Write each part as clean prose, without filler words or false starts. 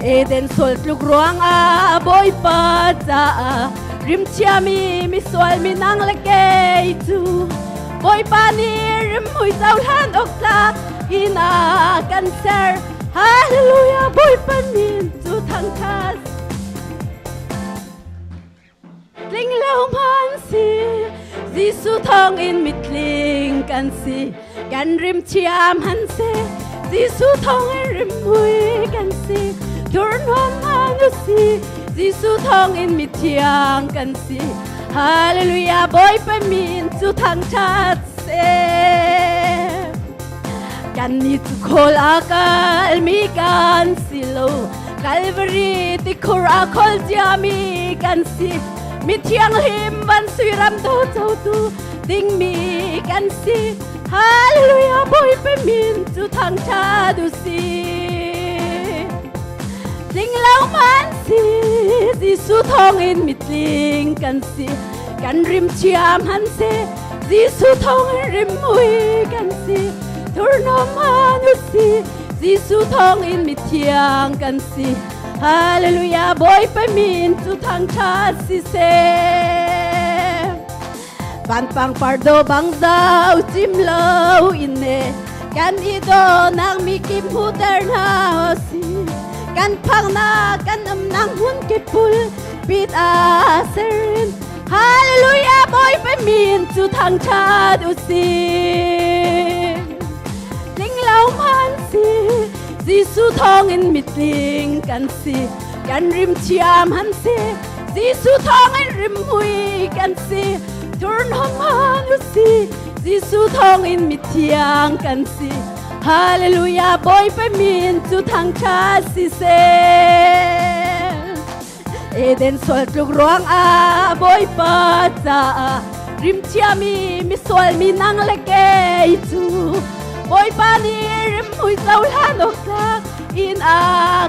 Eden sual tluk ruangah Bawipa caah rimchiami misual minang le kei cu Bawipa nih rimhmui cohlan awk tlak in a kan ser. Hallelujah Bawipa min cu thangṭhat Tling lo hman si Jesuh thawngin mitling kan si kan rim thiam han si Jesuh thawngin rimhmui kan si thurhnawm hman u si Jesuh thawngin mithiang kan si Hallelujah Bawipa min cu thangṭhat seh Kan nih cu khawl a kalmi kan si lo Calvary tikhur a khawl ciami kan si Mithianghlim van suiram do cotu dingmi kan si Hallelujah Bawipa min cu thangṭhat u si Tling lo man si Jesuh thawngin mitling kan si kan rim thiam han si Jesuh thawngin rimui kan si thurhnawm han u si Jesuh thawngin mithiang kan si Hallelujah Bawipa min cu thangṭhat si seh Vanpang pardo bang zau cim lo in ne kan i dawnak mi kim huter hna si kan phaknak kan umnak hmun kipul pit a serin Hallelujah Bawipa min cu thangṭhat u si tling lo man si Jesuh thawngin mitling kan si kan rim thiam han si Jesuh thawngin rimhmui kan si thurhnawm han u si Jesuh thawngin mithiang kan si Hallelujah Bawipa min cu thangṭhat si seh Eden sual tluk ruangah Bawipa caah rimchiami misual mi nang le kei cu Bawipa nih rimhmui cohlan awk tlak in a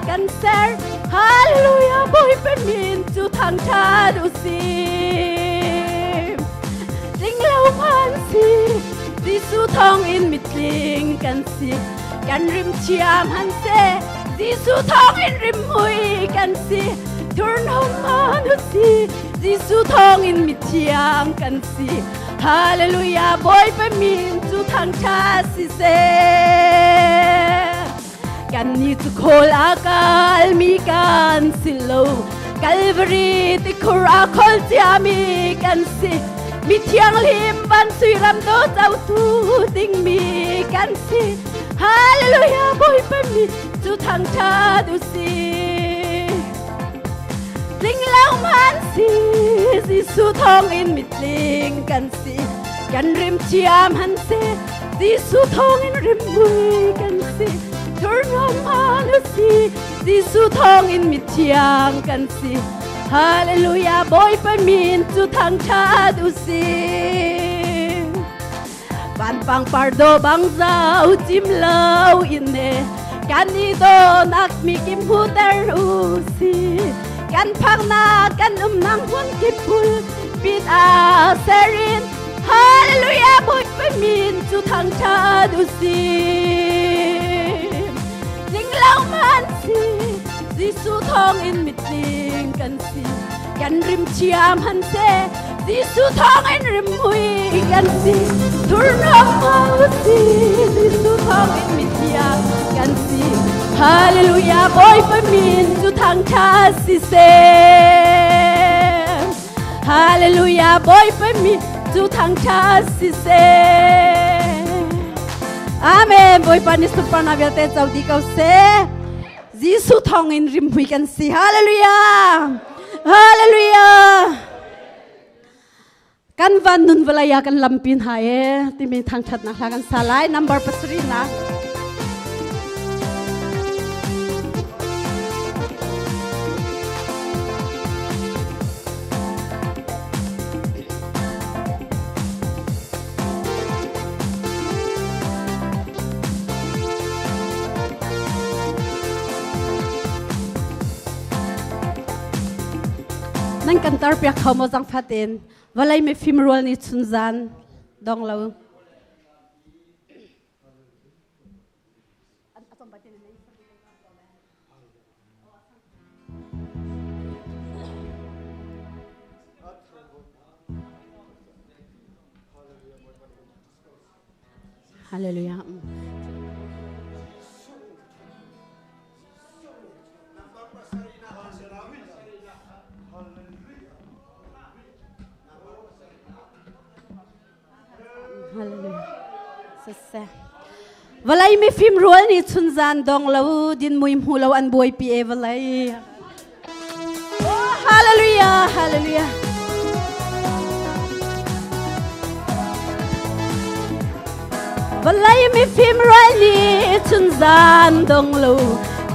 kan ser Hallelujah Bawipa min cu thangṭhat u sih tling lo hman si Jesuh thawngin mitling kan si kan rimchiam han seh Jesuh thawngin rimhmui kan si thurhnawm man u si Jesuh thawngin mithiang kan si Hallelujah Bawipa min cu thangṭhat si seh Kannih cu khawl a kalmi kan si lo Calvary tikhur a khawl ciami kan si Mi thianghlim van suiram do cotu dingmi kan si Hallelujah Bawipa mi cu thangṭhat u si Tling lo man si Jesuh thawngin mitling kan si kan rim thiam han si Jesuh thawngin rimhmui kan si thurhnawm man u si Jesuh thawngin mithiang kan si Hallelujah Bawipa min cu thangṭhat u si Vanpang pardo bang zau cim lo in ne kan i dawnak mi kim huter u si kan phaknak kan umnak hmun kip pul pit a serin Hallelujah Bawipa min cu thangṭhat u si Tling lo man si Jesuh thawngin mitling kan si kan rim thiam han se Jesuh thawngin rimhmui kan si thurhnawm u si Jesuh thawngin mithiang kan si Hallelujah Bawipa min cu thangṭhat si seh Hallelujah Bawipa min cu thangṭhat si seh Amen Bawipa nih sunparnak vialte co dih ko seh Jesuh thawngin rimhmui kan si. Hallelujah! Hallelujah! Kan van nun vawlei ah kan lampi hna e timi thangṭhatnak hla kan sa lai. Number pasarih na. Nan kan tar piak kho maw zang fatin vawlei mifim rual nih chunzan dong lo. Hallelujah. Hallelujah. Siseh. Vawlei mifim rual nih chunzan dong lo din mui hmu lo an buaipi e vawlei. Oh, hallelujah, hallelujah. Vawlei mifim rual nih chunzan dong lo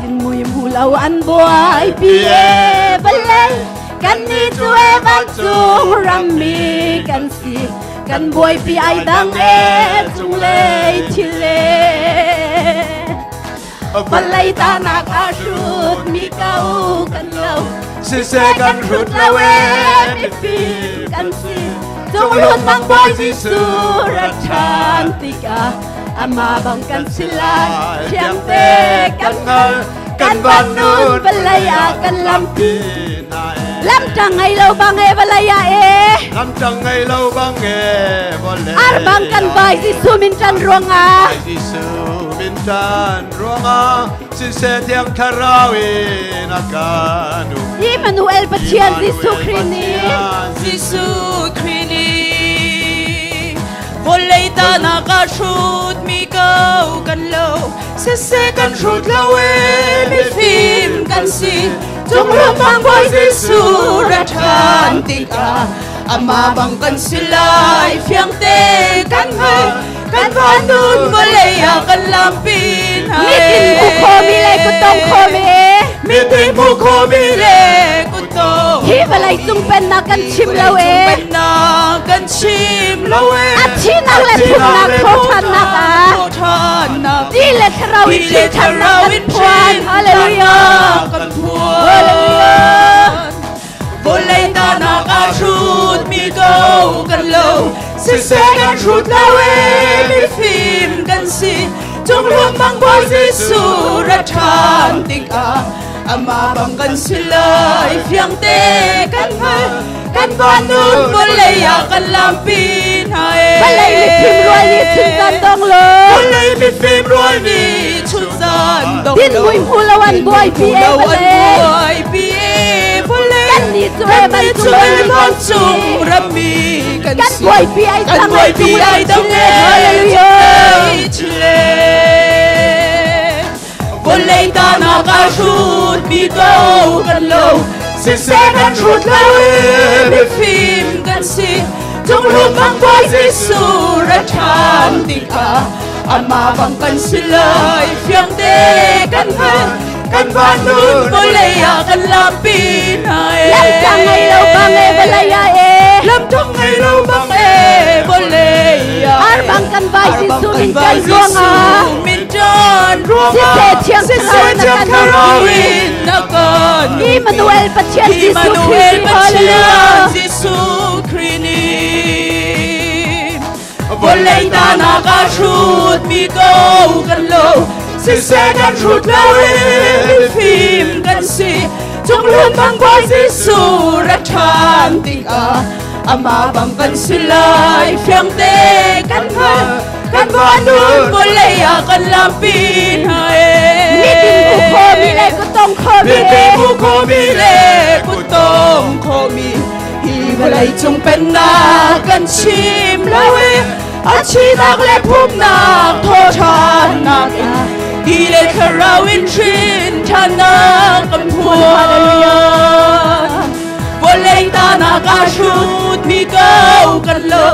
din mui hmu lo an buaipi e vawlei. Kan nih cu e vancung rammi kan si. Kan buaipi ai dang e cunglei thil le. Vawlei tanak a hrut mi ko kan lo. Siseh kan hrut lo e mifim kan si. Cunglun bang Bawi Jesuh rat ṭhan tikah amah bang kan si lai. Thiangte kan hngal kan van nun vawlei ah kan lampi. Lamṭang ngei lo bang e vawlei ah e. Lamṭang ngei lo bang e vawlei. Ar bang kan vai Jesuh min ṭan ruangah. Jesuh min ṭan ruangah siseh thiang thlarau in a kan um. Immanuel Pathian Jesuh Khrih nih. Jesuh Khrih nih vawlei tanak a hrut mi ko kan lo. Siseh kan hrut lo e mifim kan si. Cunglung bang Bawi Jesuh ra ṭhan tikah amah bang kan si lai fiangte kan hngal kan vanun vawlei ah kan lampi hna Mitin bu khomi le kutdong khomi Mitin bu khomi le kutdong Hi vawlei cung pennak kan chim lo e pennak kan chim lo e A thinak le phungnak thawṭhannak ah thawṭhannak Ti le thlarau in ṭhannak kan phuan. Hallelujah. Kan phuan. Vawlei tanak a hrut mi ko kan lo. Siseh kan hrut lo e mifim kan si. Cunglung bang Bawi Jesuh ra ṭhan tikah amah bang kan si lai. Fiangte kan hngal. Kan vanun vawlei ah kan lampi hna e. Vawlei mifim rual nih chunzan dong lo. Vawlei mifim rual nih chunzan dong lo. Din mui hmu lo an buaipi e vawlei. Buaipi e vawlei. Kan nih cu e vancung rammi kan Kan buaipi ai Kan buaipi ai dang e. Hallelujah. Chile. Vawlei tanak a hrut mi ko kan lo. Siseh kan hrut lo e mifim kan si. Cunglung bang Bawi Jesuh ra ṭhan tikah amah bang kan si lai. Fiangte kan hngal kan vanun vawlei ah kan lampi hna e. Lamṭang ngei lo bang e vawlei ah e. Lamṭang ngei lo bang e vawlei ah. Ar bang kan vai Jesuh min ṭan ruangah. Min ṭan ruangah. Siseh thiang thlarau in na kan Immanuel Pathian Jesuh Khrih Hallelujah Jesuh Khrih nih vawlei tanak a hrut mi ko kan lo siseh kan hrut lo e mifim kan si cunglun bang Bawi Jesuh ra ṭhan tikah amah bang kan si lai fiangte kan hngal kan vanun vawlei ah kan lampi hna e Mitin bu khomi le kutong khomi Mitin bu khomi le kutong khomi hi vawlei cung pennak kan chim lo e a chinak le phumnak thawṭhannak in ti le thlarau in hrin ṭhannak kan phuan vawlei tanak a hrut mi ko kan lo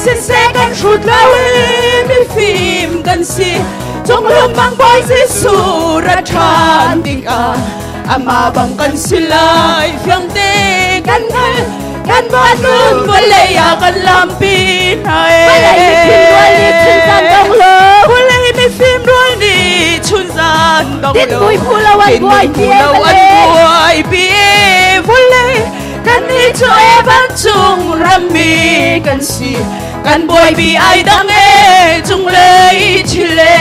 siseh kan hrut lo i mifim kan si cunglung bang Bawi Jesuh ra ṭhan tikah amah bang kan si lai fiangte kan hngal kan vanun vawlei ah kan lampi hna e Vawlei mifim rual nih chunzan dong lo. Vawlei mifim rual nih chunzan dong lo Din mui phu lo an buaipi e lo an buaipi e vawlei kan nih cu e vancung rammi kan si kan buaipi ai dang e cunglei chile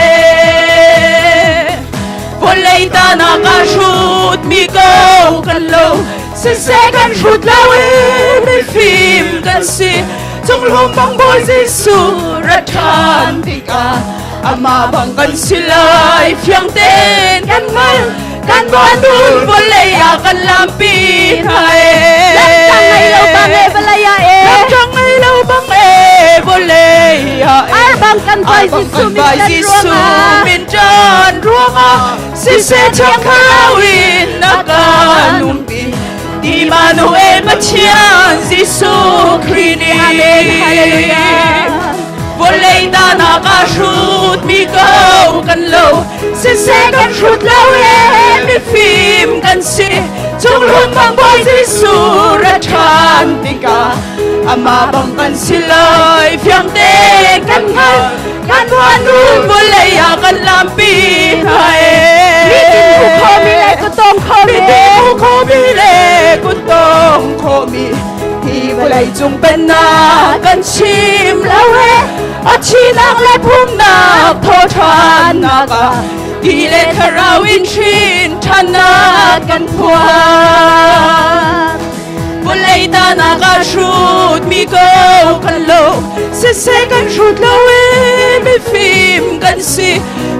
vawlei tanak a hrut mi ko kan lo siseh kan hrut lo e mifim kan si cunghlum bang Bawi Jesuh ra ṭhan tikah Ama bang kan si lai fiang tein kan hngal kan banun vawlei ah kan lampi hna e. Lamtang ngei lo bang e vawlei ah e. Lamtang ngei lo bang e vawlei ah e. Ar bang kan vai Jesuh min kan ruangah. Min ṭan ruangah siseh thiang thlarau in a kan umpi. Immanuel Pathian Jesuh Khrih nih. Amen. Hallelujah. Vawlei danak a hrut mi ko kan lo siseh kan hrut lo e mifim kan si chunglun bang Bawi Jesuh ra ṭhan tikah amah bang kan si lai fiang te kan hngal kan huanun vawlei ah kan lampi hna e. Mi tin hmu khomi le kutong khomi. Mi tin hmu khomi le kutong khomi hi vawlei cung pennak kan chim lo he a thinak le phungnak thawṭhannak ah ti le thlarau in hrin ṭhannak kan phuan. Vawlei tanak ah hrut mi ko kan lo siseh kan hrut lo e mifim kan si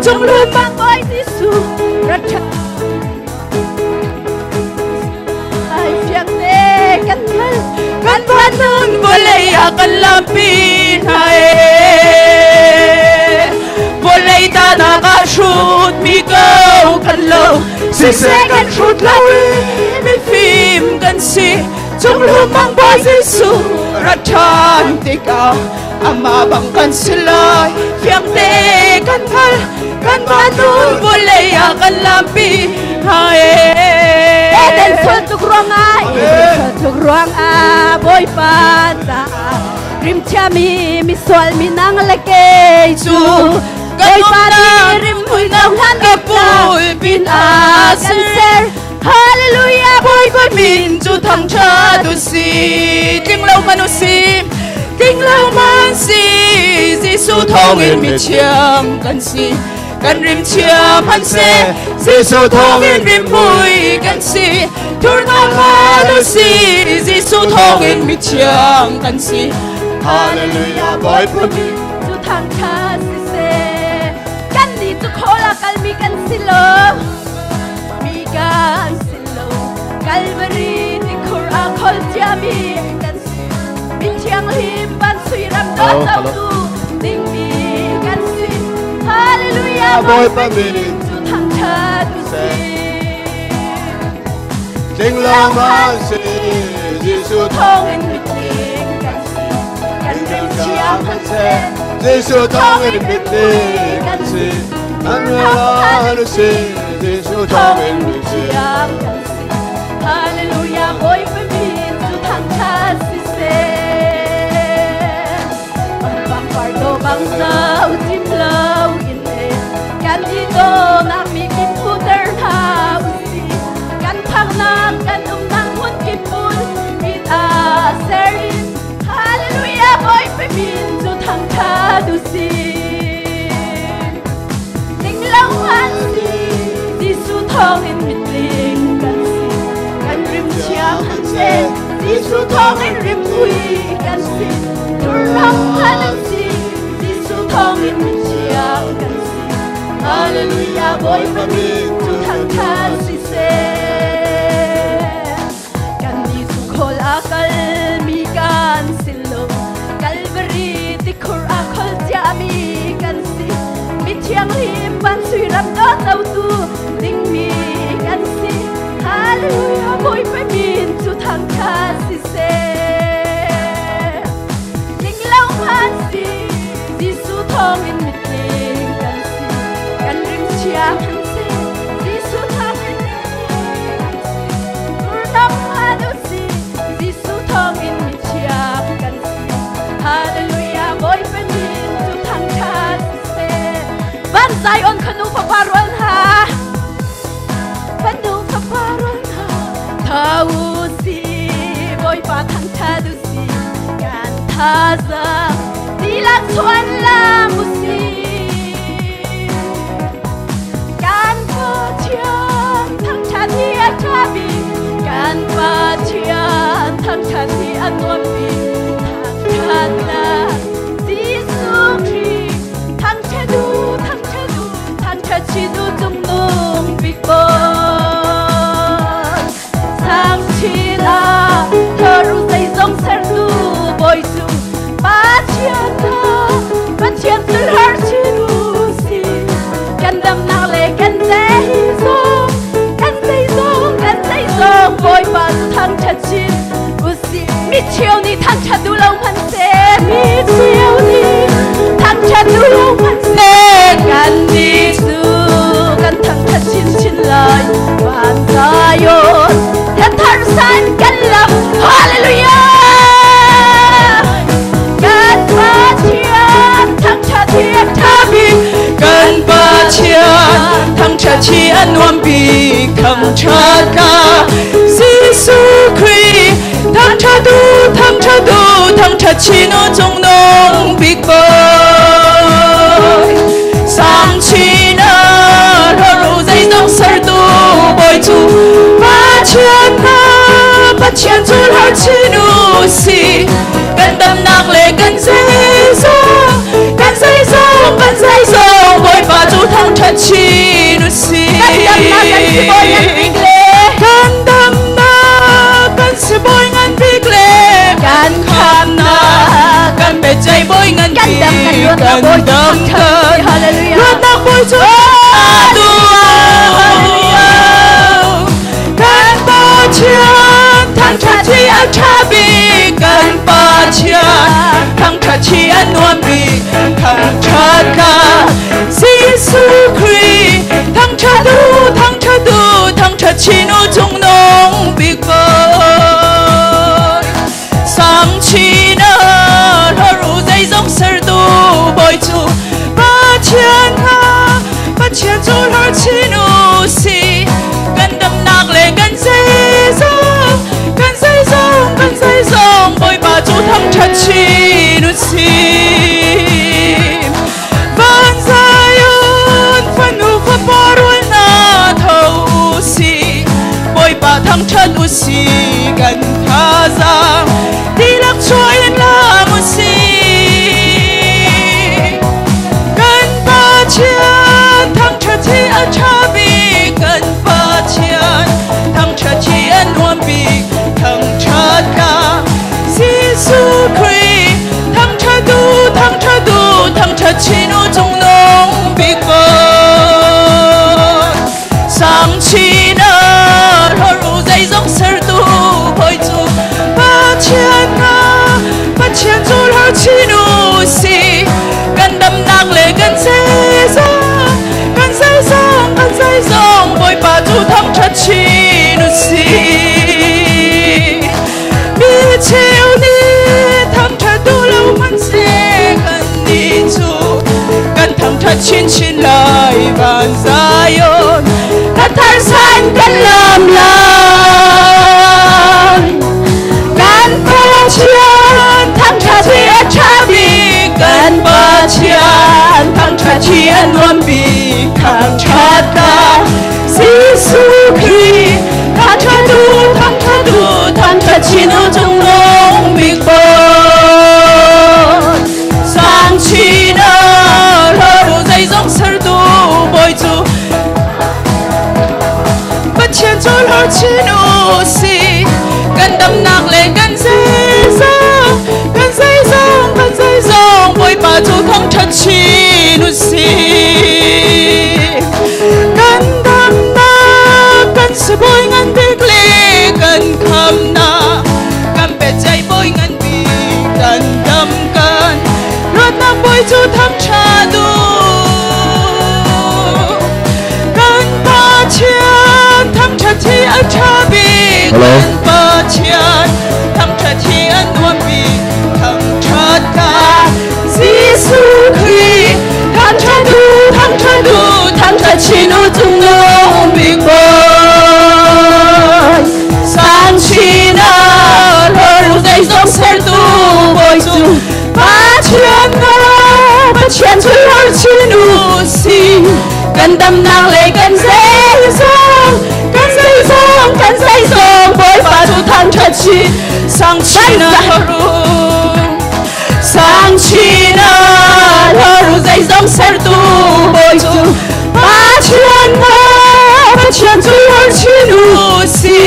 cunglun bang Bawi Jesuh rat ṭhan ai fiang te kan hngal kan vanun vawlei ah kan lampi hna e vawlei tanak ah hrut mi ko kan lo siseh kan hrut lo i mifim kan si cunglum bang Bawi Jesuh rat ṭhan tikah amah bang kan si lai fiang te kan hngal kan vanun vawlei ah kan lampi hna e. Eden sual tuk ruangah Eden sual tuk ruangah Bawipa caah rimchiami misual mi nang le kei cu Bawipa nih rimhmui cohlan ka pulpit ah kan ser. Hallelujah. Bawipa min cu thangṭhat u si tling lo man u si tling lo man si Jesuh thawngin mithiang kan si kan rim thiam han si Jesuh thawngin rimhmui kan si thurnak man u si Jesuh thawngin mithiang kan si. Hallelujah. Bawipa min cu thangṭhat siseh kan nih cu khawl ah kalmi kan si lo mi kan si lo Calvary tikhur ah khol ciami kan si mi thianghlim van sui ram dawt dingmi kan si. Hallelujah. Bawipa min cu thangṭhat u si tling lo man si Jesuh thawngin mitling kan si kan rim thiam han si Jesuh thawngin mitling kan si kan rim si Jesuh thawngin mithiam kan si. Hallelujah. Bawipa min cu thangṭhat siseh pangpar do bang zau cim lo in e kan i dawnak mi kip phuter hna usih kan phaknak kan umnak hmun kip pulpit ah ser in Hallelujah. Bawipa min cu thangṭhat usih tling lo han si Jesuh thawngin mitling kan si kan rim thiam han si Jesuh thawngin rimhmui kan si thurhnawm han si Jesuh thawngin mithiang kan si. Hallelujah. Bawipa min cu thangṭhat siseh kan nih cu khawl a kalmi kan si lo Calvary tikhur ah khol ciami kan si mithianghlim van sui ram dawt dingmi kan si. Hallelujah. Bawipa min cu thangṭhat siseh tling lo han si Jesuh thawngin mitling kan si kan rim thiam han si Jesuh thawngin kan si thurhnawm han u si Jesuh thawngin mithiam kan si. Hallelujah. Bawipa min cu thangṭhat siseh van Zion khanu fapa rual hna fanu fapa rual hna tha u si Bawipa thangṭhat u si kan thazaang tilak chuan lam u si kan Pathian thangṭhat hi a ṭha bik kan Pathian thangṭhat hi a nuam bik thangṭhatnak Jesuh Khrih thangṭhat u. an nuam bik thangṭhat ka Jesuh Khrih thangṭhat u thangṭhat u thangṭhat chin u cungnung bik Bawi sang chin ah hlorh u zeizong sertu Bawi cu Pathian hna Pathian cu hlorh chin u si kan damnak le kan zeizong kan zeizong kan zeizong Bawipa cu thangṭhat chin u si Kan damnak kan si bawi ngan bik le kan damnak kan si bawi ngan bik le kan khamnak kan biaceih bawi ngan Kan dam kan bik luatnak kan bawi cu dam thangṭhat kan si. Hallelujah. luatnak bawi cu atu kan Pathian thangṭhat hi a ṭha bik kan Pathian thangṭhat hi a nuam bik thangṭhat ka Jesuh Khrih thangṭhat u thangṭhat u thangṭhat chin u cungnung bik Bawi sang chin ah hlorh u zeizong sertu Bawi cu Pathian hna Pathian cu hlorh chin u si kan damnak le kan zeizong kan zeizong kan zeizong Bawipa cu thangṭhat chin u si van Zion fanu fapa rual hna tho u si Bawipa thangṭhat u si kan thazaang tilak chuah in lam u si kan Pathian thangṭhat hi a ṭha bik kan Pathian thangṭhat hi a nuam bik thangṭhat ka Jesuh Khrih thangṭhat u thangṭhat u thangṭhat chin u cungnung bik Bawi sang chin ah hlorh u zeizong sertu Bawi cu Pathian hna Pathian cu hlorh chin u si kan damnak le kan zeizong kan zeizong kan zeizong Bawipa cu thangṭhat chin u si mi cheu nih thangṭhat duh lo hmanhseh kannih cu kan thangṭhat chinchin lai van Zion Ka thar san kan lam lai kan Pathian thangṭhat hi a ṭha bik kan Pathian thangṭhat hi a nuam bik thangṭhat ka Jesuh Khrih thangṭhat u thangṭhat u thangṭhat chin u cungnung bik Bawi sang chin ah hlorh u zeizong sertu Bawi cu Pathian cu hlorh chin u si kan damnak le kan zeizong kan zeizong kan zeizong Bawipa cu thangṭhat chin u si kan damnak kan sibawi ngan bik le kan khamnak kan biaceih bawi ngan bik kan dam kan luatnak bawi cu thangṭhat u kan Pathian thangṭhat hi a ṭha bik Hello. kan Pathian thangṭhat hi a nuam bik thangṭhat ka Jesuh Khrih thangṭhat u thangṭhat u thangṭhat chin u cungnung bik Bawi sang chin ah hlorh u zeizong sertu Bawi cu Pathian na Pathian cu hlorh chin u si kan damnak le kan zeizong kan zeizong kan zeizong Bawipa cu thangṭhat chin sang chin ah hlorh u sang chin ah hlorh u zeizong sertu Bawi cu Pathian na Pathian cu hlorh chin u si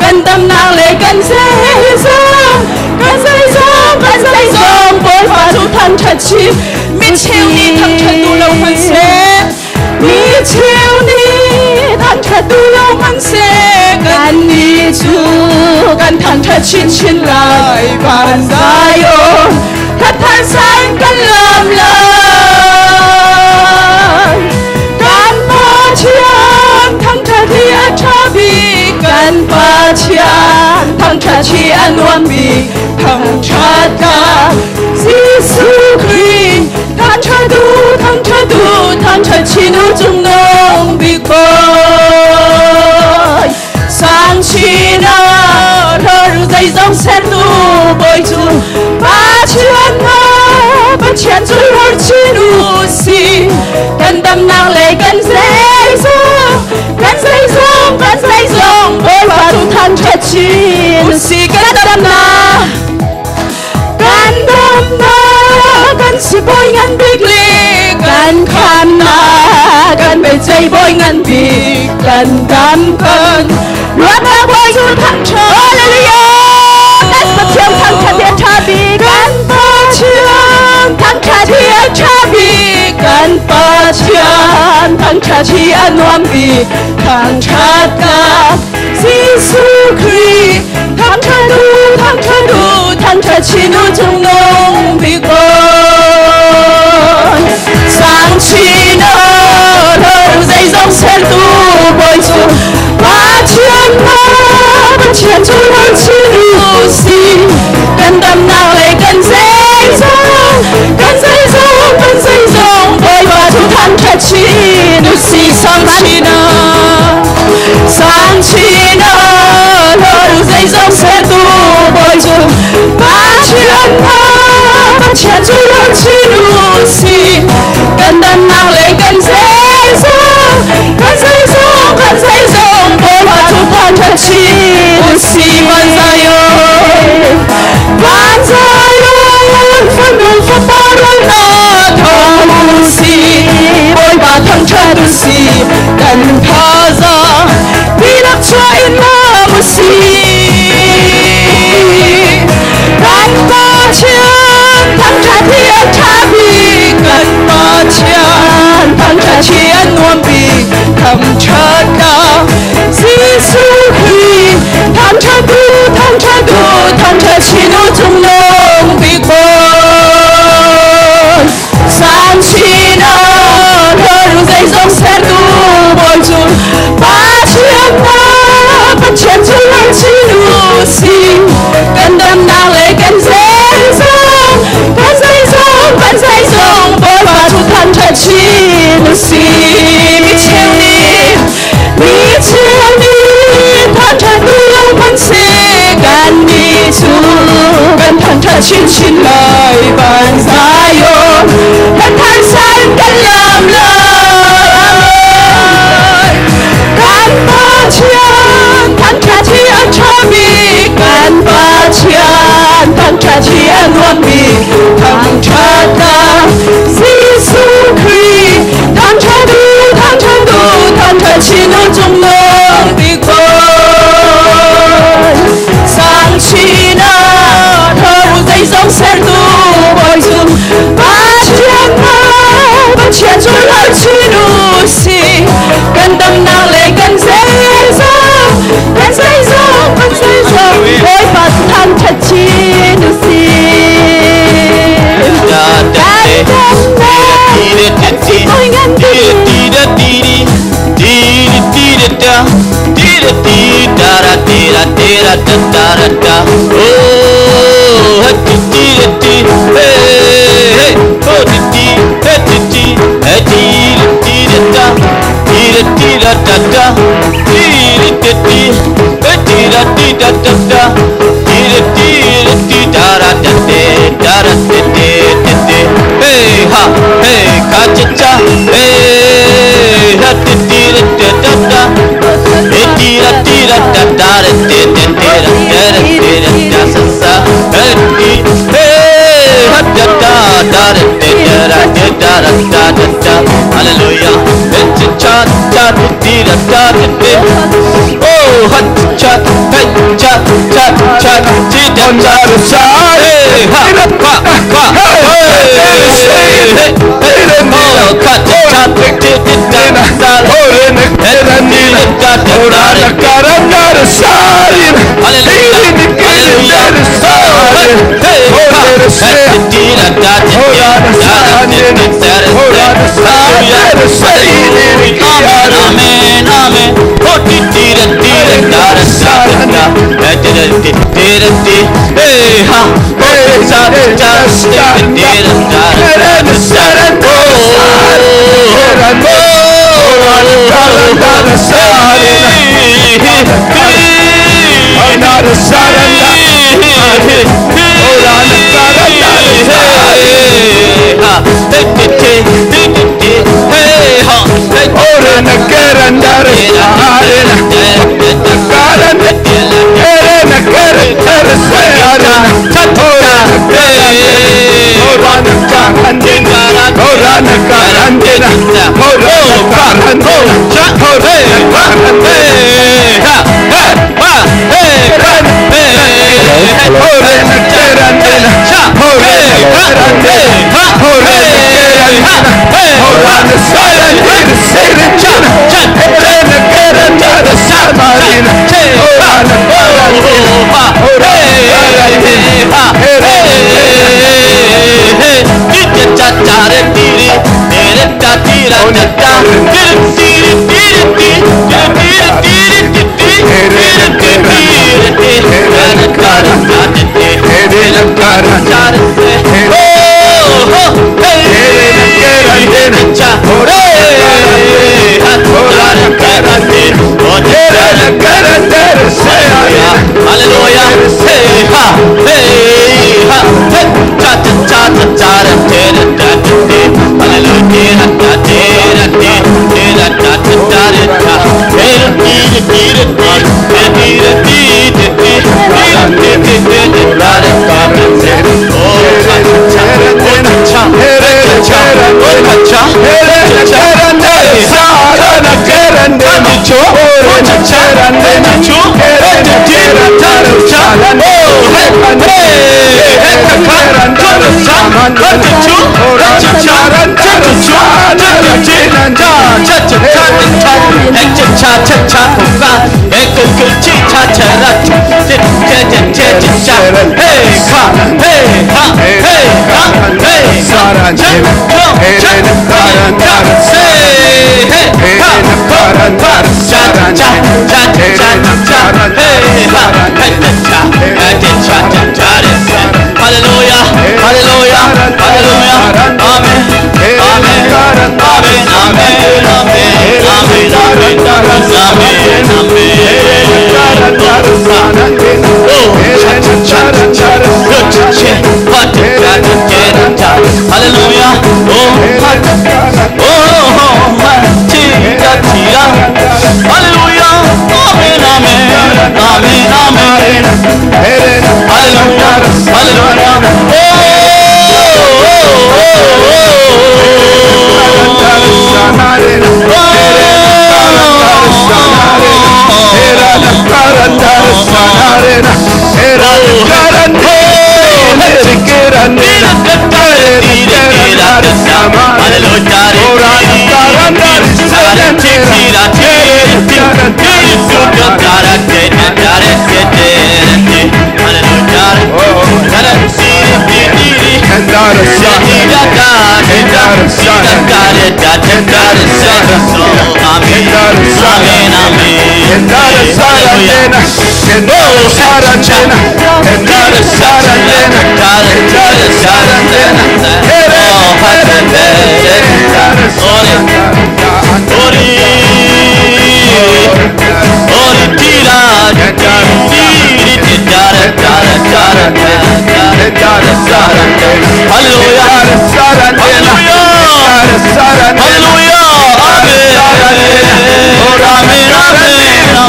kan damnak le kan zeizong kan zeizong kan zeizong Bawipa cu thangṭhat chin mi cheu nih thangṭhat duh lo hmanhseh mi cheu nih thangṭhat duh lo hmanhseh kannih cu kan thangṭhat chinchin lai van Zion thathar san kan lam lai kan Pathian thangṭhat hi a ṭha bik kan Pathian thangṭhat hi a nuam bik thangṭhat ka Jesuh Khrih thangṭhat u thangṭhat u thangṭhat chin u cungnung bik Bawi. Cei bawi ngan bik kan dam kan luatnak bawi cu thangṭhat. Hallelujah! Kan Pathian thangṭhat hi a ṭha bik. Kan Pathian thangṭhat hi a ṭha bik. Kan Pathian thangṭhat hi a nuam bik. Thangṭhat ka Jesuh Khrih thangṭhat u, thangṭhat u, thangṭhat chin u cungnung bik bawi. Sang chin lo zeizong sertu bawi cu Pathian pa Pathian cu lo chin u si. Kan damnak le kan zeizong, kan zeizong, kan zeizong Bawipa cu thangṭhat chin u si. Sang chin sang chin lo zeizong sertu bawi cu Pathian pa Pathian cu lo chin u si. Kan damnak le kan zeizong, kan zeizong, kan zeizong Bawipa cu thangṭhat chin u si. Van Zion, Van Zion, fanu fapa rualnak thawng u si. Bawipa thangṭhat u si, kan thazaang dihlak chuah in laam u si. Kan Pathian thangṭhat hi a ṭha bik, kan Pathian thangṭhat hi a nuam bik, thangṭhatnak Jesuh Khrih thangṭhat u, thangṭhat u, thangṭhat chin u cungnung bik bawi. Sang chin ah zeizong sertu bawi cu Pathian pa Pathian cu lang chin u si. Kan damnak le kan zeizong, kan zeizong, kan zeizong Bawipa cu thangṭhat chin u si. Mi cheu nih, mi cheu nih thangṭhat duh lo hmanh seh, kannih cu kan thangṭhat chinchin lai. Van Zion, kan thar san kan lam lai. Kan Pathian thangṭhat hi a ṭha bik, kan Pathian thangṭhat hi a nuam bik, thangṭhatnak Jesuh Khrih thangṭhat u, thangṭhat u, thangṭhat chin u cungnung bik bawi. Sang chin ah tho zeizong sertu bawi cu Pathian pa Pathian cu lo chin u si. Kan damnak le kan zeizong, kan zeizong, kan zeizong Bawipa thangṭhat chin u si. Kan damnak kan si bawi ngan bik. Hey ha hey ka cha cha hey ha ti ti da da da hey ti da ti da da da da ti ti ti da da da ti da da sa sa hey ti hey ha da da da da ti da da ti da da da da da hallelujah hey cha cha cha ti ti da da ti ti oh ha cha hey cha cha cha ti da cha hey ha ha ha hey hey hey oh ka cha cha ti ti da da ho cha ho hey ha hey ha ha ha hey ha hey ho re cha ho hey ha hey ha ho hey ha hey ho ra cha cha Hallelujah. Hey ha, hey ha, hey cha cha cha cha cha da da da da da. Hallelujah da da da da da da da da da da da. Hey da da da da da da da da da da da da da da da da da. Oh cha cha oh cha cha oh cha cha cha hey ha Hallelujah, hallelujah, hallelujah, amen, amen, amen, amen, amen, amen, amen, amen, amen. Oh, cha cha cha cha cha cha cha. Hallelujah. Oh, oh, hallelujah. Amen, amen, amen, amen. Hallelujah, hallelujah. Oh, oh, oh, Hallelujah. Hallelujah. Hallelujah. Amen. Amen. Amen. Hallelujah.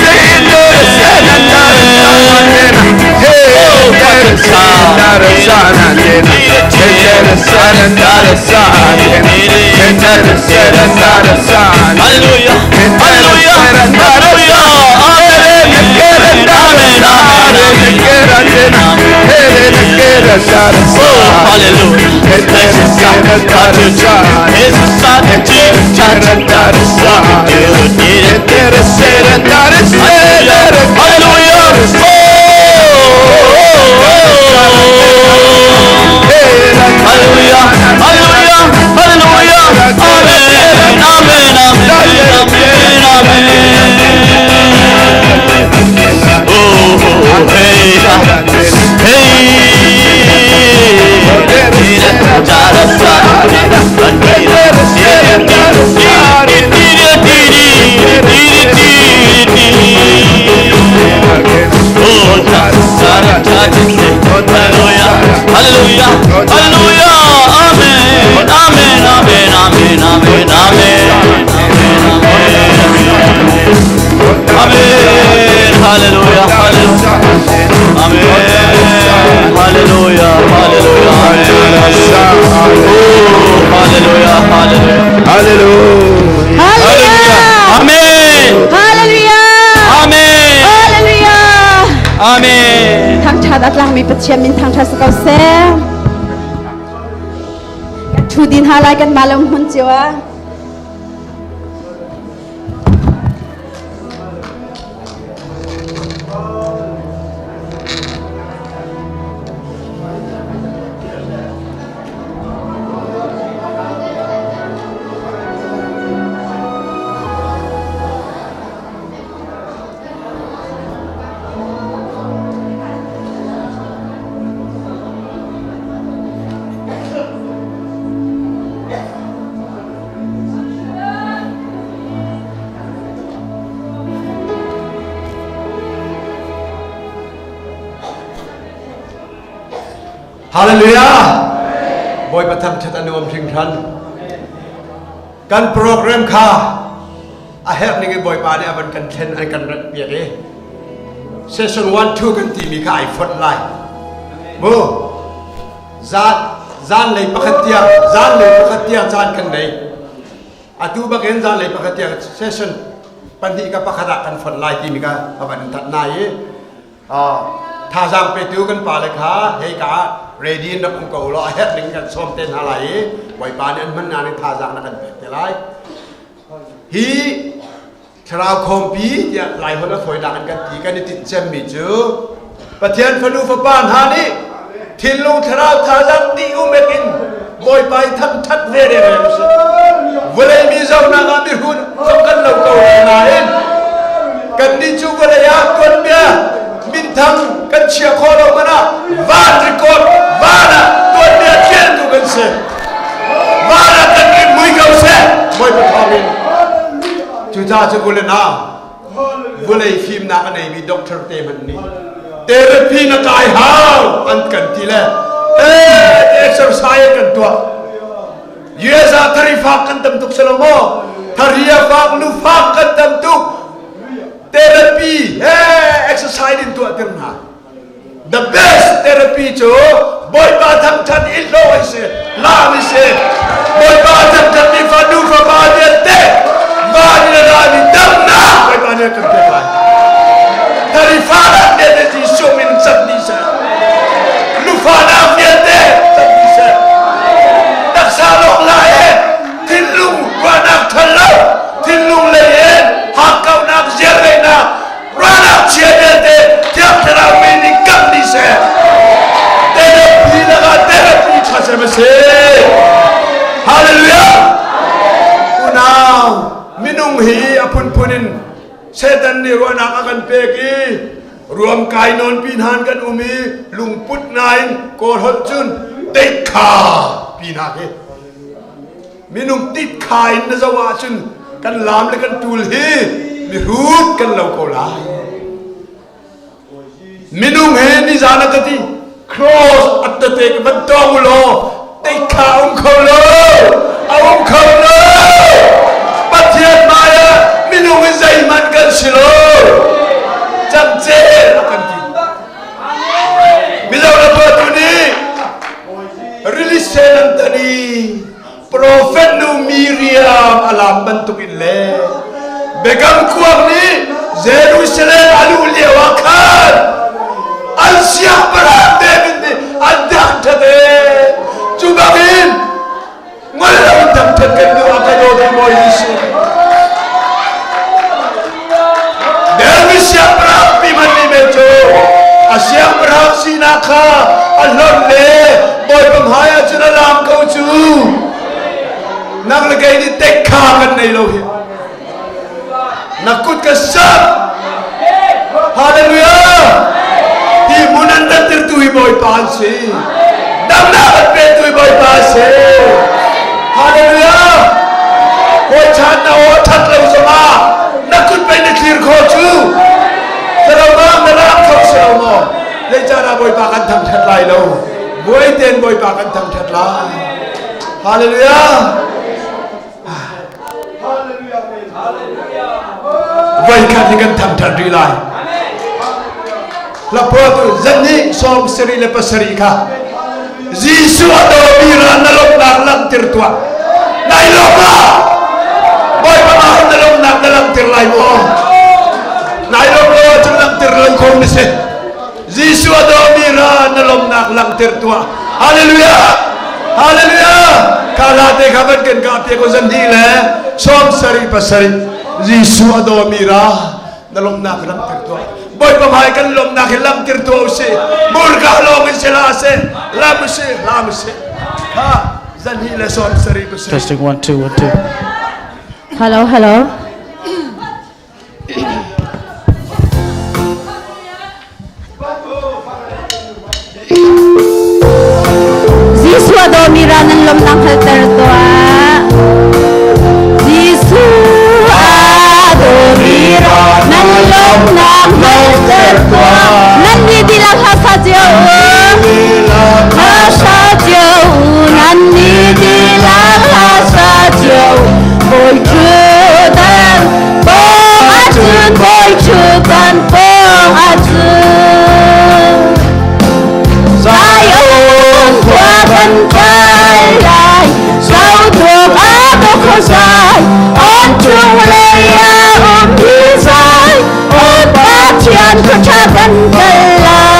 Hallelujah. Hallelujah. Amen. Amen. Amen. Oh, hallelujah. Hallelujah. Hallelujah. Hallelujah. Hallelujah. Amen. Amen. Amen. Amen. Amen. Oh, hey, hey. Hallelujah, hallelujah, amen, amen, amen, amen, amen, amen, amen, hallelujah, hallelujah, amen, hallelujah, hallelujah, amen, oh, hallelujah, hallelujah, Hallelujah. Hallelujah. Thangṭhat a tlakmi Pathian min thangṭhat si ko seh. Kan ṭhu din ha lai kan mah le hmun cio ah. Hallelujah! Bawipa thangṭhat a nuam hringhran. Kan program kha a herh ning in Bawipa nih a van kan thlen an kan rat piak i session 1 2 kan timi kha ai fonh lai. Mu zan zan lei pakhat tiang zan lei pakhat tiang caan kan nei. Atu bakin zan lei pakhat tiang session pahnih ka pakhat ah kan fonh lai timi kha a van that na i thazaang petu kan pale kha hei ka ready in rak um ko law a herh ning kan sawm te hna lai i Bawipa nih an hman na ning thazaang na kan pek te lai. Hi thlarau khawmpi tiah Laiholh a fawinak in kan ti kan i tinh cemmi cu Pathian fanu fapa hna nih thinlung thlarau thazaang dih umek in Bawipa i thangṭhat ve reng si. Vawlei mi zohnak ah mihrut zong kan lo ko lai nain kannih cu vawlei ah tuanbia minthang kan chia khawh lo hmanh ah van record van ah tuanbia ṭialtu kan si. Van ah kan rit mui ko seh Bawipa thawngin. Cucaah cu u le nau vawlei fimnak a neimi doctor te hmanh nih therapy na kai hau an kan ti le exercise kan tuah. US ah thari fak kan tam tuk selo maw? Thari a fak nu fak kan tam tuk. Therapy he exercise in tuah tir hna. The best therapy cu Bawipa thangthat i hlawh an si, laam i si. Bawipa thangthat mi fanu fapa vialte van in a rami damnak Bawipa nih a kan pek lai. Tarifa nak vialte Jesuh min cat dih seh. Nufa nak vialte cat dih seh. Taksa lawng lai e thinlung ruahnak ṭhan lo, thinlung lei in hakkauhnak, ziarngeihnak, Ralak chia vialte Thiang Thlarau mi nih kap dih seh. Therapy lakah therapy ṭha sem a si. Hallelujah! Unau, minung hi a phunphun in Satan nih ruahnak a kan pek i ruam kai nawn pi hnan kan um i lungput nain kawl holh cun teikha pi hna hi Minung titkha in na zoh ahcun kan laam le kan tul hi mihrut kan lo ko lai. Minung he nizan a ka ti cross attate ka van tong u law teikha um kho lo a um kho lo Pathian hmai ah minung hi zeihmanh kan si lo camcel a kan ti Mizo le tu nih Rili sen an tan i profet nu Miriam a lam bantukin le biakam kuang nih Jerusalem a luh lio ah khan an siangpahrang David nih an thangṭhat e cu bangin ngol lo in thangṭhat kan duh a ka dawtu Bawi Jesuh David siangpahrang pi man nih men cu a siangpahrang sinak kha a hlorh le Bawipa hmai ah cun a laam ko cu nang le kei nih tek kha kan nei lo hi na kut ka sap Hallelujah hi hmun an tirtu hi Bawipa an si damnak an petu hi Bawipa a si Hallelujah hawi chan na aw that lo zongah na kut pei na thlir kho cu Saloma na rak kho si lo maw zeicahdah Bawipa kan thangthat lai lo buai ten Bawipa kan thangthat lai Hallelujah Voikhat hi kan thangṭhat rih lai. Hlaphuatu zan 27 kha Jesuh a dawmi ra na lawmhnak langhter tuah. Nai lawm ah Bawipa ah na lawmhnak na langhter lai maw? Nai lawm lo ahcun langhter lo kho na si. Jesuh a dawmi ra na lawmhnak langhter tuah. Hallelujah! Hallelujah! Kha hla te kha van kan kah piak u zan hnih le 77. Jesuh a dawmi ra na lawmhnak langhter tuah. Bawipa hmai kan lawmhnak hi langhter tuah usih. Murka lawng in si hlah seh, lam usih, hlam usih. Kha zan hnih le 77. Testing 1 2 1 2. Hello, hello. Jesuh a dawmi ra nan lawmnak hngalhter tuah. Jesuh a dawmi ra nan lawmnak hngalhter tuah. Nan nih dihlak hla sa cio u. Hla sa cio u. Nan nih dihlak hla sa cio. Bawi ṭhutdan pawng ahcun bawi ṭhutdan pawng ahcun Zion khua kan kai lai Zotuak a bawk zai On chung lei ah um hi zai On Pathian khua ṭha kan kal lai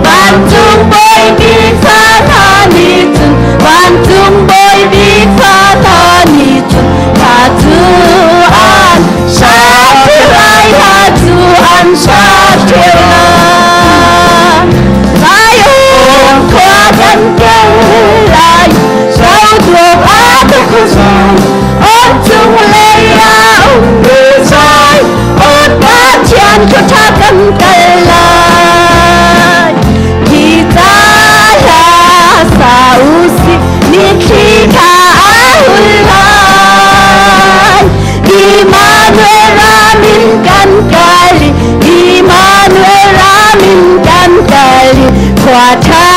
Vancung bawi bik fa hna nih cun vancung bawi bik fa hna nih cun hla cu an sa ṭheo lai hla cu an sa ṭheo lai Zion khua kan kal lai Zotuak a ka On cung lei ah um mi zai On Pathian khuaṭha kan kal lai Hi ca hla sa usih mitthli kha a hul lai Immanuel ramin kan kal i Immanuel ramin kan kal i khua ṭha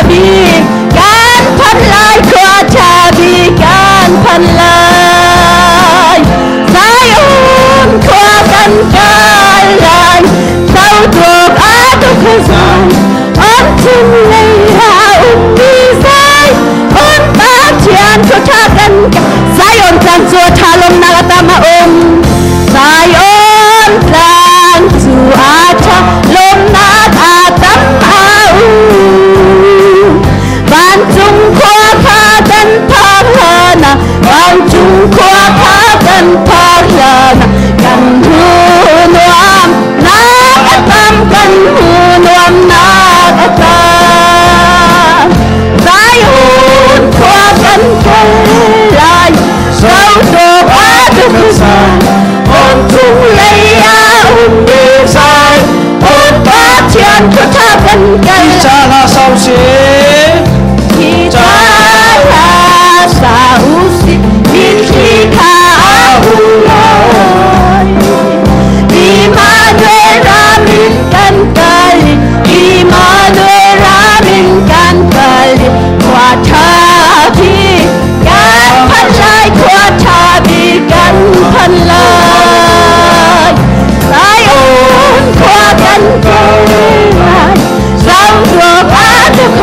bik kan phan lai khua ṭha bik kan phan lai Zion khua kan kai lai Sautuak a tuk zai On chung lei ah um mi zai On Pathian khua ṭha kan Zion tlang cu a ṭha lawmnak a tam a um Zion tlang cu a ṭha lawmnak a tam a um Vancung khua kha kan phak hlan ah vancung khua kha kan phak hlan ah kan hu nuam nak a tam kan hu nuam nak a tam Zion khua kan kal lai Zotuk a tuk zan On chung lei ah um mi zai On Pathian khua tha kan kal Ca hla sau si. Hi ca hla sa usih mitthli kha a hul lai Immanuel ramin kan kal i Immanuel ramin kan kal i khua ṭha bik kan phan lai khua ṭha bik kan phan lai Zion khua kan kal lai Zotuak a tuk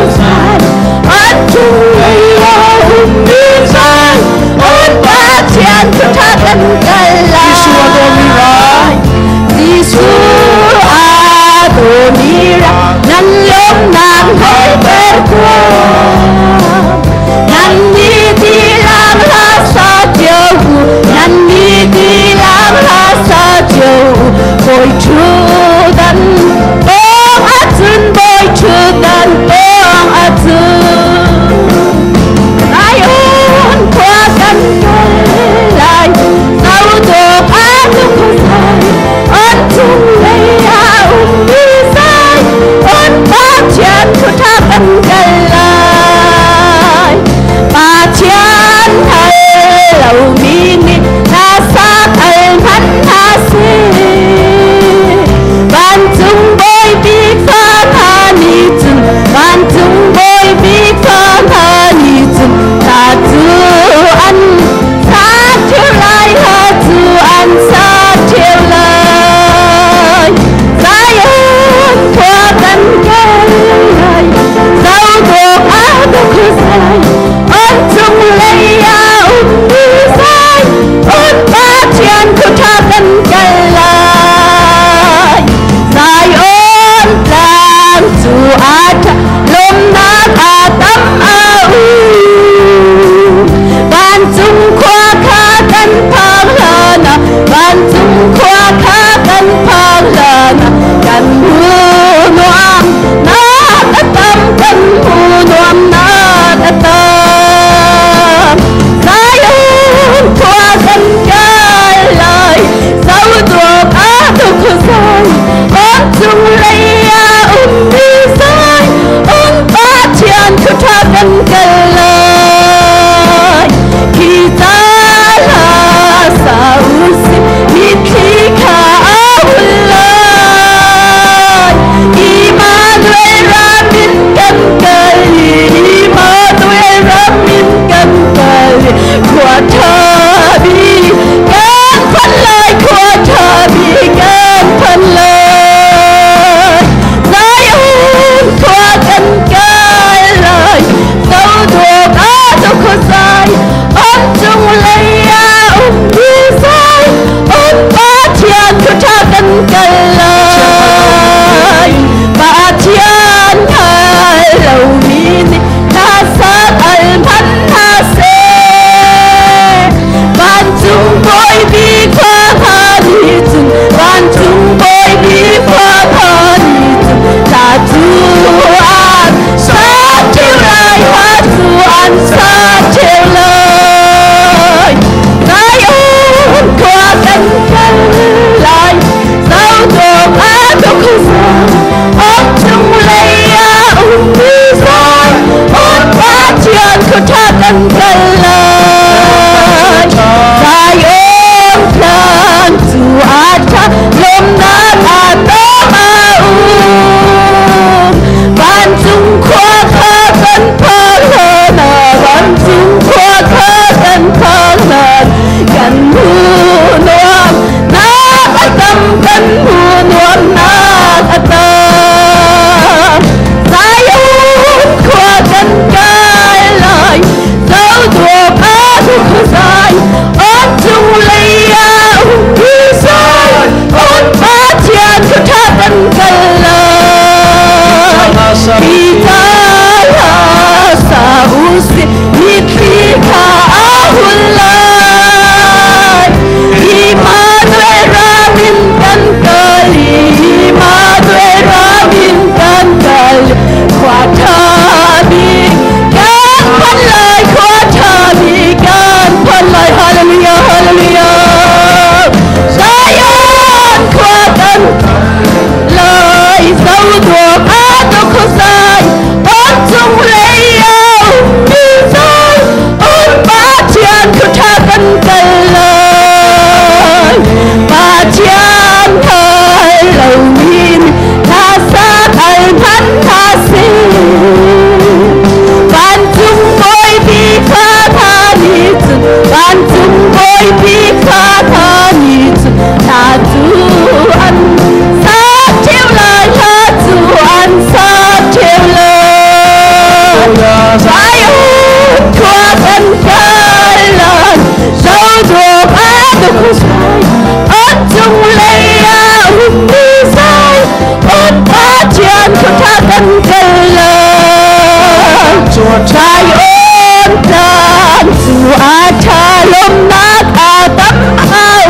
kan kal lai. Zion tlang cu a ṭha, lawmhnak a tam au.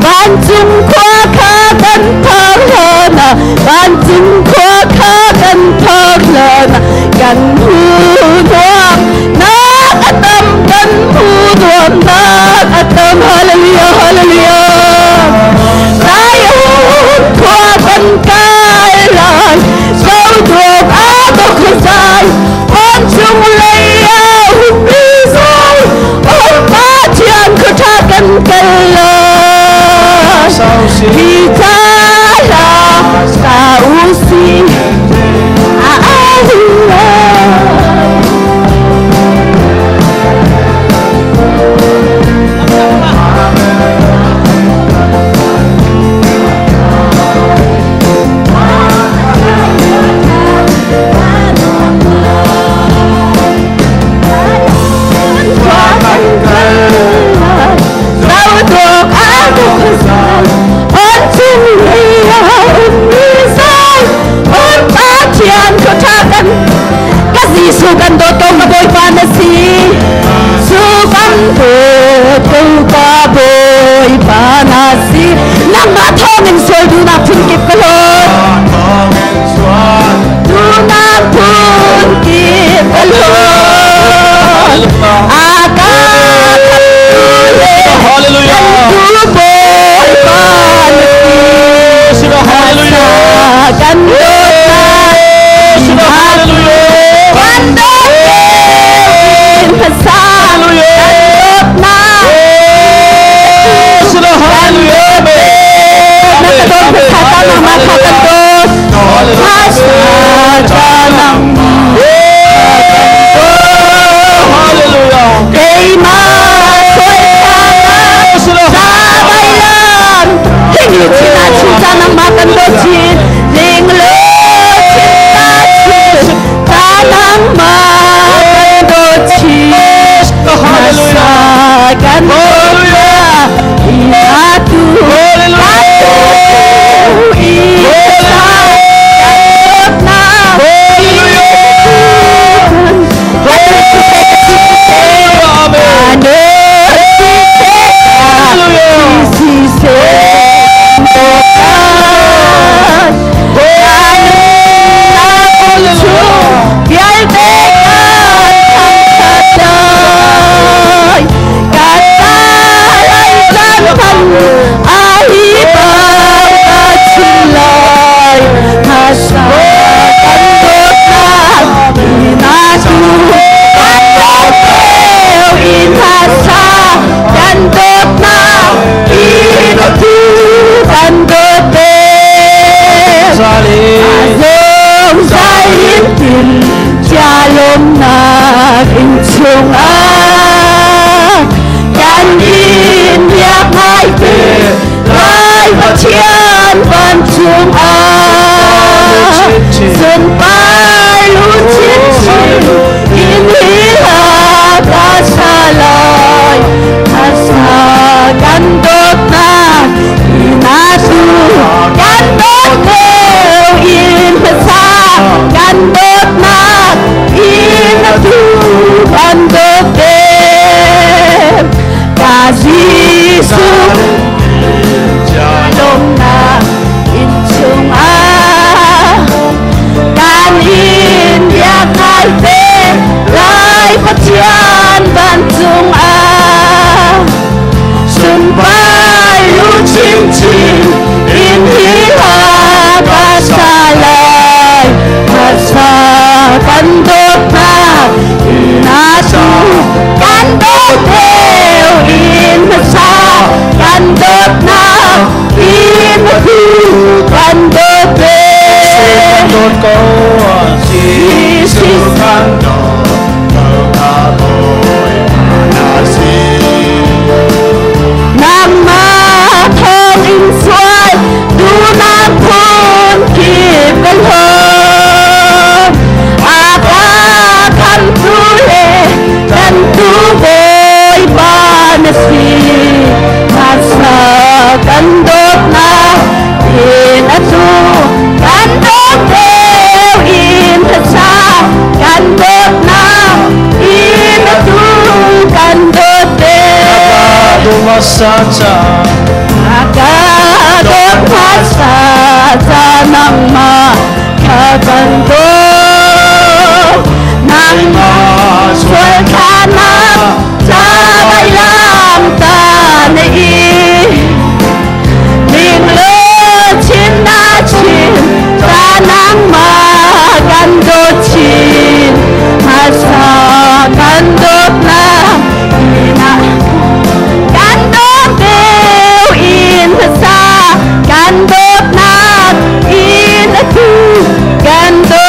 Vancung khua kha kan phak hlan ah, vancung khua kha kan phak hlan ah, kan hmu nuam nak a tam, kan hmu nuam nak a tam. Hallelujah, hallelujah. Zion khua kan kai lai, zoduak a bok zai, vancung lei ah hummi zai, oh Pathian khua ṭha kan kal lai. Hi ca hla sa u si a a. Jesuh kan dawt ko, ka Bawipa na si. Su kan dawt ko, ka Bawipa na si. Nangmah thawngin sual duhnak phunkip ka hlawt, duhnak phunkip ka hlawt. A ka khamtu le Hallelujah. kan tu Bawipa na si. Hallelujah. Kan dawtnak Hallelujah. kan dawt hmasa, kan dawtnak Hallelujah. Na ka dawt hmasa ta, nangmah kha kan dawt hmasa ta, nangmah. Hallelujah. Keimah sualnak sa bailam hing lu chin a chin ta, nangmah kan dawt chin ling lu chin ta chin ta, nangmah kan dawt chin hmasa, kan dawt ina tu kan tu ina kan dawt na. Amen. Kan dawtnak in tu kan dawt te zungzal in tin chia lawmnak in chungah kan in biak ngai te lai, Pathian vancung ah sunpar lu chin chin in hi hla ka sa lai hasa. Kan dawtnak ina tu kan dawt leu in hmasa, kan dawtnak in tu kan dawt te ka Jesuh lawmnak in chungah kan in biak ngai te lai, Pathian vancung ah sunpar lu chin chin in hi hla ka sa lai hmasa. Kan dawtnak ina tu kan dawt leu in hmasa, kan dawtnak in tu kan dawt te. Dawt ko Jesuh kan dawt ko, ka Bawipa na si. Nangmah thawng in sual duhnak phun kip kan hlawt, a ka khamtu le kan tu Bawipa na si. Hmasa kan dawtnak in a tu kan dawt. hmasa ca. Na ka dawt hmasa ca nangmah kha kan dawt. Nangmah sual thlanak ca vailam ta na i. Ning lo chin na chin ca nangmah kan dawt chin. Hmasa kan dawtnak ina kan dawt deuh in hmasa kan dawtnak in atu kan dawt.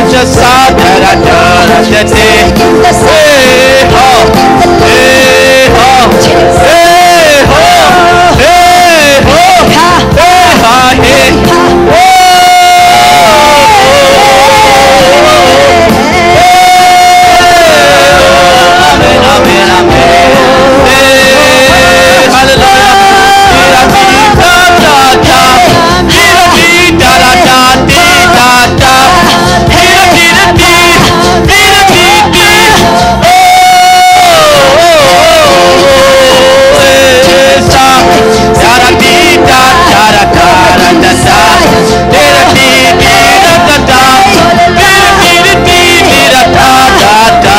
da sa da da da da da da Hey ho Hey ho Hey ho Hey ho Hey ha hey Amen amen amen Hey hallelujah Tira ti da da da Tira ti da da da ti da da Tira ti da ti Tira ti ti Oh oh oh eh sa Da da ti da da da da da da da Tira ti ti da da da Tira ti da ti ti da da da da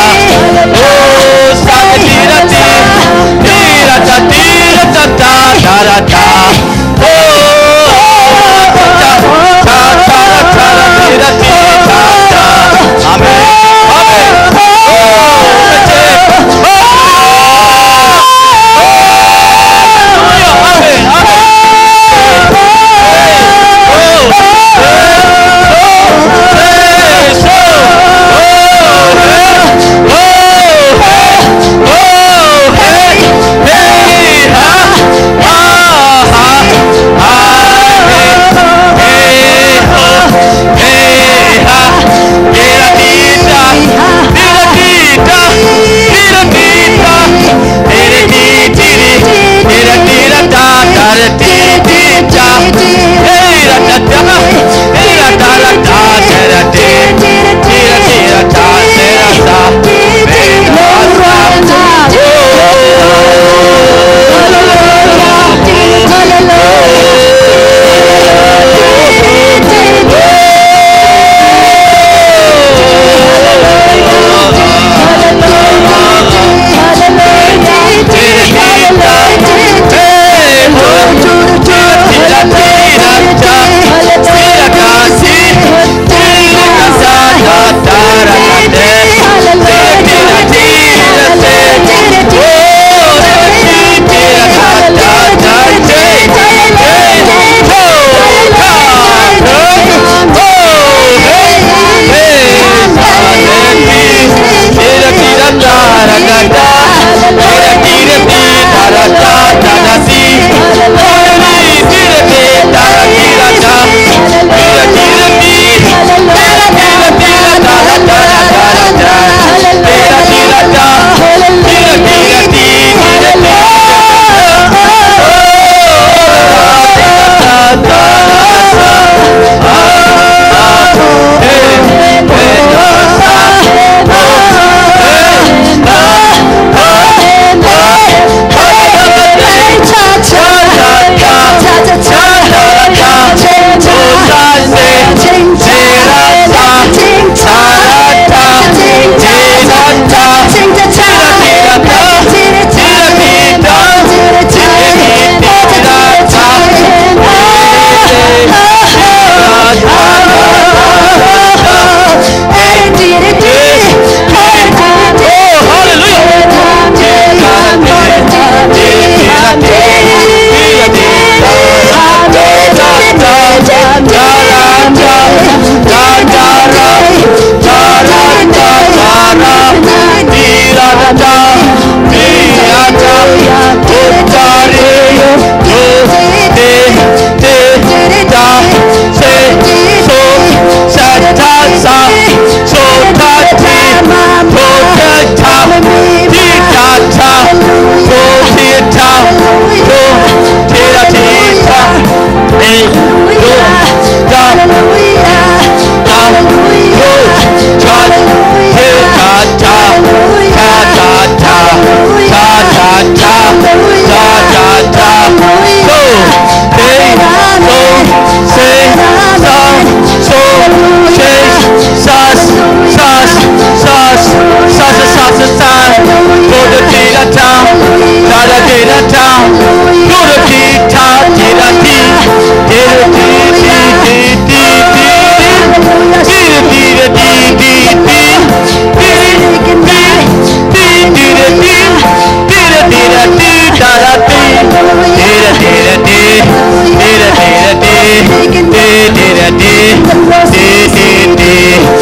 Oh sa da ti da ti Ti da da ti da da da da da da Oh da da da da da da ti da ti da da Amen Amen Oh Hallelujah Amen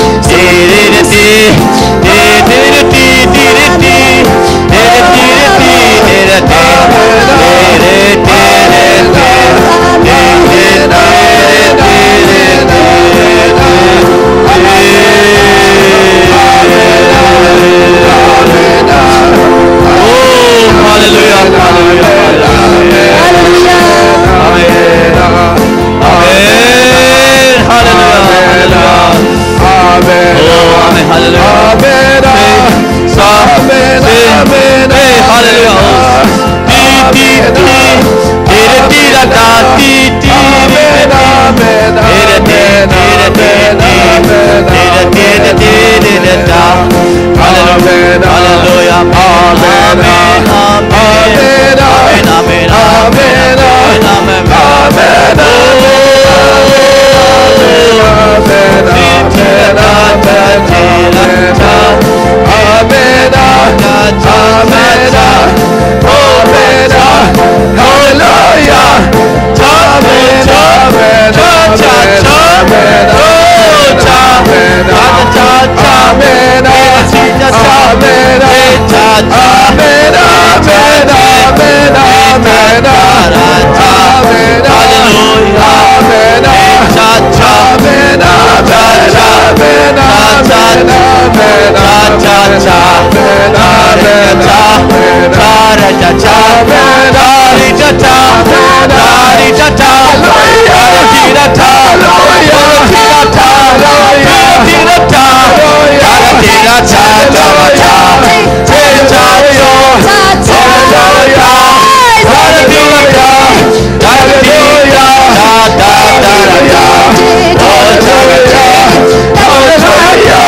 Amen cha cha da ri cha cha da ri cha cha da ri da cha da ri da cha da ri da cha da ri da cha cha cha cha cha yo cha cha ya da ri da cha da ri da da da da ya oh cha cha oh cha ya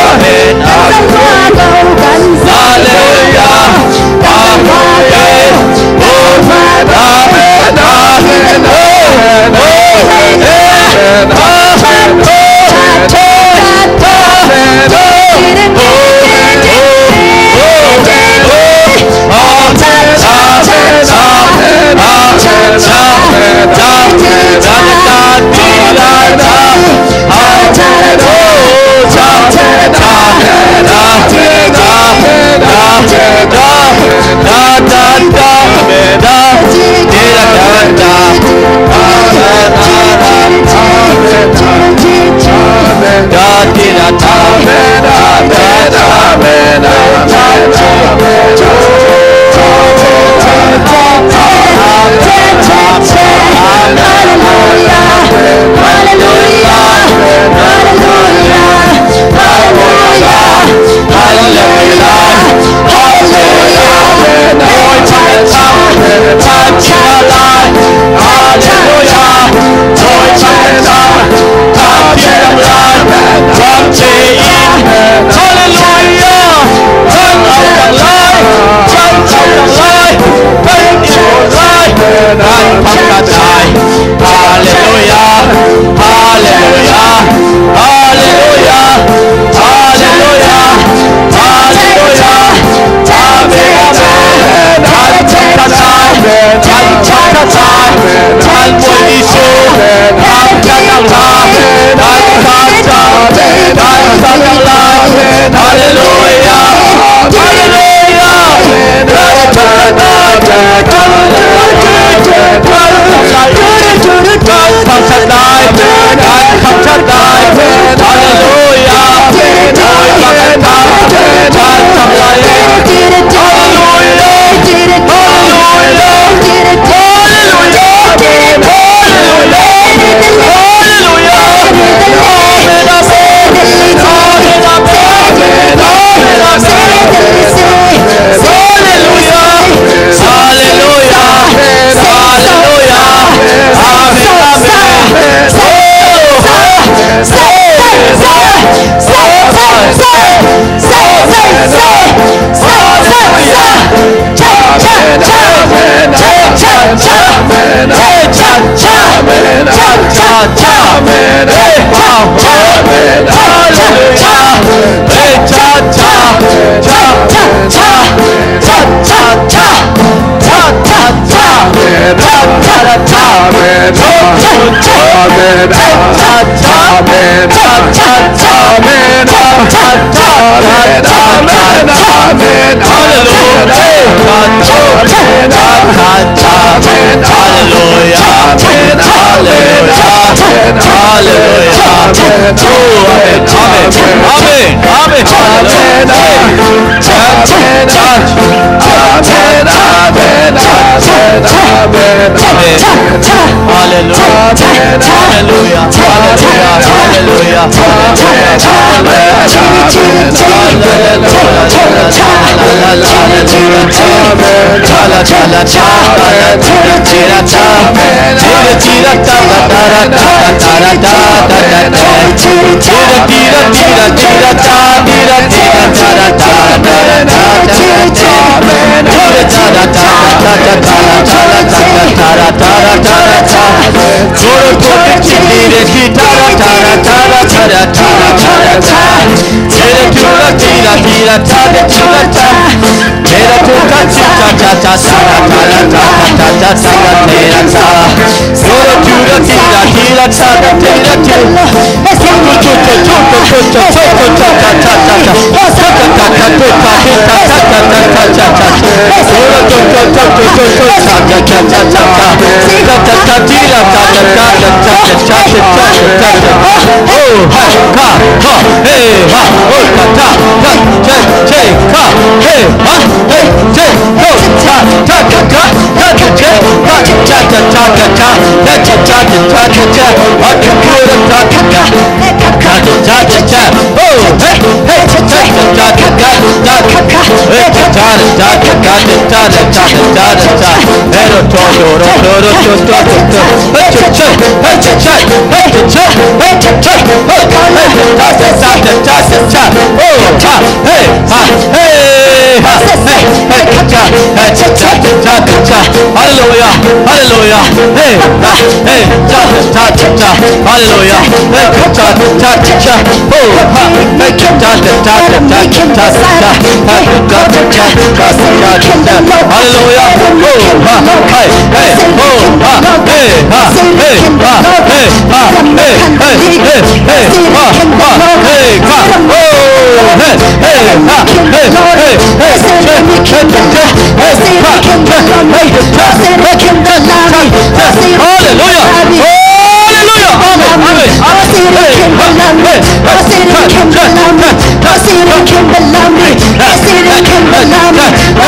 Hallelujah. Amen. Amen. Amen. cha cha cha ha cha cha cha cha cha cha cha cha oh hey hey cha cha cha cha cha cha hey cha cha cha cha cha cha cha cha cha cha hey ro to ro ro ro ro to to to hey cha cha hey cha cha hey cha cha hey cha cha hey cha cha cha cha cha cha oh ha hey ha hey ha hey hey cha hey cha cha cha cha hallelujah hallelujah hey ha hey cha cha cha cha hallelujah hey cha cha cha cha oh ha hey cha cha cha cha cha cha cha ha cha cha cha cha cha cha hallelujah oh ha hey hey oh ha hey ha hey ha hey ha hey hey hey hey ha ha hey ha oh hey hey ha hey hey hey hey hey hey ha hey ha hey hallelujah hallelujah amen amen hey ha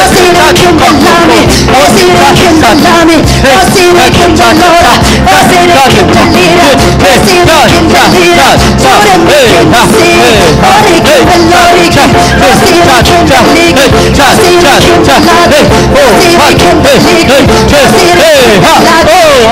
hey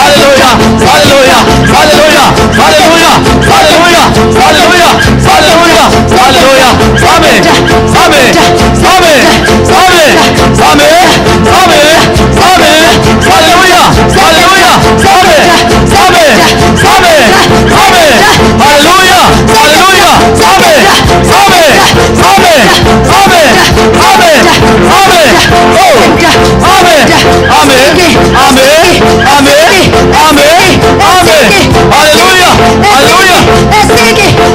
Hallelujah, hallelujah, hallelujah, hallelujah, hallelujah, hallelujah, hallelujah, hallelujah. Amen, amen, amen, amen, amen, amen, amen, hallelujah, hallelujah, amen, amen, amen, amen, hallelujah, hallelujah, amen, amen, amen, amen, amen, amen, oh, amen, amen, amen, amen, amen, amen,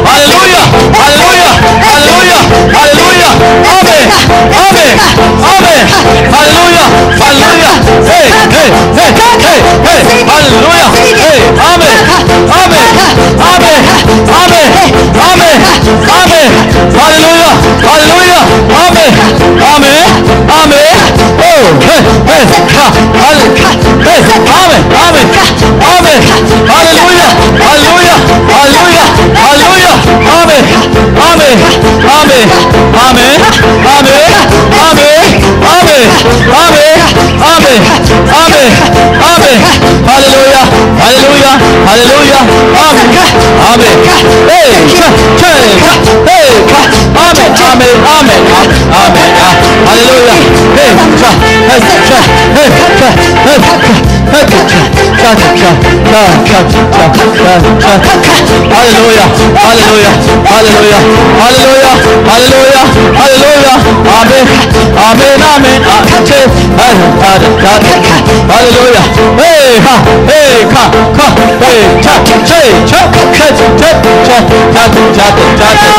hallelujah, hallelujah, hallelujah, hallelujah, hallelujah, hallelujah, amen, amen, amen, hallelujah, hallelujah, hey, hey, hey, hey, hey, hallelujah, hey, amen, amen, amen, amen, amen, amen, hallelujah, hallelujah, amen, amen, amen, oh, hey, hey, ha, hallelujah, hey, amen, amen, amen, hallelujah, hallelujah, hallelujah, hallelujah, amen, amen, amen, amen, amen, amen, amen, amen, amen, amen, amen, hallelujah, hallelujah, hallelujah, amen, amen, hey, cha, cha, cha, hey, ha, amen, amen, amen, amen, hallelujah, hey, cha, hey, cha, hey, cha, hey, cha, hey, cha, cha, cha, cha, cha, cha, cha, cha, hallelujah, hallelujah, hallelujah, hallelujah, hallelujah, hallelujah, amen, amen, amen, amen, hallelujah, hey, ha, hey, ka, ka, hey, cha, cha, cha, cha, cha, cha, cha, cha, cha, cha,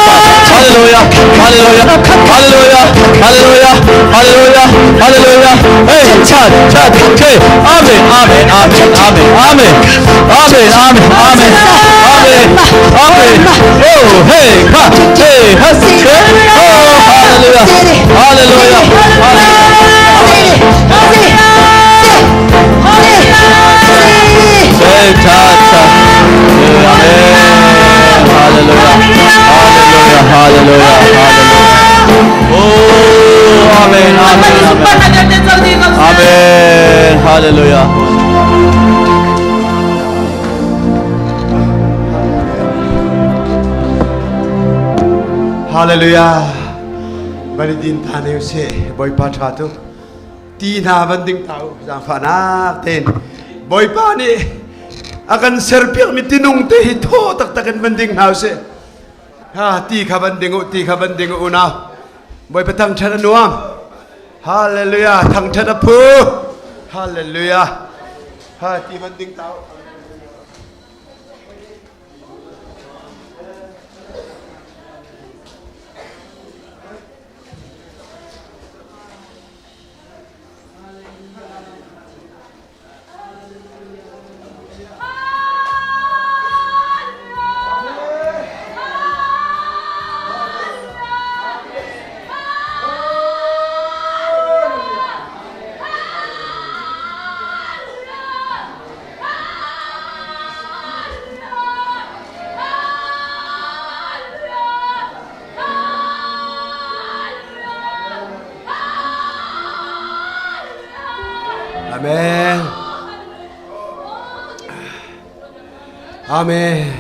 hallelujah, hallelujah, hallelujah, hallelujah, hallelujah, hallelujah, hey, cha, cha, cha, amen, amen, amen, amen, amen, amen, amen, amen, amen, amen, oh, hey, ha, hey, ha, hey, oh, hallelujah, hallelujah, hey, cha, cha, amen, hallelujah, hallelujah, hallelujah, hallelujah, oh, amen, amen, amen, amen, hallelujah. Hallelujah. Van din ta ne se Bawipa tha tu. Ti hna van ding ta u zaangfahnak tein. Bawipa nih a kan serpiak mi tinung te hi thaw taktak in van ding hna usih. Ha ti kha van ding u ti kha van ding u unau. Bawipa thangṭhat a nuam. Hallelujah thangṭhat a phu. Hallelujah. Ha ti van ding ta u. Amen. Amen.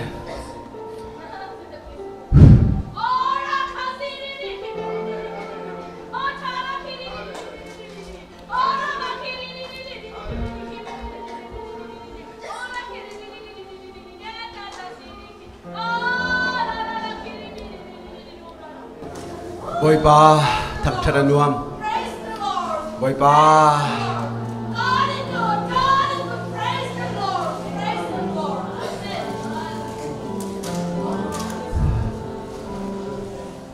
Bawipa thangṭhat a nuam. Bawipa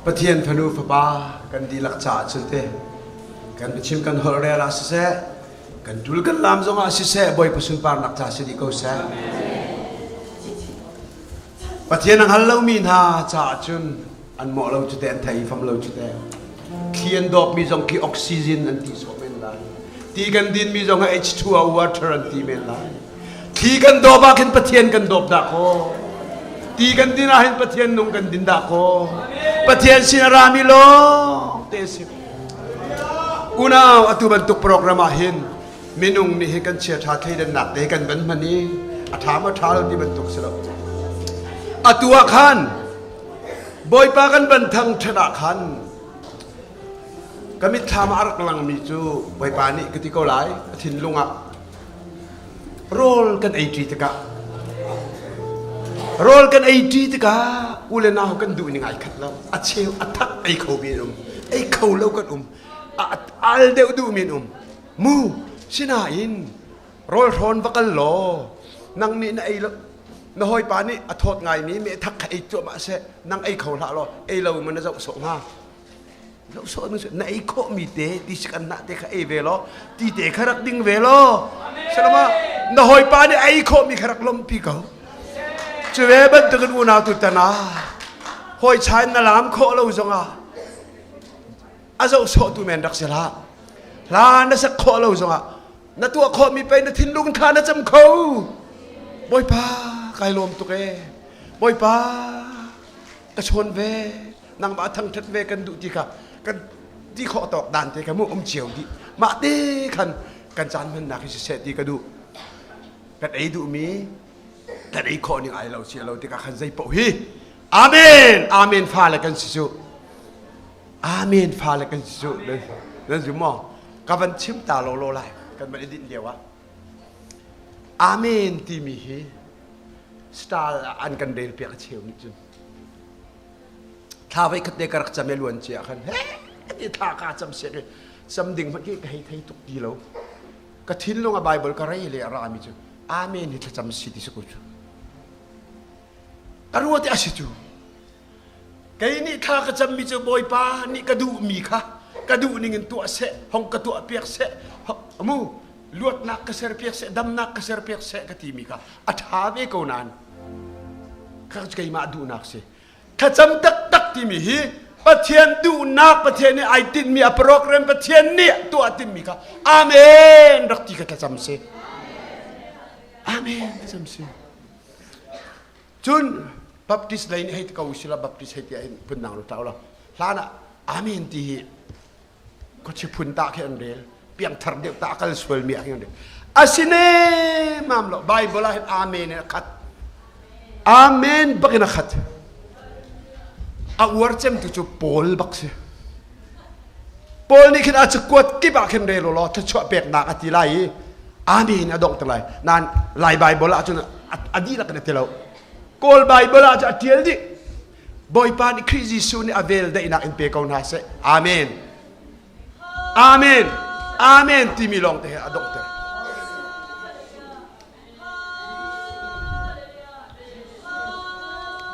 Pathian fanu fapa kan dihlak caah cun te kan biachim kan holh rel ah siseh kan tul kan lam zongah siseh Bawipa sunparnak ca si dih ko seh. Pathian a hngal lomi hna caah cun an mawh lo cu teh an thei fam lo cu teh. Thli an dawpmi zong khi oxygen an ti sawh men lai. Ti kan dinmi zong hi H2O water an ti men lai. Thli kan dawp ah khin Pathian kan dawp dah kaw. Ti kan din ah hin Pathian nung kan din dah kaw. Pathian sin a rami lawng te si. Unau atu bantuk program ah hin minung nih hi kan chia ṭha thleidannak te kan van hman i a ṭha maw ṭha lo ti bantuk si lo. Atu ah khan Bawipa kan van thangṭhat ah khan ka mitthlam ah a rak langmi cu Bawipa nih ka ti ko lai a thinlung ah rawl kan ei ṭi tikah rawl kan ei ṭi tikah u le nau kan duh ning ai khat lo a cheu a thak ei kho mi an um ei kho lo kan um a al deuh duh mi an um Mu sinain rawl hrawn va kal law nang nih na ei lo na hawipa nih a thawt ngaimi mehthak kha ei cuahmah seh nang ei kho hlah law ei lo man na zoh sawh hnga zoh sawh na ei khawh mi te ti sik an nah te kha ei ve law ti te kha rak ding ve law salama na hawipa nih ei khawh mi kha rak lompi ko cu ve bantukin unau tu tana hawi chain na lam khawh lo zongah a zoh sawhtu men rak si hlah hla na sak khawh lo zongah na tuah khawhmi pei na thinlung tha na cam kho bawipa kai lawm tuk e bawipa ka chawn ve nangmah thangthat ve kan duh ti kha kan ti khawh tawk dan te kha mu um cio dih mah te khan kan caan hmannak hi siseh ti ka duh kan ei duhmi kan ei khawh ning ai lo si lo tikah khan zei paoh hi amen amen fale kan si cu Amen fale kan si cu nan zum maw? Ka van chim ta law law lai kan van i dinh lio ah. Amen timi hi style an kan rel piak a cheu nih cun. Thla voi khat te ka rak cam i luan cia khan he ti thla ka cam siak i cam ding hmanh khi ka hei thei tuk ti lo. Ka thinlung a Bible ka rei le a ra mi cu Amen hi thlacam si ti si ko cu. Ka ruat i a si cu. Kei nih thla ka cammi cu Bawipa nih ka duhmi kha ka duh ning in tuah seh, hong ka tuah piak seh, mu luatnak ka ser piak seh, damnak ka ser piak seh ka timi kha a ṭha ve ko nain kha keimah duhnak si. Thlacam taktak timi hi Pathian duhnak, Pathian nih ai tinhmi a program Pathian nih tuah timmi kha Amen rak ti ka thlacam si. Amen thlacam si. Cun Baptist lei nih hei ti ko usila Baptist hei ti ah hin phundang ru tlau lo. Hlan ah Amen ti hi khuachi phun ta khi an rel. Piangthar deuh ta a kal sual mi ah khin an rel. Asine mam lo Bible ah hin Amen in a khat. Amen bak in a khat. A uar cem tu cu Paul bak si. Paul nih khin a cakuat kip ah khin rel law thluachuah peknak a ti lai i Amen a dongh te lai. Nain Lai Bible ah cun a dihlak in a ti lo. Kawl Bible ah cun a tial dih. Bawipa nih Khrih Jesuh nih a vel daihnak in pe ko hna seh. Amen. Amen. Amen timi lawng te he a donghter.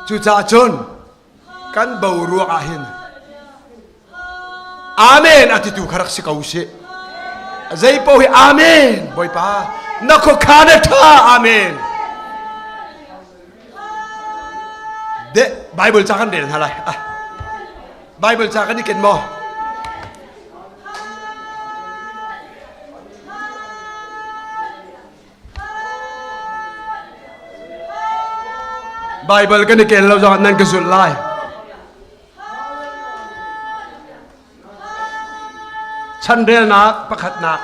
Cucaah cun kan boruak ah hin Amen a titu kha rak si ko sih. Zei paoh hi Amen Bawipa na khuakhan a ṭha Amen. De Bible ca kan rel hna lai. Ah. Bible ca kan i ken maw? Baibal kan i ken lo zongah nan ka zulh lai. Chanrelnak pakhatnak.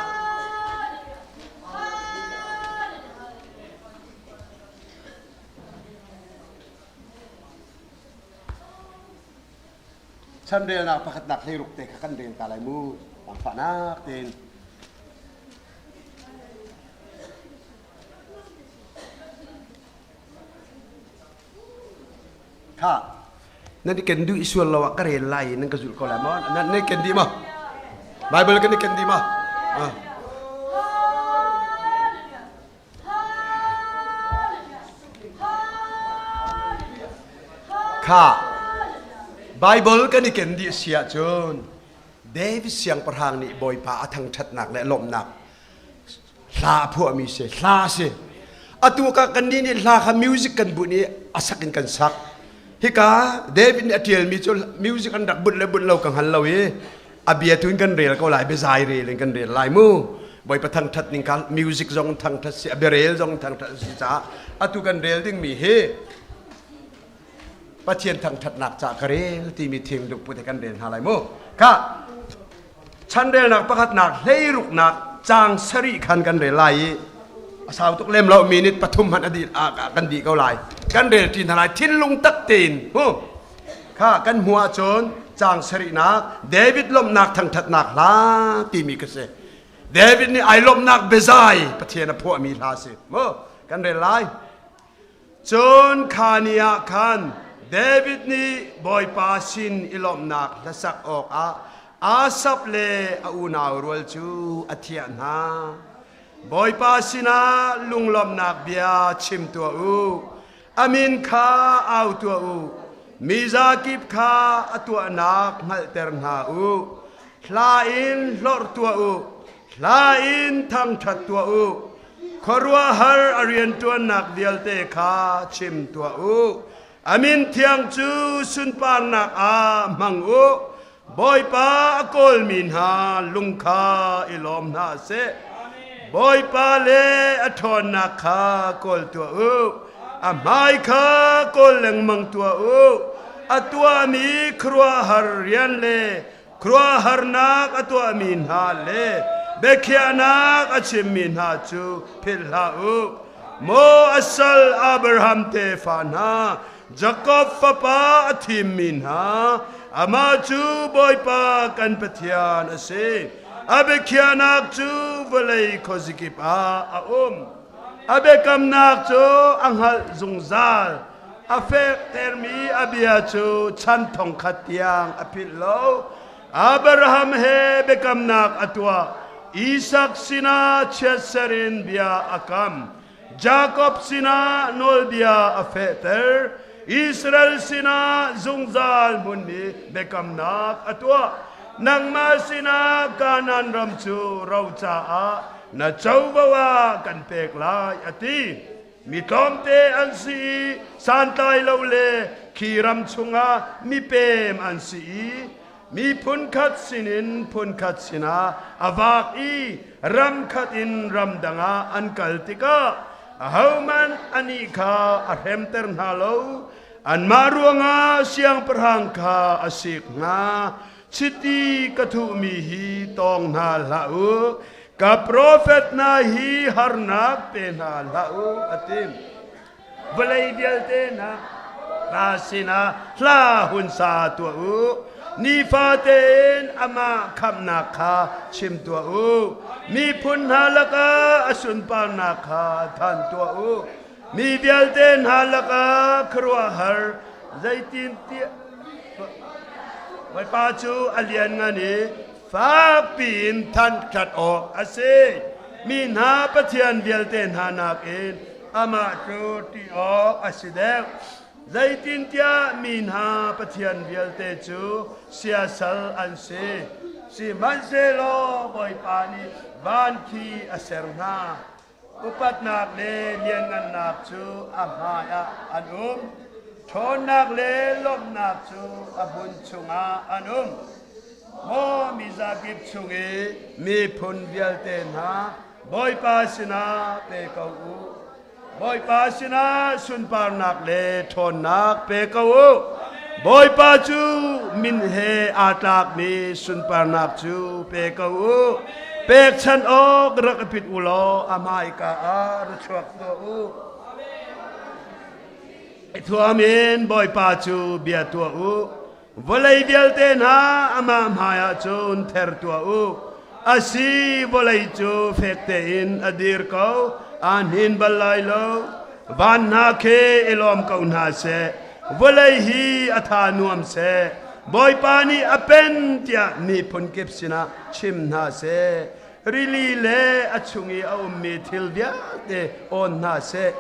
Chanrelnak pakhatnak hleiruk te kha kan rel ta lai mu. Langfahnak tein. Kha nan i ken duh sual lo ah ka rel lai i nan ka zulh ko lai maw? Nan i ken dih maw? Bible kan i ken dih maw? Ah. Kha Bible kan i ken dih si ahcun David siangpahrang nih Bawipa a thangṭhatnak le lawmhnak hla a phuahmi si hla a si. Atu ka kannih nih hla kha music kan bunh i a sak in kan sak. Hika David nih a ṭialmi cu music an rak bunh le bunh lo ka hngal lo i a bia tu in kan rel ko lai biazai rel in kan rel lai mu Bawipa thangthat ning kha music zong thangthat si a biarel zong thangthat si caah atu kan rel dingmi hi Pathian thangthatnak ca ka rel timi thing lungput he kan rel hna lai mu kha chanrelnak pakhatnak hleiruknak caang sarih khan kan rel lai i a sau tuk lem lo minute pathum hmanh a dih kan dih ko lai kan rel ṭi hna lai thinlung tak tein hu Kha kan hmuh ahcun caang sarihnak David lawmhnak thangṭhatnak hla timi ka si. David nih ai lawmhnak biazai Pathian a phuahmi hla si. Mu kan rel lai. Cun kha ni ah khan David nih Bawipa sin i lawmhnak hlasak awkah Asaph le a unau rual cu a thiah hna. Bawipa sinah lunglawmhnak bia chim tuah u. A min kha au tuah u. Mi zakip kha a tuahnak hngalhter hna u. Hla in hlorh tuah u. Hla in thangṭhat tuah u. Khuaruahhar a rianṭuannak vialte kha chim tuah u. A min thiang cu sunparnak ah hmang u. Bawipa a kawlmi hna lung kha i lawm hna seh. Bawipa le a ṭhawnnak kha kawl tuah u. A hmai kha kawl lengmang tuah u. A tuahmi khuaruahhar rian le khuaruahharnak a tuahmi hna le biakhiahnak a chimmi hna cu philh hlah u. Maw a sal Abraham tefa hna, Jakob fapa a thimmi hna, amah cu Bawipa kan Pathian a si. A biakhiahnak cu vawlei khuazikip ah a um. A biakamnak cu a hngalh zungzal. A fektermi a bia cu chan thongkhat tiang a philh lo. Abraham he biakamnak a tuah. Isak sinah chiatser in bia a kam. Jakob sinah nawlbia a fehter. Israel sinah zungzal hmunmi biakamnak a tuah. Nangmah sinah Kanaan ram cu ro caah na covo ah kan pek lai, a ti. Mi tlawmte an si i santlai lo le khi ram chungah mipem an si i mi phunkhat sinin phunkhat sinah a vak i ram khat in ram dang ah an kal tikah ahohmanh anih kha a hremter hna lo. Anmah ruangah siangpahrang kha a sik hna. Chiti ka thuhmi hi tawng hna hlah u, ka profet hna hi harnak pe hna hlah u, a ti. Vawlei vialte hna hna sinah hla hun sa tuah u. Nifate in amah khamhnak kha chim tuah u. Miphun hna lakah a sunparnak kha than tuah u. Mi vialte hna lakah khuaruahhar zeitintiah Bawipa cu a lianngan i fakpi in thangṭhat awk a si. Mi hna Pathian vialte hna nakin amah cu ṭih awk a si deuh. Zeitintiah mi hna pathian vialte cu siasal an si. Sihmanhsehlaw Bawipa nih van khi a ser hna. Upatnak le lianngannak cu a hmaiah an um. Ṭhawnnak le lawmhnak cu a hmun chungah an um. Maw mizakip chung i miphun vialte hna, Bawipa sinah pe ko u. Bawipa sinah sunparnak le ṭhawnnak pe ko u. Bawipa cu min he aa tlakmi sunparnak cu pe ko u. Pekchanh awk rak i pit u law a hmaika ah ra chuak tuah u. I thuam in Bawipa cu bia tuah u. Vawlei vialte hna amah hmaiah cun ther tuah u. Asi, vawlei cu fek tein a dir ko, aa hnin bal lai lo. Van hna khi i lawm ko hna seh, vawlei hi a tha nuam seh. Bawipa nih a pen tiah miphun kip sinah chim hna seh. Rili le a chung i a ummi thil vialte awn hna seh.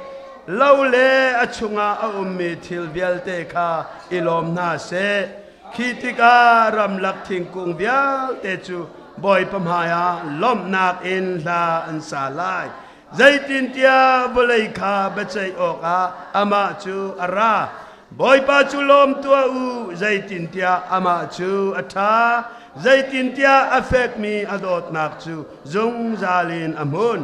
Lo le a chungah a ummi thil vialte kha i lawm hna seh. Khi tikah ramlak thingkung vialte cu Bawipa hmaiah lawmhnak in hla an sa lai. Zeitintiah vawlei kha biaceih awkah amah cu a ra. Bawipa cu lawm tuah u, zeitintiah amah cu a ṭha. Zeitintiah a fekmi a dawtnak cu zungzal in a hmun.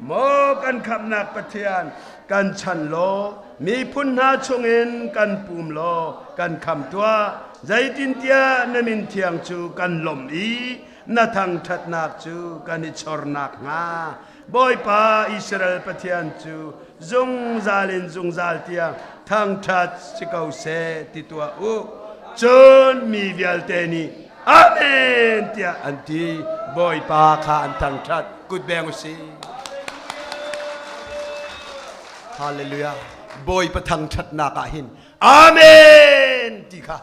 Maw kan khamhnak Pathian, kan chan law, miphun hna chungin kan pum law, kan kham tuah. Zeitintiah na min thiang cu kan lawmh i na thangṭhatnak cu kan i chor nakhnga. Bawipa Israel Pathian cu zungzal in zungzal tiang thangṭhat si ko seh ti tuah u. Cun mi vialte nih Amen tiah an ti. Bawipa kha an thangṭhat. Kut beng u sih. Hallelujah. Bawipa thangṭhatnak ah hin Amen ti kha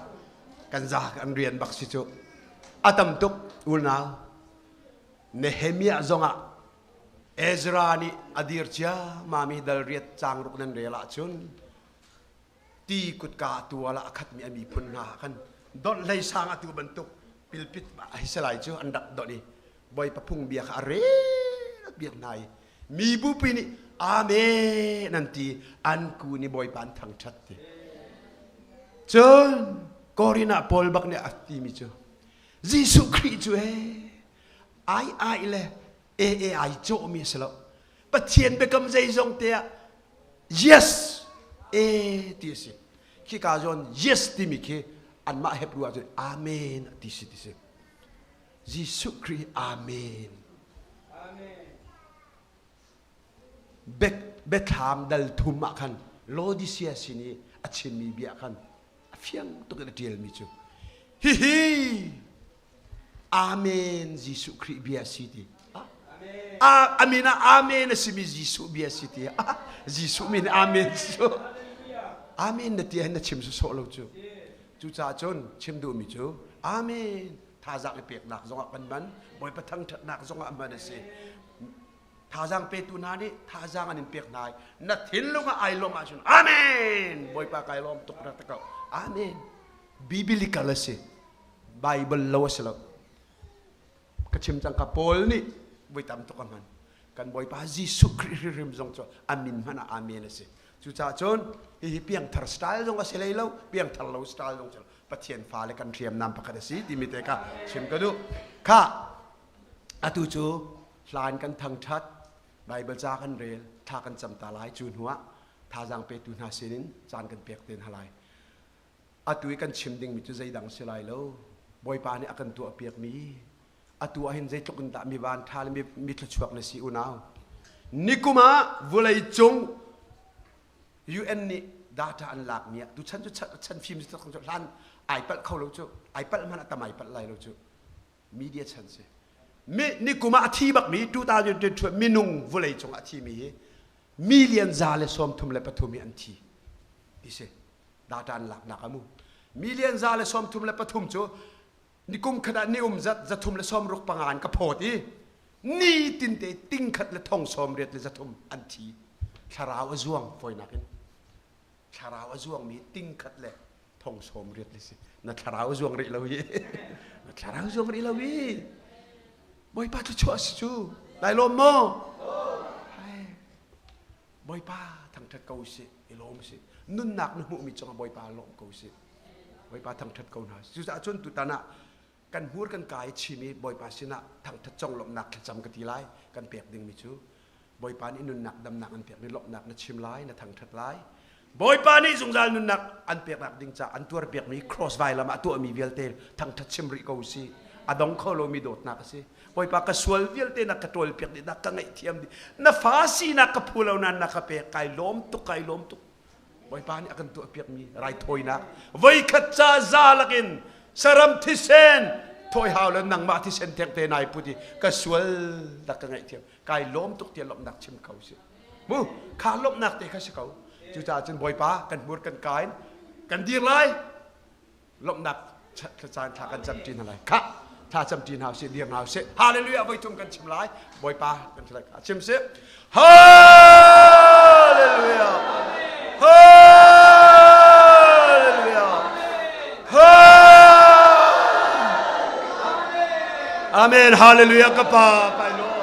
kan za kan rian bak si cu. A tam tuk unau. Nehemiah zongah Ezra nih a dir ciammami dal riat caang ruk nan rel ahcun ti kutka tual ah a khatmi a miphun hna khan donh hlei sang atu bantuk pilpit hei si lai cu an rak donh i Bawipa phungbia kha a rel biak hna i mi bupi nih Amen an ti an ku nih Bawipa an thangṭhat ti. Cun Korin ah Paul bak nih a timi cu Jesuh Khrih cu ee ai ai le e e ai cawhmi a si lo. Pathian biakam zeizong te ah yes e ti a si. Khika zawn yes timi khi anmah Hebrew ahcun amen ti si ti si. Jesuh Khrih amen. Biathlam dal thum ah khan Laodicea sin i a chimmi bia khan a fiang tuk in a ṭialmi cu hihi Amen Jesuh Khrih bia si ti. Amin ah Amen a simi Jesuh bia si ti. Jesuh min Amen cu. Amen na ti na chim sawsawh lo cu. Cucaah cun chim duhmi cu Amen thazaang i peknak zongah kan man Bawipa thangṭhatnak zongah hman a si. Thazaang petu hna nih thazaang an in pek hna i na thinlung ah ai lawm ahcun Amen Bawipa kai lawm tuk rak ti ko. Amen. Biblical a si. Bible lo a si lo. Ka chim cang ka Paul nih voi tam tuk a hman. Kan Bawipa Jesuh Khrih hrimhrim zong cu a min hmanh ah Amen a si. Cucaah cun hihi piangthar style zong a si hlei lo, piangthar lo style zong si lo. Pathian fale kan hriamnam pakhat a si timi te kha chim ka duh. Kha atu cu hlan kan thangṭhat, Bible ca kan rel, thla kan cam ta lai. Cu hnuah thazaang petu hna sinin caan kan pek te hna lai. Atu i kan chim dingmi cu zeidang si lai lo. Bawipa nih a kan tuahpiakmi atu ah hin zeitluk in dah mi van ṭha le mi thluachuak na si unau. Nikum ah vulei cung UN nih data an lakmi ah tuchan cu chan fim si cu hlan ai palh kho lo cu ai palh hmanh ah tam ai palh lai lo cu media chan si mi nikum ah a thi bakmi 2022 minung vulei cung ah a thimi hi million 133 hi an thi ti si data an laknak amu million 133 cu ni kum khat ah ni um zat 365 an ka phawt i ni tinte ting khat le thong sawm riat le 300 an thi thlarau a zuang fawinak in thlarau a zuang mi ting khat le thong sawm riat le si na thlarau zuang rih lo hi na thlarau zuang rih lo hi bawipa cu chuah si cu lai lawm maw Bawipa thangṭhat ko usih, i lawm usih. Nunnak na hmuhmi cungah Bawipa lawm ko usih. Bawipa thangṭhat ko hna. Cucaah cun tutan ah kan hmur kan ka i chim i Bawipa sinah thangṭhat conglawmhnak thlacam ka ti lai kan pek dingmi cu Bawipa nih nunnak damnak an pekmi lawmhnak na chim lai, na thangṭhat lai. Bawipa nih zungzal nunnak an peknak ding caah an tuarpiakmi cross vailam ah tuahmi vialte thangṭhat chim rih ko usih. A dong kho lomi dawtnak a si. Bawipa ka sual vialte na ka ṭawlpiak dih na ka ngaihthiam dih. Na fa sinak ka phu lo nain na ka pek. Kai lawm tuk, kai lawm tuk. Bawipa nih a kan tuahpiakmi raithawinak voikhat ca za lakin saram thisen thawi hau le nangmah thisen thengte nai put i ka sual dak ka ngaihthiam kai lawm tuk tiah lawmhnak chim ko si mu kha lawmhnak te kha si ko. Cucaah cun Bawipa kan hmur kan kain kan dir lai, lawmhnak caan thla kan cam ṭi hna lai. Khah, thla cam ṭi hna usih, dir hna usih. Hallelujah voi thum kan chim lai. Bawipa kan chim lai, chim sih. Hallelujah, Hallelujah, Amen. Hallelujah. Ka pa kai lawm.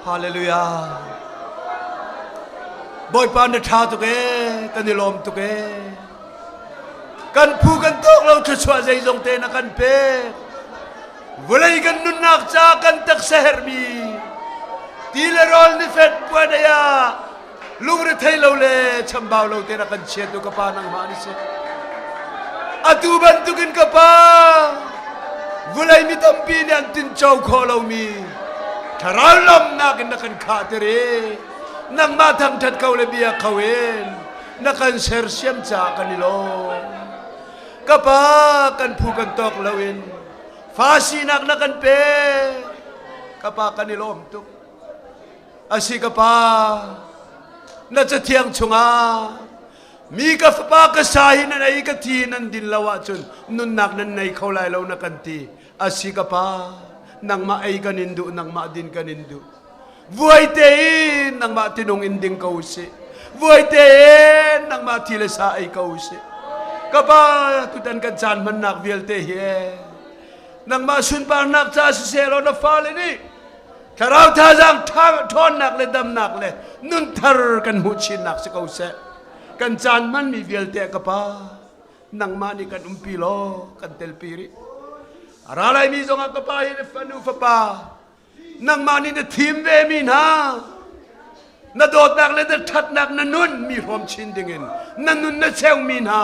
Hallelujah. Bawipa na ṭha tuk ee, kan i lawm tuk ee. Kan phu kan tawk lo thluachuah zeizong te na kan pek. Vawlei kan nunnak ca kan taksa herhmi ti le rawl nifet puan ei ah lungrethei lo le chambau lo te na kan chiatu ka pa nangmah ni si. Atu bantukin ka pa vulei mi tampi nih an tinco khawh lomi thlarau lawmhnak in na kan khahter i nangmah thangṭhat ko le bia kho in na kan sersiam caah kan i lawm. Ka pa kan phu kan tawk loin fa sinak na kan pek. Ka pa kan i lawm tuk. Asi ka pa na cathiang chungah mi ka fapa ka sa hi nan ei ka thi nan din lo ahcun nunnak nan nei kho lai lo na kan ti. Asi ka pa nangmah ei kan in duh, nangmah din kan in duh. Vuai tein nangmah tinung in ding ko usih. Vuai tein nangmah thi le sa ei ko usih. Ka pa tutan kan caan hmannak vialte hi nangmah sunparnak ca siseh law na fale nih thlarau thazaang ṭhawnnak le damnak le nunthar kan hmuh chinnak si ko seh. Kan caan hmanmi vialte ka pa nangmah nih kan umpi law kan telpi rih. A ra laimi zongah ka pa hi na fanu fapa nangmah nih na thim ve mi hna na dawtnak le na ṭhatnak na nun mi hrawm chin dingin na nun na cheu mi hna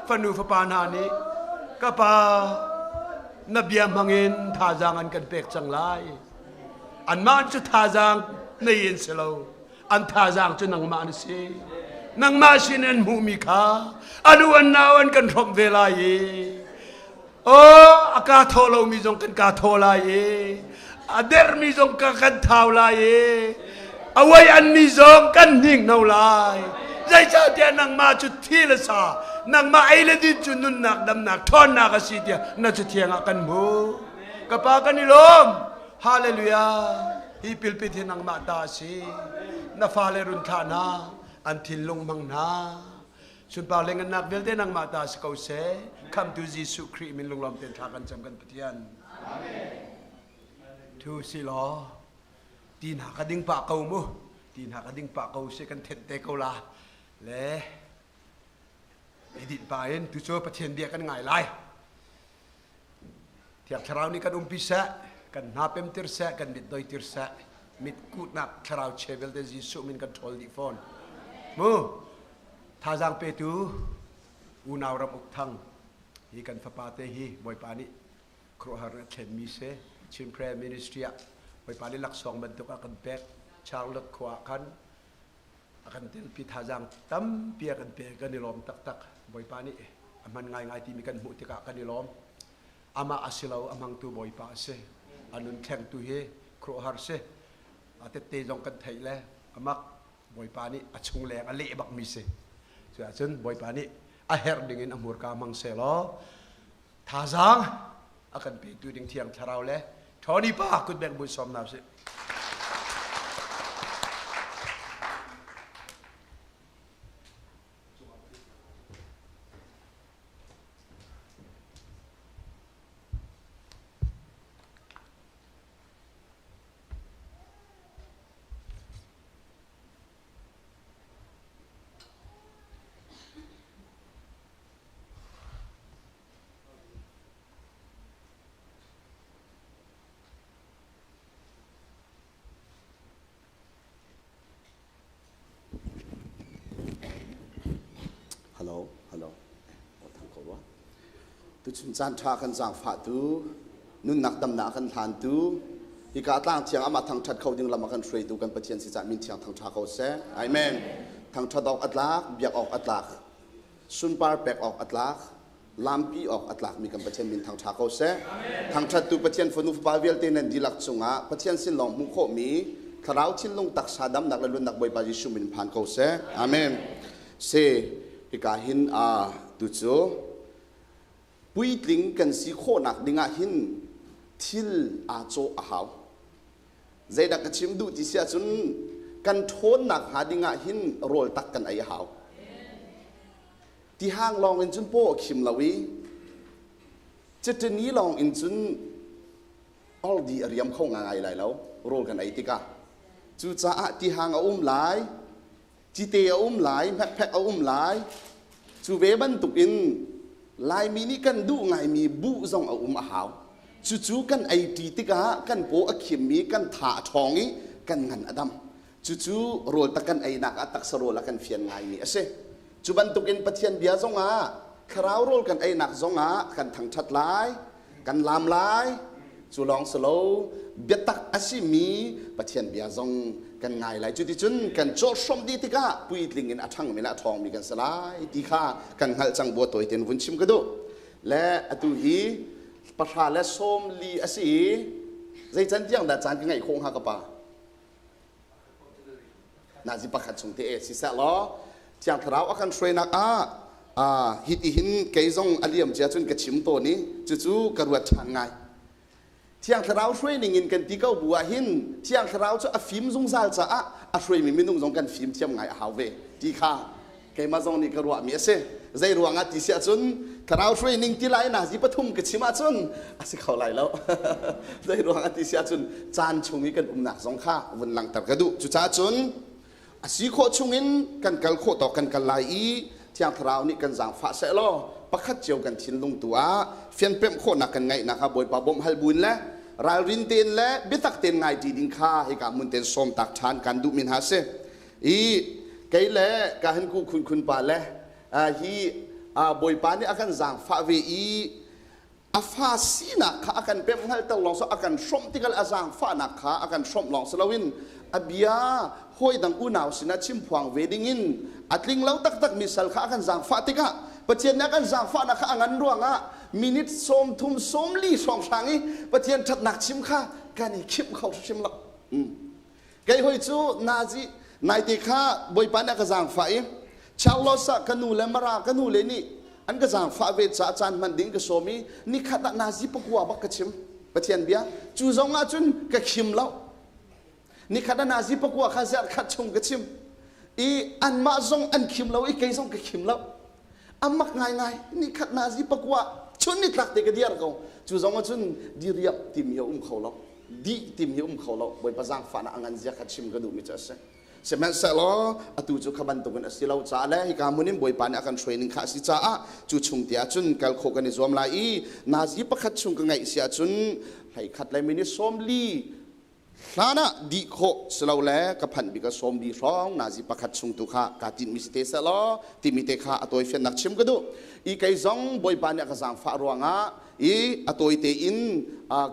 fanu fapa hna nih ka pa. Na bia hmangin thazaang an kan pek cang lai. Anmah cu thazaang nei in si lo. An thazaang cu nangmah na si. Nangmah sin an hmuhmi kha anu an nau an kan hrawmh ve lai i Aw, a kaa thaw lomi zong kan kaa thaw lai i a dermi zong ka kan thau lai i a uai anmi zong kan hninghno lai. Zeicahtiah nangmah cu thi le sa, nangmah ei le din cu nunnak damnak ṭhawnnak a si tiah na cathiang ah kan hmuh. Ka pa kan i lawm. Hallelujah. Hi pilpit hi nangmah ta a si. Na fale run thlah hna, an thinlung hmang hna. Sunpar le ngannak vialte nangmah ta si ko seh. Khamhtu Jesuh Khrih min lunglawm tein thla kan cam kan Pathian. Amen. Thu si law ti hna ka ding pah ko mu. Ti hna ka ding pah ko si kan thenh te ko la. Le i dinh pa in tu cu Pathian bia kan ngai lai. Thiang Thlarau nih kan umpi seh, kan hna pemtir seh, kan mit doitir seh, mit kuhnak thlarau chia vialte Jesuh min kan ṭhawl dih fawn. Mu, thazaang petu unau ram uk thang hi kan fapa te hi Bawipa nih khuaruahhar in a thlenmi si. Chin Prayer Ministry ah Bawipa nih laksawng bantuk a kan pek. Charlotte khua ah khan a kan telpi thazaang tampi a kan pek kan i lawm taktak Bawipa nih a hman ngaingai timi kan hmuh tikah kan i lawm amah a si lo a hmangtu Bawipa a si a nun thlengtu hi khuaruahhar si a tette zong kan theih le amak Bawipa nih a chung leng a leh bakmi si cu ahcun Bawipa nih a herh ding in a hmurka hmang seh law thazaang a kan petu ding thiang thlarau le Tony pa kutbek bun sawm na sih. Hello, hello. O thang ko rua. Tuchun caan ṭha kan zaangfahtu, nunnak damnak kan hlantu, hika tlang thiang amah thangṭhat kho ding lam a kan hruaitu kan Pathian si cah min thiang thangṭha ko seh. Amen. Thangṭhat awk a tlak, biak awk a tlak, sunpar pek awk a tlak, lampi awk a tlakmi kan Pathian min thangṭha ko seh. Thangṭhattu Pathian fanu fapa vialte nan dihlak cungah Pathian sin lawng hmuh khawhmi thlarau thinlung taksa damnak le luatnak Bawipa Jesuh min phan ko seh. Amen. Se hika hin a tu cu puitling kan si khawhnak dingah hin thil aa cawh a hau. Zeidah ka chim duh ti si ahcun kan ṭhawnnak hnga dingah hin rawl tak kan ei a hau. Tihang lawng in cun paw a khim lo i citini lawng in cun ordi a riam kho ngai lai lo rawl kan ei tikah. Cucaah tihang a um lai, cite a um lai, hmekphek a um lai. Cu ve bantukin Laimi nih kan duh ngaimi buh zong a um a hau. Cucu kan ei ṭi tikah kan paw a khim i kan tha a ṭhawng i kan ngan a dam. Cucu rawl tak kan einak ah taksa rawl a kan fian ngaimi a si. Cu bantukin Pathian bia zongah thlarau rawl kan einak zongah kan thangṭhat lai, kan laam lai. Cu lawng si lo, biatak a simi Pathian bia zong kan ngai lai. Cuticun kan cawhhrawmh dih tikah puitling in a ṭhangmi le a ṭhawngmi kan si lai ti kha kan hngalh cang bua tawi tein vun chim ka duh. Le atu hi 40 a si i zei can tiang dah caan ka ngeih khawh hnga ka pa? Nazi pakhat chung te e siseh law Thiang Thlarau a kan hruainak ah hi ti hin kei zong a liam cia cun ka chim tawn i cucu ka ruat ṭhan ngai. Thiang Thlarau hruai ning in kan ti ko bu ah hin Thiang Thlarau cu a fim zungzal caah a hruaimi minung zong kan fim thiam ngai a hau ve ti kha keimah zong nih ka ruahmi a si. Zei ruangah ti si ahcun thlarau hruai ning ti lai nazi pathum ka chim ahcun a si kho lai lo. Zei ruangah ti si ahcun caan chung i kan umnak zong kha vun langhter ka duh. Cucaah cun a si khawh chungin kan kal khawh tawk kan kal lai i Thiang Thlarau nih kan zaangfah seh law pakhat cio kan thinlung tu ah fianpemh khawhnak kan ngeih nakhnga Bawipa bawmh hal buin le ralrin tein le biatak tein ngai ṭi ding kha hika hmun tein sawm tak ṭhan kan duhmi hna a si. I kei le ka han ku khun khun pa le hi Bawipa nih a kan zaangfah ve i A fa sinak kha a kan pemh hngalhter lawng so a kan hrawmh tikah a zaangfahnak kha a kan hrawmh lawng si loin a bia hawi dang unau sinah chimphuang ve dingin a tling lo taktakmi sal kha a kan zaangfah tikah Pathian nih a kan zaangfahnak kha a ngan ruangah minute 30 40 hrawnghrang i Pathian ṭhatnak chim kha kan i khimh kho hrimhrim lo. Kei hoi cu nazi naite kha Bawipa nih a ka zaangfah i Charles ah ka nu le Mara ka nu le nih an ka zaangfah ve caah caan hman ding ka sawm i nikhat ah nazi pakua bak ka chim Pathian bia cu zong ah cun ka khim lo nikhat ah nazi pakua kha zarh khat chung ka chim i anmah zong an khim lo i kei zong ka khim lo amak ngaingai nikhat nazi pakua chun nitlak te ka diar ko cu zong ah cun diriam timi a um kho lo dih timi hi um kho lo Bawipa zaangfahnak a ngan zia kha chim ka duhmi cu a si sihmanhsehlaw atu cu kha bantukin a si lo caah le hika hmun in Bawipa nih a kan hruai ning kha a si caah cu chung te ah cun kal khawh kan i zuam lai i nazi pakhat chung ka ngaih si ahcun hlei khat le minute 40 hlan ah dih khawh si lo le ka phanh bik ah 40 hrawng nazi pakhat chung tu kha kaa tinhmi si te seh law timi te kha a tawifiannak chim ka duh i kei zong Bawipa nih a ka zaangfah ruangah i a tawi tein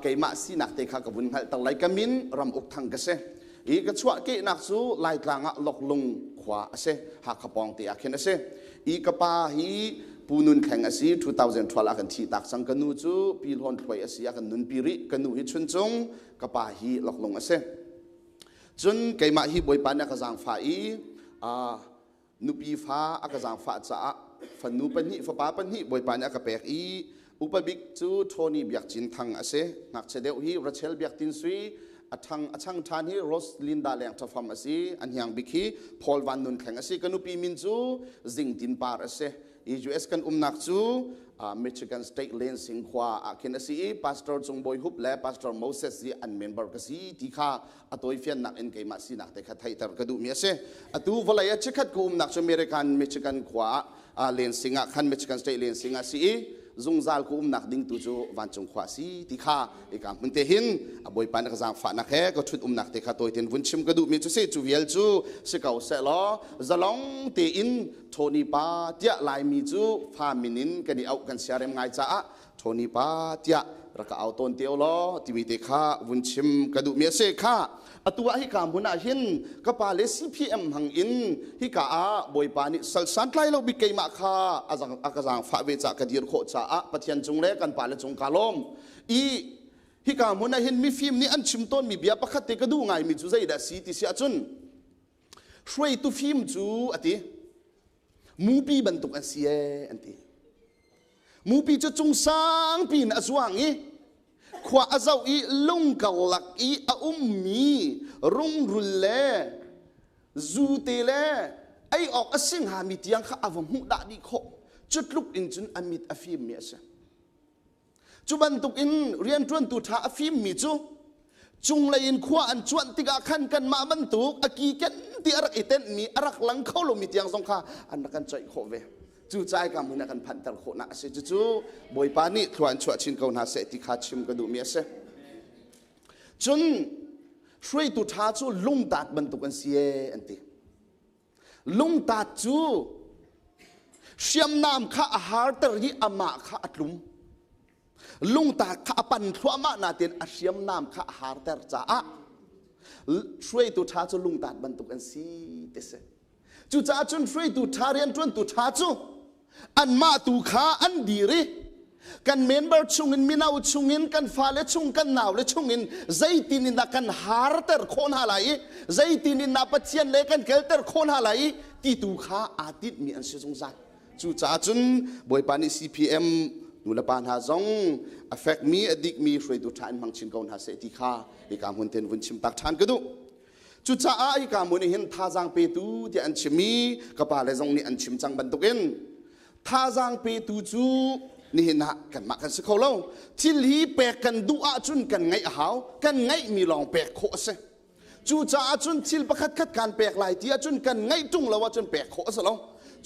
keimah sinak te kha ka vun hngalhter lai ka min ram uk thang ka si i ka chuahkehnak cu Laitlang ah Loklung khua a si Hakha pawng te ah khin a si i ka pa hi Pu Nun Thleng a si 2012 ah kan thih tak cang ka nu cu Pi Hlawn Thluai a si a kan nunpi rih ka nu hi Chuncung ka pa hi Loklung a si cun keimah hi Bawipa nih a ka zaangfah i nupi fa a ka zaangfah caah fanu pahnih fapa pahnih Bawipa nih a ka pek i upa bik cu Tony Biak Cin Thang a si ngakchia deuh hi Rachel Biak Tin Sui a thang a chang ṭhan hi Rose Linda Leng Ṭhafam a si a hniang bik hi Paul Van Nun Thleng a si ka nupi min cu Zing Tin Par a si i US kan umnak cu Michigan State Lansing khua ah khin a si i Pastor Cung Bawi Hup le Pastor Moses hi an member ka si ti kha a tawifiannak in keimah sinak te kha theihter ka duhmi a si. Atu vawlei ah chikkhat ka umnak cu American Michigan khua ah Lansing ah khan Michigan State Lansing ah si i zungzal ka umnak ding tu cu vancung khua a si ti kha ika hmun te hin a bawipa na ka zaangfahnak he ka ṭhut umnak te kha tawitein vun chim ka duhmi cu si cu vial cu si ko seh law zalong tein Tony pa tiah Laimi cu fa min in kan i auh kan siarem ngai caah Tony pa tiah rak ka au tawn te law timi te kha vun chim ka duhmi a si kha atu ah hika hmun ah hin ka pa le CPM hang in hika ah Bawipa nih sal santlai lo bik keimah kha a ka zaangfah ve ca ka dir khawh caah Pathian cung le kan pa le cung ka lawm i hika hmun ah hin mifim nih an chim tawnmi bia pakhat te ka duh ngaimi cu zeidah si ti si ahcun hruaitu fim cu a ti mupi bantuk an si ee an ti Mupi cu cung sangpi in a zuang i khua a zoh i lung karlak i a ummi rungrul le zute le ei awk a si hngami tiang kha a va hmuh dah dih khawh. Cu tluk in cun a mit a fimmi a si. Cu bantukin rianṭuantu ṭha a fimmi cu cunglei in khua an cuanh tikah khan kanmah bantuk a ki ken ti a rak i tenhmi a rak lang kho lomi tiang zong kha an rak kan coih khawh ve. Cu cai ka hmun ah kan phanhter khawhnak a si. Cucu Bawipa nih thlua in chuah chin ko hna seh ti kha chim ka duhmi a si. Cun hruaitu ṭha cu lungtaat bantuk an si ee an ti. Lungtaat cu hriamnam kha a harter i amah kha a tlum. Lungtaat kha a pan thluahmah nain a hriamnam kha a harter caah hruaitu ṭha cu lungtaat bantuk an si ti si. Cucaah cun hruaitu ṭha rianṭuantu ṭha cu anmah tu kha an dir i kan member chungin mino chungin kan fale chung kan naule chungin zeitin in dah kan harter khawh hna lai i zeitin in dah Pathian le kan kelter khawh hna lai i ti tu kha aa tinhmi an si zungzal. Cucaah cun Bawipa nih CPM nulepa hna zong a fekmi a dikmi hruaitu ṭha in hmang chin ko hna seh ti kha hika hmun ten vun chim tak ṭhan ka duh. Cucaah hika hmun hin thazaang petu tiah an chim i ka pale zong nih an chim cang bantukin thazaang petu cu nihin ah kanmah kan si kho lo. Thil hi pek kan duh ahcun kan ngeih a hau. Kan ngeihmi lawng pek khawh a si. Cucaah cun thil pakhat khat kan pek lai ti ahcun kan ngeih ṭung lo ahcun pek khawh a si lo.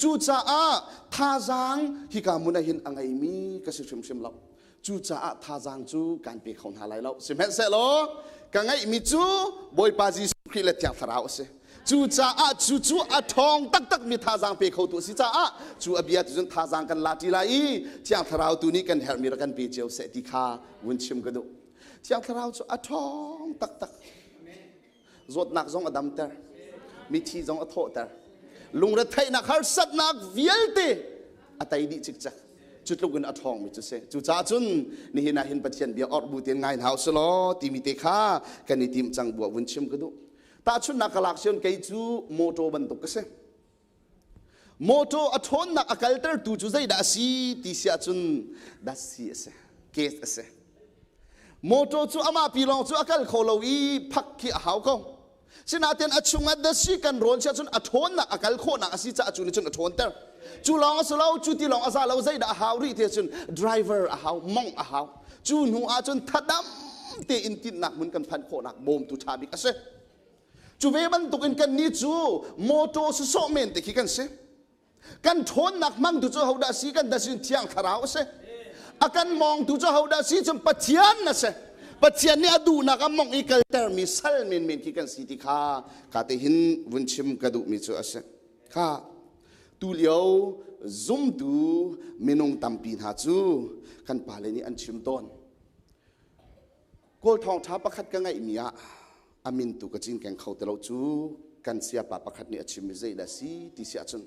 Cucaah thazaang hika hmun ah hin a ngeimi ka si hrimhrim lo. Cucaah thazaang cu kan pe kho hna lai lo. Sihmanhsehlaw ka ngeihmi cu Bawipa Jesuh Khrih le Thiang Thlarau a si. Cucaah cu cu a ṭhawng taktak mi thazaang pe kho tu a si caah cu a bia tu cun thazaang kan la ṭi lai i Thiang Thlarau tu nih kan herhmi rak kan pe cio seh ti kha vun chim ka duh. Thiang Thlarau cu a ṭhawng taktak. Zawtnak zong a damter. Mithi zong a thawhter. Lungretheihnak harsatnak vialte a tei dih cikcek. Cu tluk in a ṭhawngmi cu si. Cucaah cun nihin ah hin Pathian bia orh bu tein ngai hna usih law timi te kha kan i tim cang buah vun chim ka duh. Tahchunhnak ka lak sian kei cu motor bantuk ka si. Motor a ṭhawnnak a kaltertu cu zeidah a si ti si ahcun datsi a si, gas a si. Motor cu amah pi lawng cu a kal kho lo i phak khi a hau ko. Sinain a chungah datsi kan rawn si ahcun a ṭhawnnak a kal khawhnak a si caah cu nih cun a ṭhawnter. Cu lawng a si lo, cu ti lawng a za lo, zeidah a hau rih ti ahcun driver a hau, mong a hau. Cu hnu ahcun thadam tein tinhnak hmun kan phanh khawhnak bawmtu ṭha bik a si. Cu ve bantukin kannih cu mawṭaw sawsawh men te khi kan si. Kan ṭhawnnak hmangtu cu hodah si kan dah sin Thiang Thlarau a si. A kan mawngtu cu hodah si cun Pathian a si. Pathian nih a duhnak a mongh i kaltermi sal menmen khi kan si ti kha ka te hin vun chim ka duhmi cu a si. Kha tulio zumtu minung tampi hna cu kan pale nih an chim tawn. Kawl thawngṭha pakhat ka ngeihmi ah a min tu ka cinkeng kho ti lo cu kan siapa pakhat nih a chimmi zeidah si ti si ahcun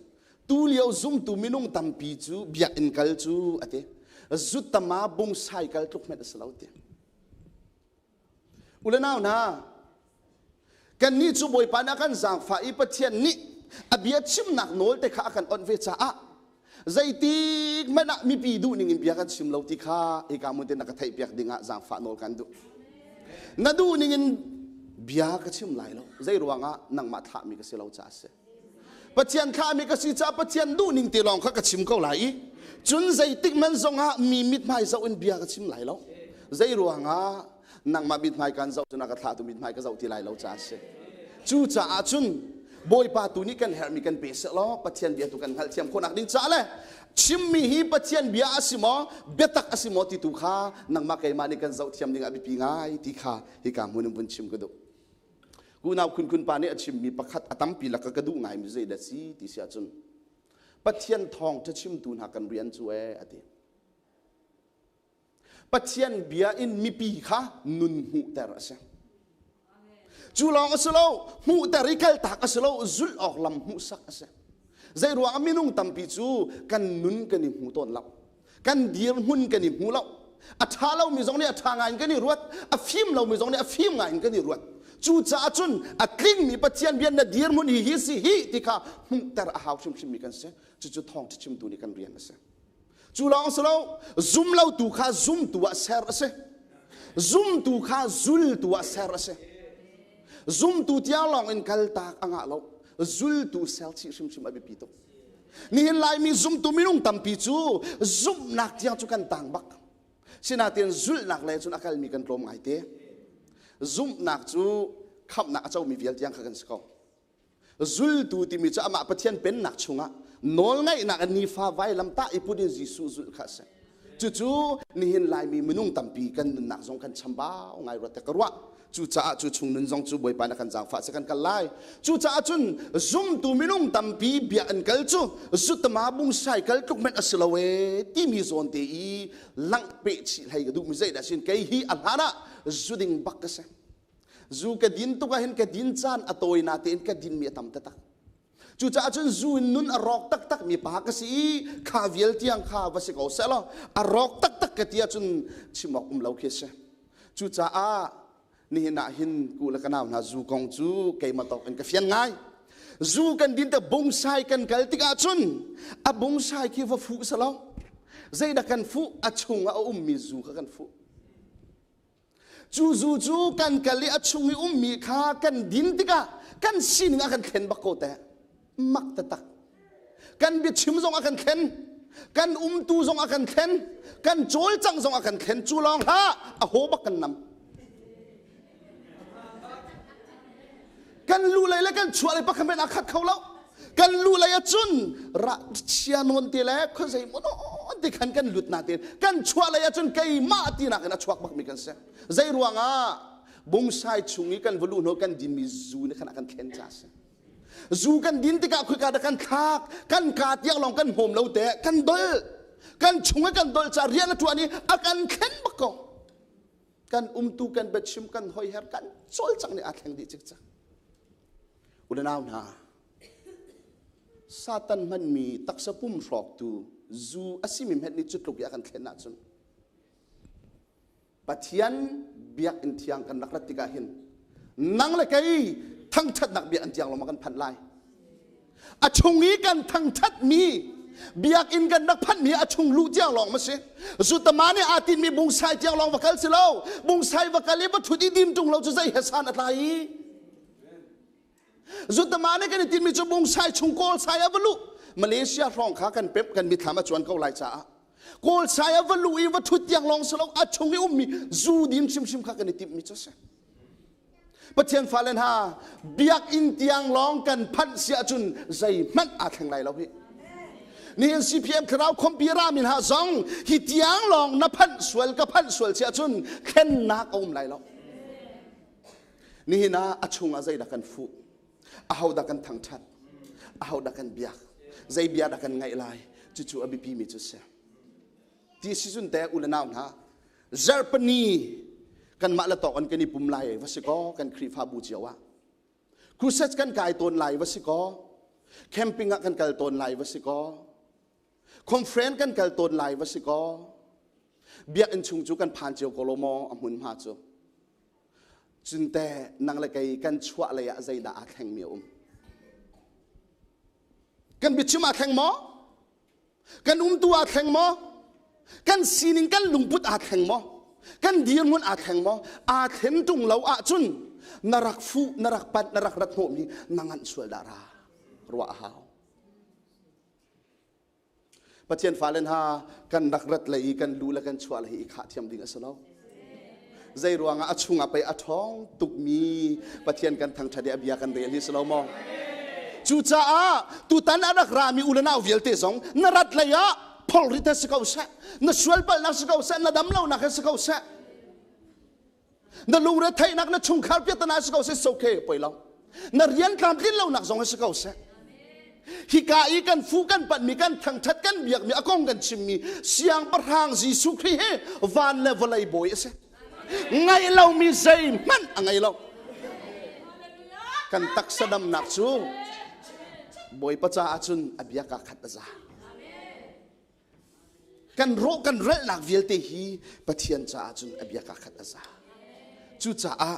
tulio zumtu minung tampi cu biakinn kal cu a ti zutama bungsai kal tluk hmenh a si lo ti ule nau hna kannih cu Bawipa nih a kan zaangfah i Pathian nih a bia chimnak nawl te kha a kan onh ve caah zeitik hmanh ah mipi duh ning in bia kan chim lo ti kha hika mun te na ka theih piak ding ah zaangfah nawl kan duh na duh ning in bia ka chim lai lo zei ruangah nangmah thlahmi ka si lo caah si Pathian thlahmi ka si caah Pathian duh ning te lawng kha ka chim ko lai i cun zeitik man zongah mi mithmai zoh in bia ka chim lai lo zei ruangah nangmah mithmai kan zoh cun a ka thlahtu mithmai ka zoh ti lai lo caah si cucaah cun Bawipa tu nih kan herhmi kan pe seh law Pathian bia tu kan hngalhthiam khawhnak ding caah le chimmi hi Pathian bia a si maw biatak a si maw ti tu kha nangmah keimah nih kan zohthiam ding ah biapi ngai ti kha hika hmun in vun chim ka duh kunau khunkhun pa nih a chimmi pakhat a tampi laka ka duh ngaimi zeidah si ti si ahcun Pathian thawngṭha chimtu hna kan rian cu ee a ti Pathian bia in mipi kha nun hmuhter a si. Cu lawng a si lo, hmuhter i kaltak a si lo, zulh awk lam hmuhsak a si. Zei ruangah minung tampi cu kan nun kan i hmu tawn lo. Kan dirhmun kan i hmu lo. A ṭha lomi zong nih a ṭha ngai in kan i ruat, a fim lomi zong nih a fim ngai in kan i ruat. Cucaah cun a tlingmi Pathian bia na dirhmun hi hi si hi ti kha hmuhter a hau hrimhrimmi kan si. Cucu thawngṭha chimtu nih kan rian a si. Cu lawng si lo, zum lotu kha zumtu ah ser a si. Zumtu kha zultu ah ser a si. Zumtu tiang lawng in kaltak a ngah lo. Zultu ser chih hrimhrim a biapi tuk. Nihin Laimi zumtu minung tampi cu zumhnak tiang cu kan tang bak. Sinain zulhnak le cun a kalmi kan tlawm ngai te. Zumhnak cu khamhnak a comi vial tiang kha kan si ko. Zultu timi cu amah Pathian pennak chungah nawlngaihnak in nifa vailamtah i put in Jesuh zulh kha a si. Cucu nihin Laimi minung tampi kan nunnak zong kan chambau ngai ruat ka ruah. Cucaah cu chung nun zong cu Bawipa na kan zaangfah se kan kal lai. Cucaah cun zumtu minung tampi bia an kal cu zutama bungsai kal tluk men a si lo ee timi zawn te i langh peh chih hlei ka duhmi zeidah sin kei hi a hlan ah zuding bak ka si. Zu ka din tuk ahhin ka din caan a tawi natein ka dinmi a tam taktak. Cucaah cun zu in nun a rawk taktak mi pa ka si i kha vial tiang kha va si ko seh law a rawk taktak ka ti ahcun chim awk um lo khi a si. Cucaah nihin ah hin ku le ka nau hna zu kong cu keimah tawk in ka fian ngai. Zu kan din te bungsai kan kal tikah cun a bungsai khi va fuh selaw zeidah kan fuh a chungah a ummi zu kha kan fuh. Cu zu cu kan kal i a chung i ummi kha kan din tikah kan sining a kan thlen bak ko teh. Mak taktak. Kan biachim zong a kan thlen. Kan umtu zong a kan thlen. Kan cawlcangh zong a kan thlen. Cu lawng hlah a haw bak kan nam. Kan lu lei le kan chuah lei pakhat men a khat kho lo. Kan lu lei ah cun rah chia nawn te le khuazei maw nawn te khan kan lut na te kan chuah lei ah cun keimah tinak in a chuak bakmi kan si. Zei ruangah bungsai chung i kan va luh hnu kan dinmi zu nih khan a kan thlen ca si. Zu kan din tikah khika dah kan thlak, kan ka tiang lawng kan hmawm lo te, kan dol. Kan chung i kan dol ca rian a ṭuan i a kan thlen bak ko. Kan umtu, kan biachim, kan hoiher, kan cawlcangh nih aa thleng dih cikcek. U le nau hna, Satan hmanmi taksa pum hrawktu zu a simi hmenh nih cu tluk i a kan thlen ahcun Pathian biakinn thiang kan rak rat tikah hin nang le kei thangṭhatnak biakinn tiang lawng kan phanh lai. A chung i kan thangṭhatmi biakinn kan rak phanhmi a chung luh tiang lawng ma si. Zutama nih aa tinmi bungsai tiang lawng va kal si lo. Bungsai va kal i va ṭhut i dim ṭung lo cu zei he san a tlai i. Zutama nih kan i tinmi cu bungsai chung kawl sai a va luh. Malaysia hrawng kha kan pemh kan mithlam a cuan ko lai caah Kawl sai a va luh i va ṭhut tiang lawng si lo a chung i ummi zu din hrimhrim kha kan i timhmi cu a si. Pathian fale hna biakinn tiang lawng kan phanh si ahcun zeihmanh aa thleng lai lo hi. Nihin CPM thlarau khompi ramin ha zong hi tiang lawng na phanh sual ka phanh sual si ahcun thlennak a um lai lo. Nihin ah a chungah zeidah kan fuh? Ahodah kan thangṭhat? Ahodah kan biak? Zei bia dah kan ngaih lai? Cucu a biapi mi cu si. Ti si cun te u le nau hna, zarhpini kanmah le tawk an kan i pum lai va si kaw kan Khrihfabu cio ah. Crusade kan kai tawn lai va si kaw, camping ah kan kal tawn lai va si kaw, conference kan kal tawn lai va si kaw, biakinn chung cu kan phan cio ko lo maw a hmunhma cu. Cun teh nang le kei kan chuah lei ah zeidah aa thlengmi a um? Kan biachim aa thleng maw? Kan umtu aa thleng maw? Kan sining kan lungput aa thleng maw? Kan dirhmun aa thleng maw? Aa thlen ṭung lo ahcun na rak fuh, na rak panh, na rak rat hnawhmi na nganh sual dah ra ruah a hau. Pathian fale hna kan rak rat le i kan lu le kan chuah le hi i khah thiam ding a si lo. Zei ruangah a chungah pei a ṭhawng tukmi Pathian kan thangṭhat i a bia kan rel hi si lo maw? Cucaah tutan a rak rami u le nau vialte zong na rat lei ah pholrit he si ko seh, na sualpalhnak si ko seh, na damlonak he si ko seh, na lungretheihnak na chungkhar piatana si ko seh, it's okay, poi lo. Na rian tlamtlin lonak zong si ko seh. Hika i kan fu kan panhmi kan thangthat kan biakmi a kong kan chimmi siangpahrang Jesuh Khrih hi van le vawlei bawi a si. Ngaih lomi zeihmanh a ngei lo. Kan taksa damnak cu Bawipa caah cun a bia kaa khat a za. Kan rawh kan relhnak vialte hi Pathian caah cun a bia kaa khat a za. Cucaah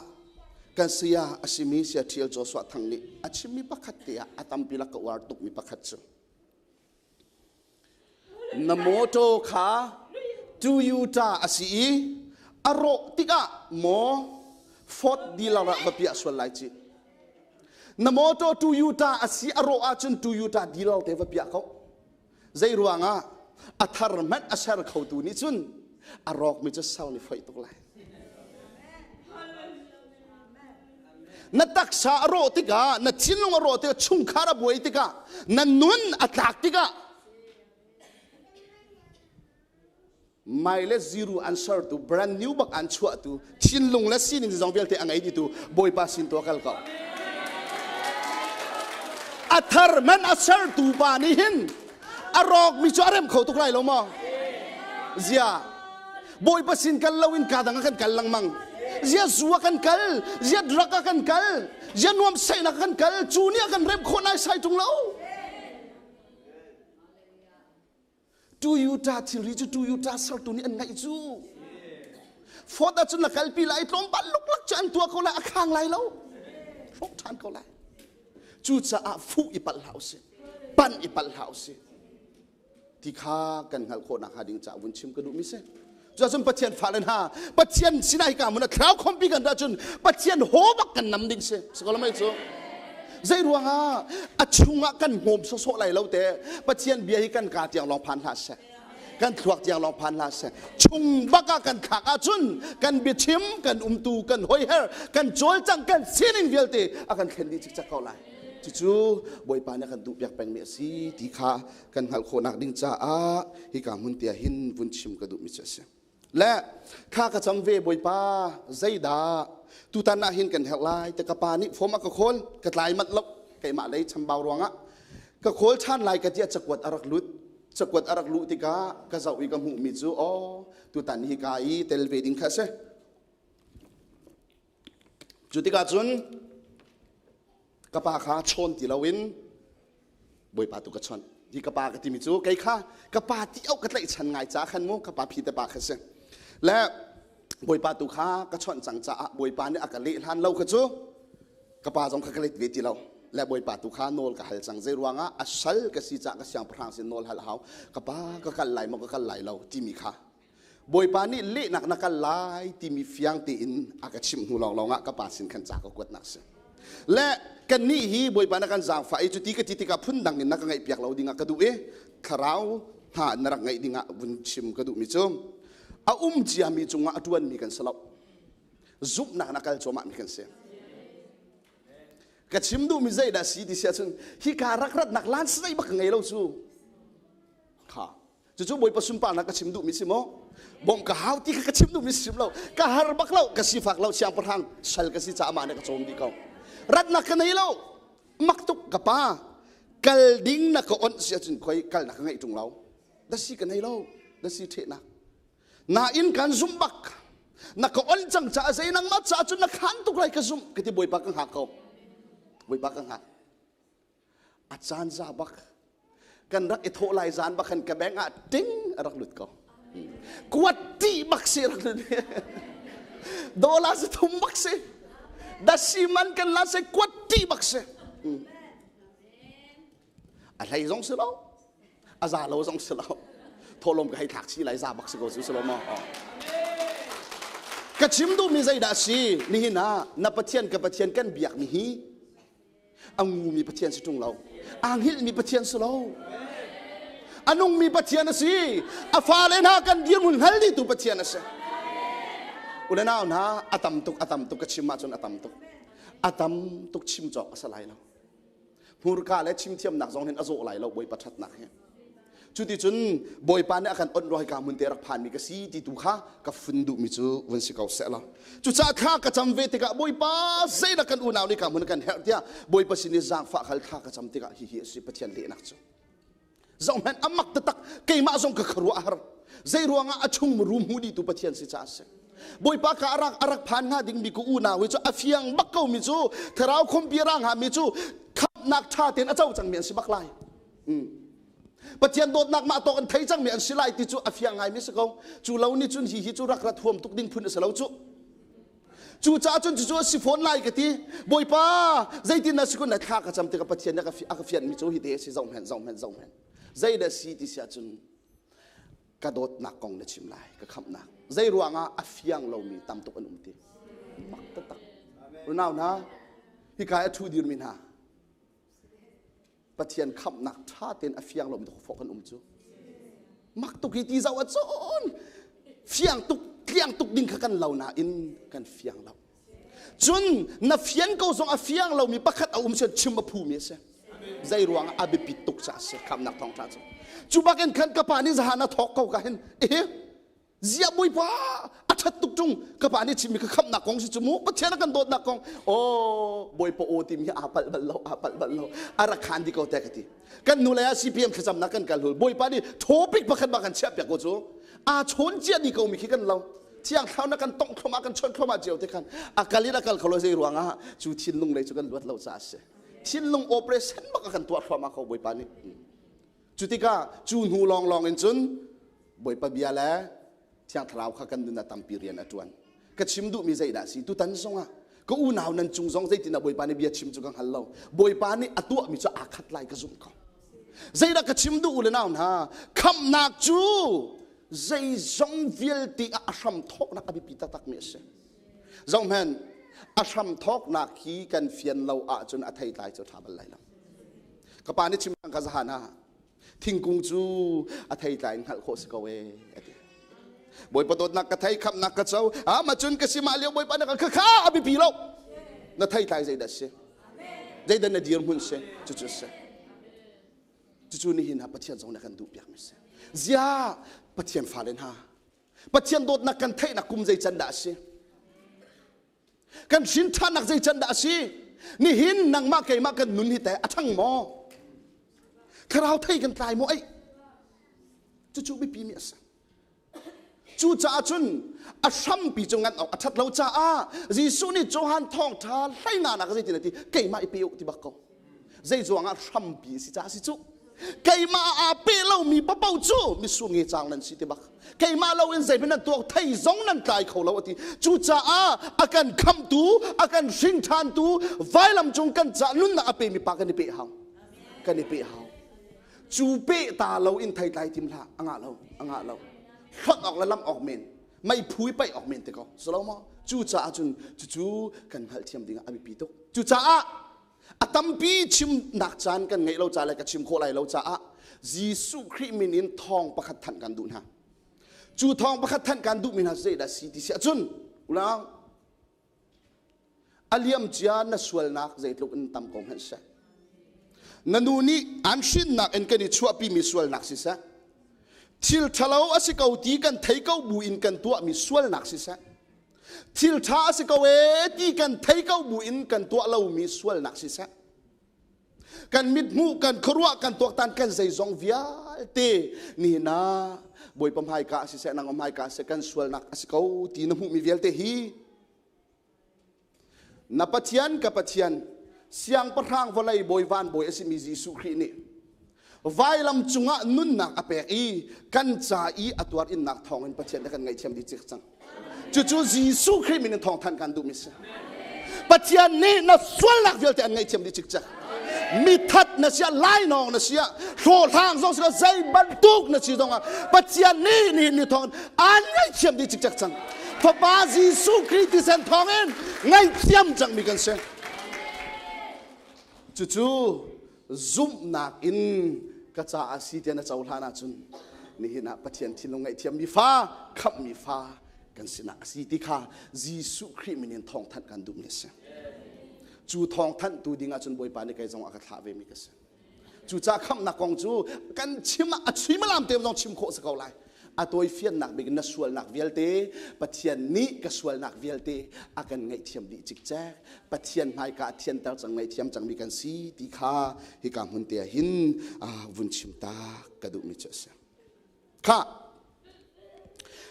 kan saya a simi Saya Ṭhial Joshua Thang nih a chimmi pakhat te ah a tampi lak ka uar tukmi pakhat cu na mawṭaw kha Toyota a si i a rawh tikah maw Ford dealer ah va piah sual lai ci. Na mawṭaw Toyota a si a rawh ahcun Toyota dealer te va piah ko. Zei ruangah a thar hmanh a ser khotu nih cun a rawkmi cu ser ni foih tuk lai. Na taksa a rawh tikah, na thinlung a rawh tikah, chungkhar a buai tikah, na nun a tlak tikah mai le ziru an sertu brand new bak an chuahtu thinlung le sining zong vialte a ngei ditu Bawipa sin tu a kal ko. A thar man a sertu pa nih hin a rawk mi cu a rem kho tuk lai lo maw? Zia Bawipa sin kal lo in ka dang a kan kal lengmang. Zia zu a kan kal, zia drug a kan kal, zia nuam seihnak a kan kal, cu nih a kan rem khawh nai sai tung lo. Toyota thilri cu Toyota sertu nih an ngaih cu. Ford ahcun na kalpi lai tlawmpal luklak cu an tuah ko lai a khang lai lo. Hrawk ṭhan ko lai. Cucaah fuh i palh hlah usih. Pan i palh hlah usih. Ti kha kan hngalh khawh nakhnga ding caah vun chim ka duhmi si. Cuacun Pathian fale hna Pathian sinah hika hmun ah thlarau khawmpi kan dah cun Pathian haw bak kan nam ding si. Sikolamai cu. Zei ruangah a chungah kan hmawm sawsawh lai lo te Pathian bia hi kan ka tiang lawng phan hlah seh. Kan thluak tiang lawng phan hlah seh. Chung bak ah kan thlak ahcun kan biachim, kan umtu, kan hoiher, kan cawlcang, kan sining vialte a kan thlen dih cikcek ko lai. Cucu Bawipa nih a kan duhpiak pengmi a si ti kha kan hngalh khawhnak ding caah hika hmun te ah hin vun chim ka duhmi cu a si. Le thla ka cam ve Bawipa zeidah tutan ah hin kan herh lai te ka pa nih form a ka khawl ka tlai manh lo. Keimah lei chambau ruangah ka khawl ṭhan lai ka tiah cakuat a rak lut. Cakuat a rak luh tikah ka zoh i ka hmuhmi cu aw tutan hi ka i tel ve ding kha a si. Cu tikah cun ka pa kha chawn ti loin Bawipa tu ka chawnh. Hi ka pa ka timi cu kei kha ka pa ti au ka tlaihchan ngai ca khan mu ka pa phi te pa kha si. Le Bawipa tu kha ka chawnh cang caah Bawipa nih a ka leh hlan lo kha cu ka pa zong kha ka let ve ti lo. Le Bawipa tu kha nawl ka hal cang. Zei ruangah a sal ka si caah ka siangpahrang sin nawl hal hau. Ka pa ka kal lai maw ka kal lai lo timi kha Bawipa nih lehnak na kal lai timi fiang tein a ka chimh hnu lawnglawng ah ka pa sin khan ca ka kuatnak si. Le kannih hi Bawipa na kan zaangfah i cuti ka ti tikah phundang in na ka ngaihpiak lo dingah ka duh i thlarau hna na rak ngaih dingah vun chim ka duhmi cu a um ciami cungah a ṭuanmi kan si lo. Zumhnak na kal cuahmahmi kan si. Ka chim duhmi zeidah si ti si ahcun hika rak ratnak lan zei bak ka ngei lo cu. Kha Cucu Bawipa sunparnak ka chim duhmi si maw? Bawmh ka hau ti kha ka chim duhmi si lo. Ka har bak lo, ka sifak lo, siangpahrang sal ka si caah mah nih ka cawm dih ko. Ratnak ka nei lo. Mak tuk ka pa. Kal ding na ka onh si ahcun khoi kal na ka ngeih ṭung lo. Dasi ka nei lo. Dasi ṭhehnak. Nain kan zumh bak. Na ka onh cang caah zei nangmah caah cun na khan tuk lai ka zumh. Ka ti Bawipa ka hngak ko. Bawipa ka hngak. A caan za bak kan rak i thawh lai zan bak khan ka bank ah ting a rak lut ko. Kuat ti bak si rak lut. Dollar si thum bak si. Dasi man kan la se kuat ti bak si. A hlei zong si lo. A za lo zong si lo. Thawhlawm ka hei thlak si lai za bak si ko su si lo maw? Ka chim duhmi zeidah si? Nihin ah na Pathian ka Pathian kan biak mi hi a ngumi Pathian si ṭung lo aa hngilhmi Pathian si lo a nungmi Pathian a si a fale hna kan dirhmun hngal dihtu Pathian a si ule nau hna a tam tuk a tam tuk ka chim ahcun a tam tuk a tam tuk chim cawk a si lai lo hmurka le chimthiamnak zong hin a zawh lai lo Bawipa ṭhatnak hi Cuticun Bawipa nih a kan onh rua hika hmun te rak phanmi ka si ti tu kha ka fun duhmi cu vun si ko seh law. Cucaah thla ka cam ve tikah Bawipa zeidah kan unau nih ka hmun kan herh tiah Bawipa sin i zaangfah khal thla ka cam tikah hihi a si Pathian lehnak cu. Zohhmanh a mak taktak keimah zong ka khuaruah a har. Zei ruangah a chung muru hmu dihtu Pathian si caah a si. Bawipa ka arak arak phan hnga dingmi ka unau hi cu a fiang bak ko mi cu thlarau khumpi ra hnga mi cu khamhnak ṭha tein a co cangmi an si bak lai. Pathian dawtnak mah tawk an thei cangmi an si lai ti cu a fiang ngaimi si ko. Cu lo nih cun hi hi cu rak rat huam tuk ding phun a si lo cu. Cu caah cun cucu a si fawn lai ka ti. Bawipa, zeitin na si kun na thla ka cam tikah Pathian nih a ka fianhmi cu hi te a si zoh hmenh zoh hmenh zoh hmenh. Zeidah si ti si ahcun ka dawtnak kong na chim lai, ka khamhnak. Zei ruangah a fiang lomi tam tuk an um ti. Mak taktak. Unau hna, hika i a ṭhu dirmi hna, Pathian khamhnak ṭha tein a fiang lomi fawk kan um cu. Mak tuk hi ti zoh ah cun fiang tuk tliang tuk ding kha kan lo nain kan fiang lo. Cun na fian ko zong a fiang lomi pakhat a um sian chim a phumi a si. Zei ruang a biapit tuk ca a si khamhnak thawngṭha cu. Cu bakin khan ka pa nih zahan a thawk ko ka hin eh Ziah Bawipa a ṭhat tuk ṭung ka pa nih chimmi ka khamhnak kong si cu mu Pathian a kan dawtnak kong aw Bawipa aw timi hi aa palh bal lo aa palh bal lo a rak khan di ko te ka ti kan nu lei ah CPM thlacamnak kan kal hul Bawipa nih topic pakhat ma kan chiah piak ko cu aa chawn cia di ko mi khi kan lo thiang thlau na kan tongh thloma kan chon thloma cio te khan a kal in a kal kho lo zei ruangah cu thinlung lei cu kan luat lo ca a si thinlung operation bak a kan tuah thluahmah ko Bawipa nih cu tikah cu hnu lawnglawng in cun Bawipa bia le Thiang Thlarau kha kan nun ah tampi rian a ṭuan. Ka chim duhmi zeidah a si? Tutan zongah ka unau nan cung zong zeitindah Bawipa nih bia chim cu ka hngal lo. Bawipa nih a tuahmi cu aa khat lai ka zumh ko. Zeidah ka chim duh u le nau hna? Khamhnak cu zeizong vialte ah a hram thawknak a biapi taktakmi a si. Zohhmanh, a hram thawknak hi kan fian lo ahcun a theitlai cu a ṭha bal lai lo. Ka pa nih chim ka zahan ah thingkung cu a theitlai in hngalh khawh si ko ee a ti. Bawipa dawtnak ka thei khamhnak ka co ah ma cun ka si mah lio Bawipa na ka kha a biapi lo na theitlai zeidah si zeidah na dirhmun si cucu si cucu nihin ah Pathian zong na kan duh piak mi si zia Pathian fale hna Pathian dawtnak kan theihnak kum zei can dah a si Kan hrin ṭhannak zei can dah a si? Nihin nangmah keimah kan nun hi teh a ṭhang maw? Thlarau thei kan tlai maw? Ei, cucu biapi mi a si. Cucaah cun a hrampi cu ngan awk a ṭhat lo caah Jesuh nih Johan thawngṭha hleinganak zeitin a ti keimah i pe u ti bak ko. Zei ruangah hrampi a si caah a si cu. Keimah aa pe lomi paoh cu mitsur nge cang nan si ti bak. Keimah loin zeihmanh nan tuak thei zong nan tlai kho lo a ti. Cucaah a kan khamhtu, a kan hring ṭhantu, vailam cung kan ca nunnak a pemi pa kan i pe hau. Kan i pe hau. Cu pe ta lo in thei tlai tim hlah. A ngah lo, a ngah lo. Hlonh awk le lamh awk men, mei phu i paih awk men te ko. Si lo maw? Cucaah cun cucu kan hngalhthiam ding ah a biapi tuk. Cucaah a tampi chimnak caan kan ngeih lo ca le ka chim khawh lai lo caah Jesuh Khrih min in thawng pakhat thanh kan duh hna. Cu thawng pakhat thanh kan duhmi hna zeidah si ti si ahcun ulau a liam cia na sualnak zeitluk in tam ko hmanh seh. Na nu nih an hrinnak in kan i chuahpimi sualnak siseh, thil ṭhalo a si ko ti kan thei ko bu in kan tuahmi sualnak siseh, Thil ṭha a si ko ee ti kan thei ko bu in kan tuah lomi sualnak siseh, kan mithmuh, kan khuaruah, kan tuaktan, kan zeizong vialte nihin ah Bawipa hmaika siseh, nangmah hmaika siseh, kan sualnak a si ko ti na hmuhmi vialte hi na Pathian ka Pathian siangpahrang vawlei bawi van bawi a simi Jesuh Khrih nih vailam cungah nunnak a pek i kan ca i a tuar innak thawngin Pathian nih a kan ngaihthiam dih cik cang. Cucu Jesuh Khrih min in thawngthanh kan duhmi si. Pathian nih na sualnak vialte an ngaihthiam dih cikcek. Mithat na sia, lainawng na sia, hlawhhlang zong si zei bantuk na si zongah Pathian nih nihin ni thawng an ngaihthiam dih cikcek cang. Fapa Jesuh Khrih thisen thawngin ngaihthiam cangmi kan si. Cucu zumhnak in ka caah si tiah na cohlan ahcun nihin ah Pathian thinlung ngaihthiammi fa khamhmi fa kan sinah a si ti kha Jesuh Khrih min in thawngthanh kan duhmi a si. Cu thawngthanhtu ding ahcun Bawipa nih kei zong a ka thlah vemi ka si. Cucaah khamhnak kong cu kan chim ah a suimilam te zong chim khawh si ko lai. A tawifiannak bik na sualnak vialte Pathian nih ka sualnak vialte a kan ngaihthiam dih cikcek. Pathian hmaika thianter cang ngaihthiam cangmi kan si ti kha hika hmun te ah hin vun chim ta ka duhmi cu a si. Kha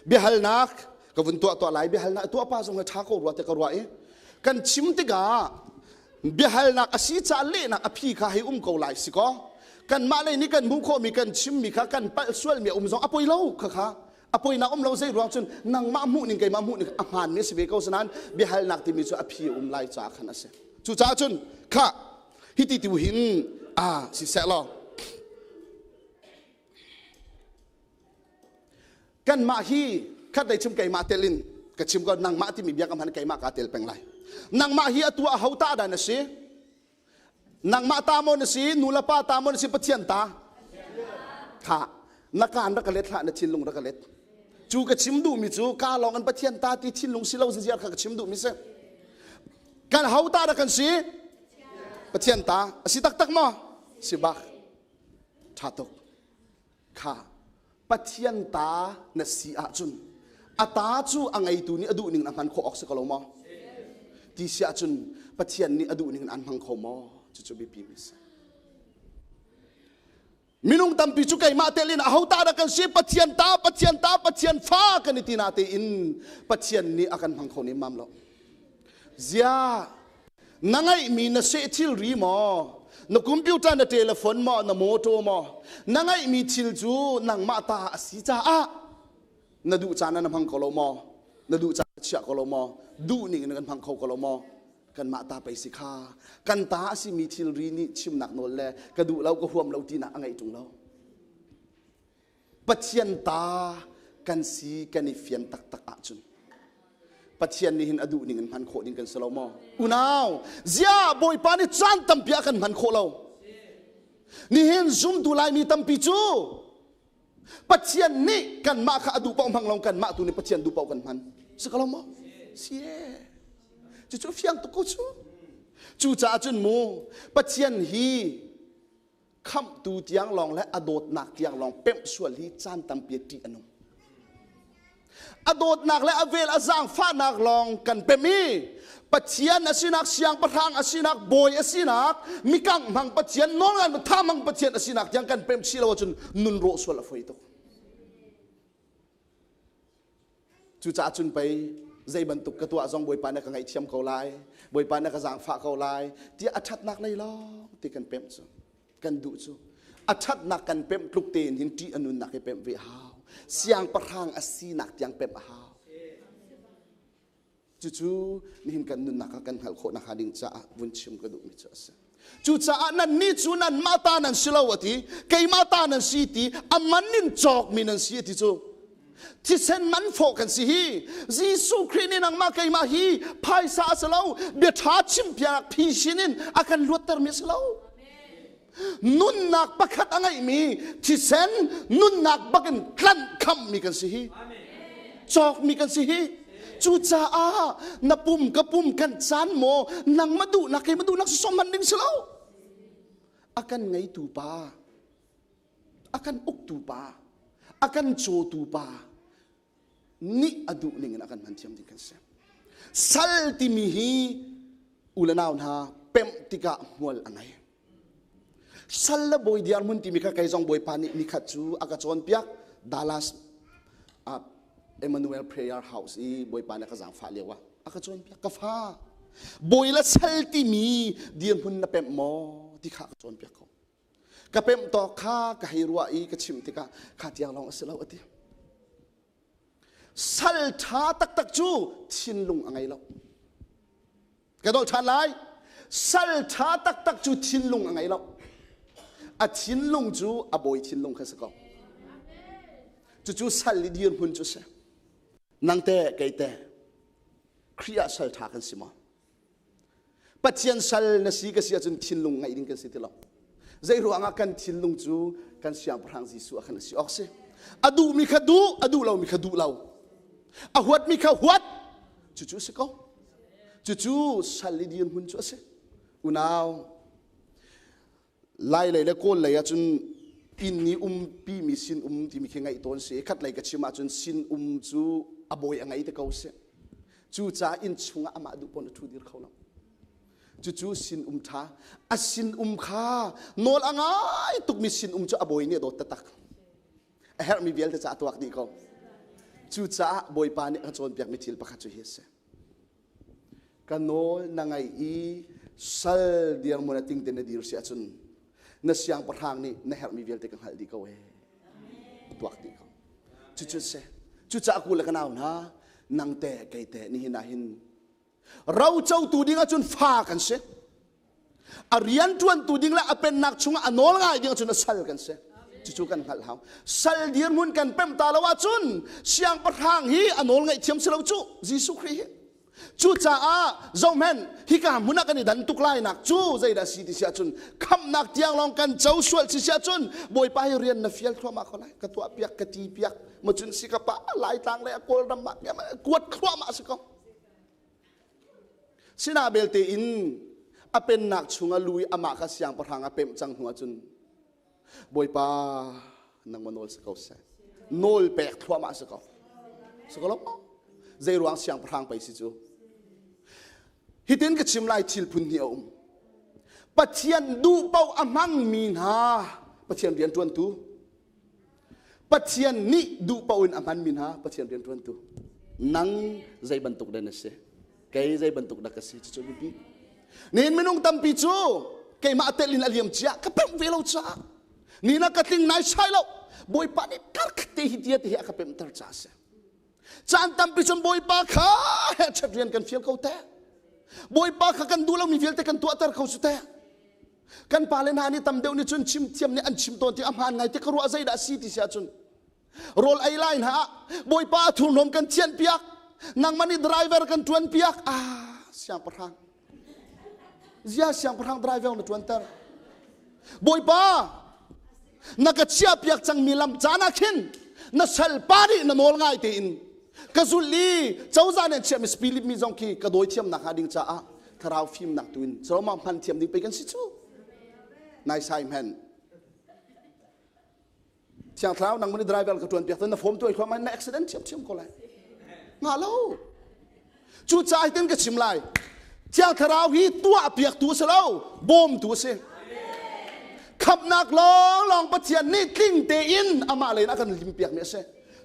biahalnak ka vun tuah tuah lai biahalnak tuah pa zong hi ṭha ko rua te ka ruah i kan chim tikah biahalnak a si ca lehnak a phi kha hei um ko lai si kaw kanmah lei nih kan hmuh khawhmi kan chimmi kha kan palh sualmi a um zong a poi lo kha kha a poinak um lo zei ruang cun nangmah hmuh ning keimah hmuh ning a hmaanmi a si ve ko nain biahalnak timi cu a phi a um lai caah khan a si cucaah cun kha hiti tu hin a siseh law kanmah hi khat lei chim keimah tel in ka chim ko nangmah timi bia ka hman keimah kaa tel peng lai nangmah hi atu a ho ta dah na si nangmah ta maw na si nu le pa ta maw na si pathian ta kha na kaan rak ka let hlah na thinlung rak ka let cu ka chim duhmi cu ka lawng in pathian ta ti thinlung si lo ziar kha ka chim duhmi si kan ho ta dah kan si pathian ta a si taktak maw si bak ṭha tuk kha Pathian ta na si ahcun a ta cu a ngeitu nih a duh ning in a hman khawh awk si ko lo maw? Ti si ahcun Pathian nih a duh ning in an hmang kho maw? Cucu biapi mi si. Minung tampi cu keimah tel in aho ta dah kan si Pathian ta Pathian ta Pathian fa kan i ti na tein Pathian nih a kan hmang kho nem mam lo. Zia na ngeihmi na seh thilri maw na computer na telephone maw na motor maw na ngeihmi thil cu nangmah ta a si caah na duh caan ah na hmang ko lo maw na duh caan chia ko lo maw duh ning in kan hmang kho ko lo maw kanmah ta pei si kha kan ta a simi thilri nih chimnak nawl le ka duh lo ka huam lo tinak a ngeih ṭung lo Pathian ta kan si kan i fian taktak ahcun Pathian nih hin a duh ning in hman khawh ding kan si lo maw? Unau, zia Bawipa nih caan tampi a kan hman khawh lo. Nihin zumtu Laimi tampi cu Pathian nih kanmah kha a duh paoh hmang lo kanmah tu nih Pathian duh paoh kan hman. Si ko lo maw? Si e. Cucu fiang tuk ko cu. Cucaah cun mu Pathian hi khamhtu tiang lawng le a dawtnak tiang lawng pemh sual hi caan tampi ṭih a nung. A dawtnak le a vel a zaangfahnak lawng kan pem i Pathian a sinak, siangpahrang a sinak, bawi a sinak, mikangh hmang Pathian, nawlngai tha hmang Pathian a sinak tiang kan pem chih lo ahcun nun rawh sual a fawi tuk. Cucaah cun pei zei bantuk ka tuah zong Bawipa na ka ngaihthiam ko lai, Bawipa na ka zaangfah ko lai tiah a ṭhatnak lei lawng ti kan pemh cu, kan duh cu. A ṭhatnak kan pemh tluk tein hin ṭih a nunnak hi pemh ve a hau. Siangpahrang a sinak tiang pemh a hau. Cucu nihin kan nunnak ah kan hngalh khawh nakhnga ding caah vun chim ka duhmi cu a si. Cucaah nannih cu nanmah ta nan si lo a ti, keimah ta nan si ti, a man in cawkmi nan si a ti cu. Thisen man fawh kan si hi. Jesuh Khrih nih nangmah keimah hi phaisa a si lo, bia ṭha chimpiak phisin in a kan luattermi a si lo. Nunnak pakhat a ngeihmi thisen nunnak bakin tlanh khammi kan si hi. Cawkmi kan si hi. Cucaah na pum ka pum kan caan maw nangmah duhnak keimah duhnak si som hman ding si lo. A kan ngeitu pa, a kan uktu pa, a kan cawtu pa nih a duh ning in a kan hman thiam ding kan si. Sal timi hi u le nau hna pemh tikah hmual a ngei. Sal le bawi dirhmun timi kha kei zong Bawipa nih nikhat cu a ka cawnpiak Dallas Emmanuel Prayer House i Bawipa nih a ka zaangfah lio ah a ka cawnpiak ka fa bawi le sal timi dirhmun na pemh maw ti kha a ka cawnpiak ko. Ka pemh tawk kha ka hei ruah i ka chimh tikah kha tiang lawng a si lo a ti. Sal ṭha taktak cu thinlung a ngei lo. Ka dolh ṭhan lai. Sal ṭha taktak cu thinlung a ngei lo. A thinlung cu a bawi thinlung kha si ko. Cucu sal i dirhmun cu si. Nang te kei te Khrih ah sal ṭha kan si maw? Pathian sal na si ka si ahcun thinlung ngeih ding kan si ti lo. Zei ruangah kan thinlung cu kan siangpahrang Jesuh ah khan a si awk si. A duhmi kha duh, a duh lomi kha duh lo. A huatmi kha huat. Cucu a si ko. Cucu sal i dirhmun cu a si. Unau, Lai lei le Kawl lei ahcun inn i umpimi sin um timi khi ngaih tawn si. Khat lei ka chim ahcun sin um cu a bawi a ngei te ko si. Cucaah inn chungah amah duh pawn a ṭhu dir kho lo. Cucu sin um ṭha. A sin um kha nawl a ngai tukmi sin um cu a bawi nih a dawt taktak. A herhmi vialte ca a tuak dih ko. Cucaah Bawipa nih a cawnpiakmi thil pakhat cu hi a si. Ka nawl na ngaih i sal dirhmun a ting te na dir si ahcun na siangpahrang nih na herhmi vialte ka hngalh dih ko ee. Tuak dih ko. Cucu si. Cucaah ku le ka nau hna, nang te kei te nihin ah hin rocotu ding ahcun fa kan si. A rianṭuantu ding le a pennak chungah a nawl ngai ding ahcun a sal kan si. Cucu kan hngalh hau. Sal dirhmun kan pemh ta lo ahcun siangpahrang hi a nawl ngaih thiam si lo cu Jesuh Khrih hi. Cucaah zohhmanh hika hmun ah kan i dan tuk lai nak cu zeidah si ti si ahcun khamhnak tiang lawng kan co sual si si ahcun Bawipa hi rian na fial thluahmah ko lai ka tuah piak ka ti piak ma cun si ka pa Laitlang le a Kawlram ah kuat thluahmah si ko. Sinah belte in a pennak chungah lu i amah kha siangpahrang a pemh cang hnu ahcun Bawipa nangmah nawl si ko seh. Nawl pek thluahmah si ko. Si ko lo maw? Zei ruang siangpahrang pei si cu? Hitin ka chim lai thil phun hnih a um. Pathian duh paoh a hmangmi hna Pathian rian ṭuantu Pathian nih duh paoh in a hmanmi hna Pathian rianṭuantu. Nang zei bantuk dah na si? Kei zei bantuk dah ka si? Cucu biapi. Nihin minung tampi cu keimah telh in a liam cia ka pemh ve lo caah ni na ka tling nai sai lo Bawipa nih karkhat te hi tia te hi a ka pemhter caah a si. Caan tampi cun Bawipa kha hehchet rian kan fial ko teh. Bawipa kha kan duh lomi vialte kan tuahter ko cu teh. Kan pale hna nih tam deuh nih cun chim thiam nih an chim tawn ti a hmaan ngai ti ka ruah zeidah a si ti si ahcun rawl ei lai hna ah Bawipa a thurhnawm kan thianh piak nangmah nih driver kan ṭuan piak ah siangpahrang zia siangpahrang driver na ṭuanter Bawipa na ka chiah piak cangmi lam caan ah khin na salpa nih na nawl ngai tein ka zulh i cozah nih an chiahmi speed mi zong khi ka dawi thiam nak hnga ding caah thlarau fimnak tu in Roma hman thiam ding pei kan si cu nai sai men. Thiang Thlarau nang mun driver ka tuan piak na form tu ai khwa na accident thiam thiam ko lai. Nga lo. Cu caah tin ka chim lai. Thiang Thlarau hi tuah piak tu si lo, bawm tu si. Khamnak lawng lawng Pathian nih tling tein amah len a kan lim piak mi a si.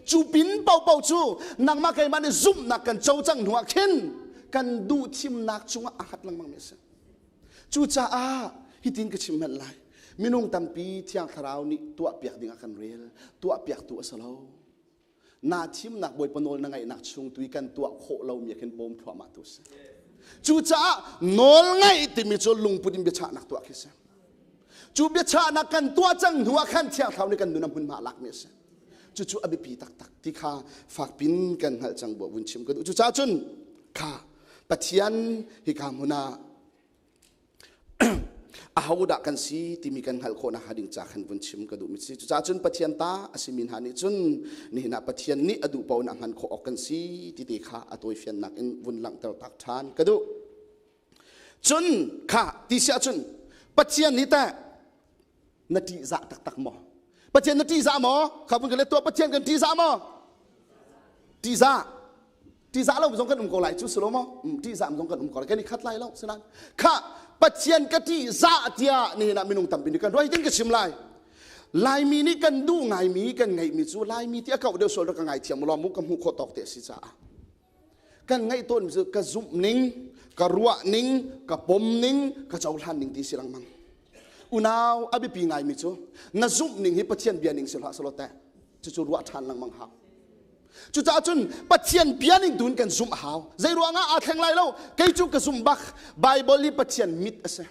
Cu pin paohpaoh cu nangmah keimah nih zumhnak kan co cang hnu ah khin kan duh thimnak cungah a hat lengmang mi a si. Cucaah hitin ka chim hmanh lai. Minung tampi Thiang Thlarau nih tuahpiak ding ah kan rel. Tuahpiaktu a si lo. Na thimnak Bawipa nawl na ngaihnak chung tu i kan tuah khawh lomi ah khin bawm thluahmah tu a si. Cucaah nawl ngaih timi cu lungput in biachahnak tuah khi a si. Cu biachahnak kan tuah cang hnu ah khan Thiang Thlarau nih kan nun a hmunhma a lakmi a si. Cucu a biapi taktak ti kha fakpin kan hngalh cang buah vun chim ka duh. Cucaah cun kha Pathian hika hmun ah ahodah kan si timi kan hngalh khawh nakhnga ding ca khan vun chim ka duhmi si. Cucaah cun Pathian ta a simi hna nih cun nihin ah Pathian nih a duh paoh in a hman khawh awk kan si ti te kha a tawifiannak in vun langhter tak ṭhan ka duh. Cun kha ti si ahcun Pathian nih teh na ṭihzah taktak maw? Pathian na ṭihzah maw? Kha vun ka let tuah Pathian kan ṭihzah maw? Ṭihzah. Ṭihzah lo zong kan um ko lai cu si lo maw? Ṭihzah zong kan um ko lai. Kan i khat lai lo. Sinan kha Pathian ka ṭihzah tiah nihin ah minung tampi nih kan ruah hitin ka chim lai. Laimi nih kan duh ngaimi kan ngeihmi cu Laimi ti a kauh deuh sual ka ngaithiam law mu ka hmuh khawh tawk te a si caah. Kan ngaih tawn cu ka zumh ning, ka ruah ning, ka pom ning, ka cohlan ning ti si lengmang. Unau a biapi ngaimi cu na zumh ning hi Pathian bia ning si hlah selaw teh cucu ruah ṭhan lengmang hau. Cucaah cun Pathian bia ning tuin kan zumh a hau. Zei ruangah aa thleng lai lo? Kei cu ka zumh bak. Bible hi Pathian mit a si.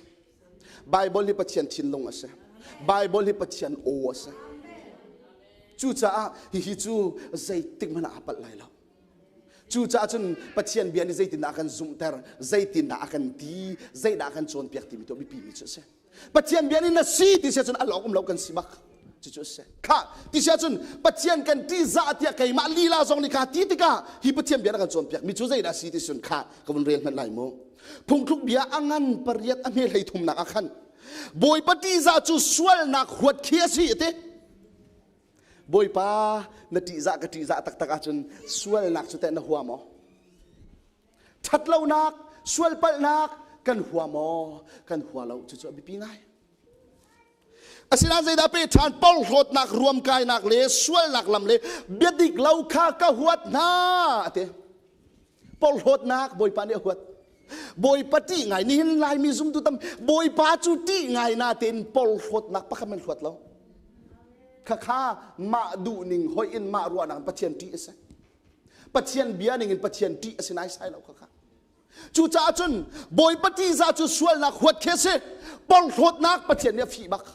Bible hi Pathian thinlung a si. Bible hi Pathian aw a si. Cucaah hihi cu zeitik hmanh ah aa palh lai lo. Cucaah cun Pathian bia nih zeitindah a kan zumhter, zeitindah a kan ti, zeidah a kan cawnpiak timi tu a biapi mi cu a si. Pathian bia nih na si ti si ahcun al awk um lo kan si bak. Cucu a si. Kha ti si ahcun Pathian kan ṭihzah tiah keimah lila zong nih kha ti tikah hi Pathian bia na kan cawnpiak mi cu zeidah si ti cun kha ka vun rel hmanh lai mu. Phungthluk bia a ngan pariat a hme hlei thumnak ah khan Bawipa ṭihzah cu sualnak huat khi a si a ti. Bawipa na ṭihzah ka ṭihzah taktak ahcun sualnak cu teh na hua maw? Ṭhatlonak, sualpalhnak kan hua maw? Kan hua lo. Cucu a biapi ngai. Asinain zeidah pe ṭhan porhlawtnak, ruamkainak le sualnak lam le biadik lo kha ka huat hna a ti. Porhlawtnak Bawipa nih a huat. Bawipa ṭih ngai nihin Laimi zumtu tam Bawipa cu ṭih ngai natein porhlawtnak pakhat man huat lo. Khakha mah duhning hoih in mah ruahnak in Pathian ṭih a si. Pathian bia ning in Pathian ṭih a si naisai lo khakha. Cucaah cun Bawipa ṭihzah cu sualnak huat khi a si. Porhlawtnak Pathian nih a fih bak.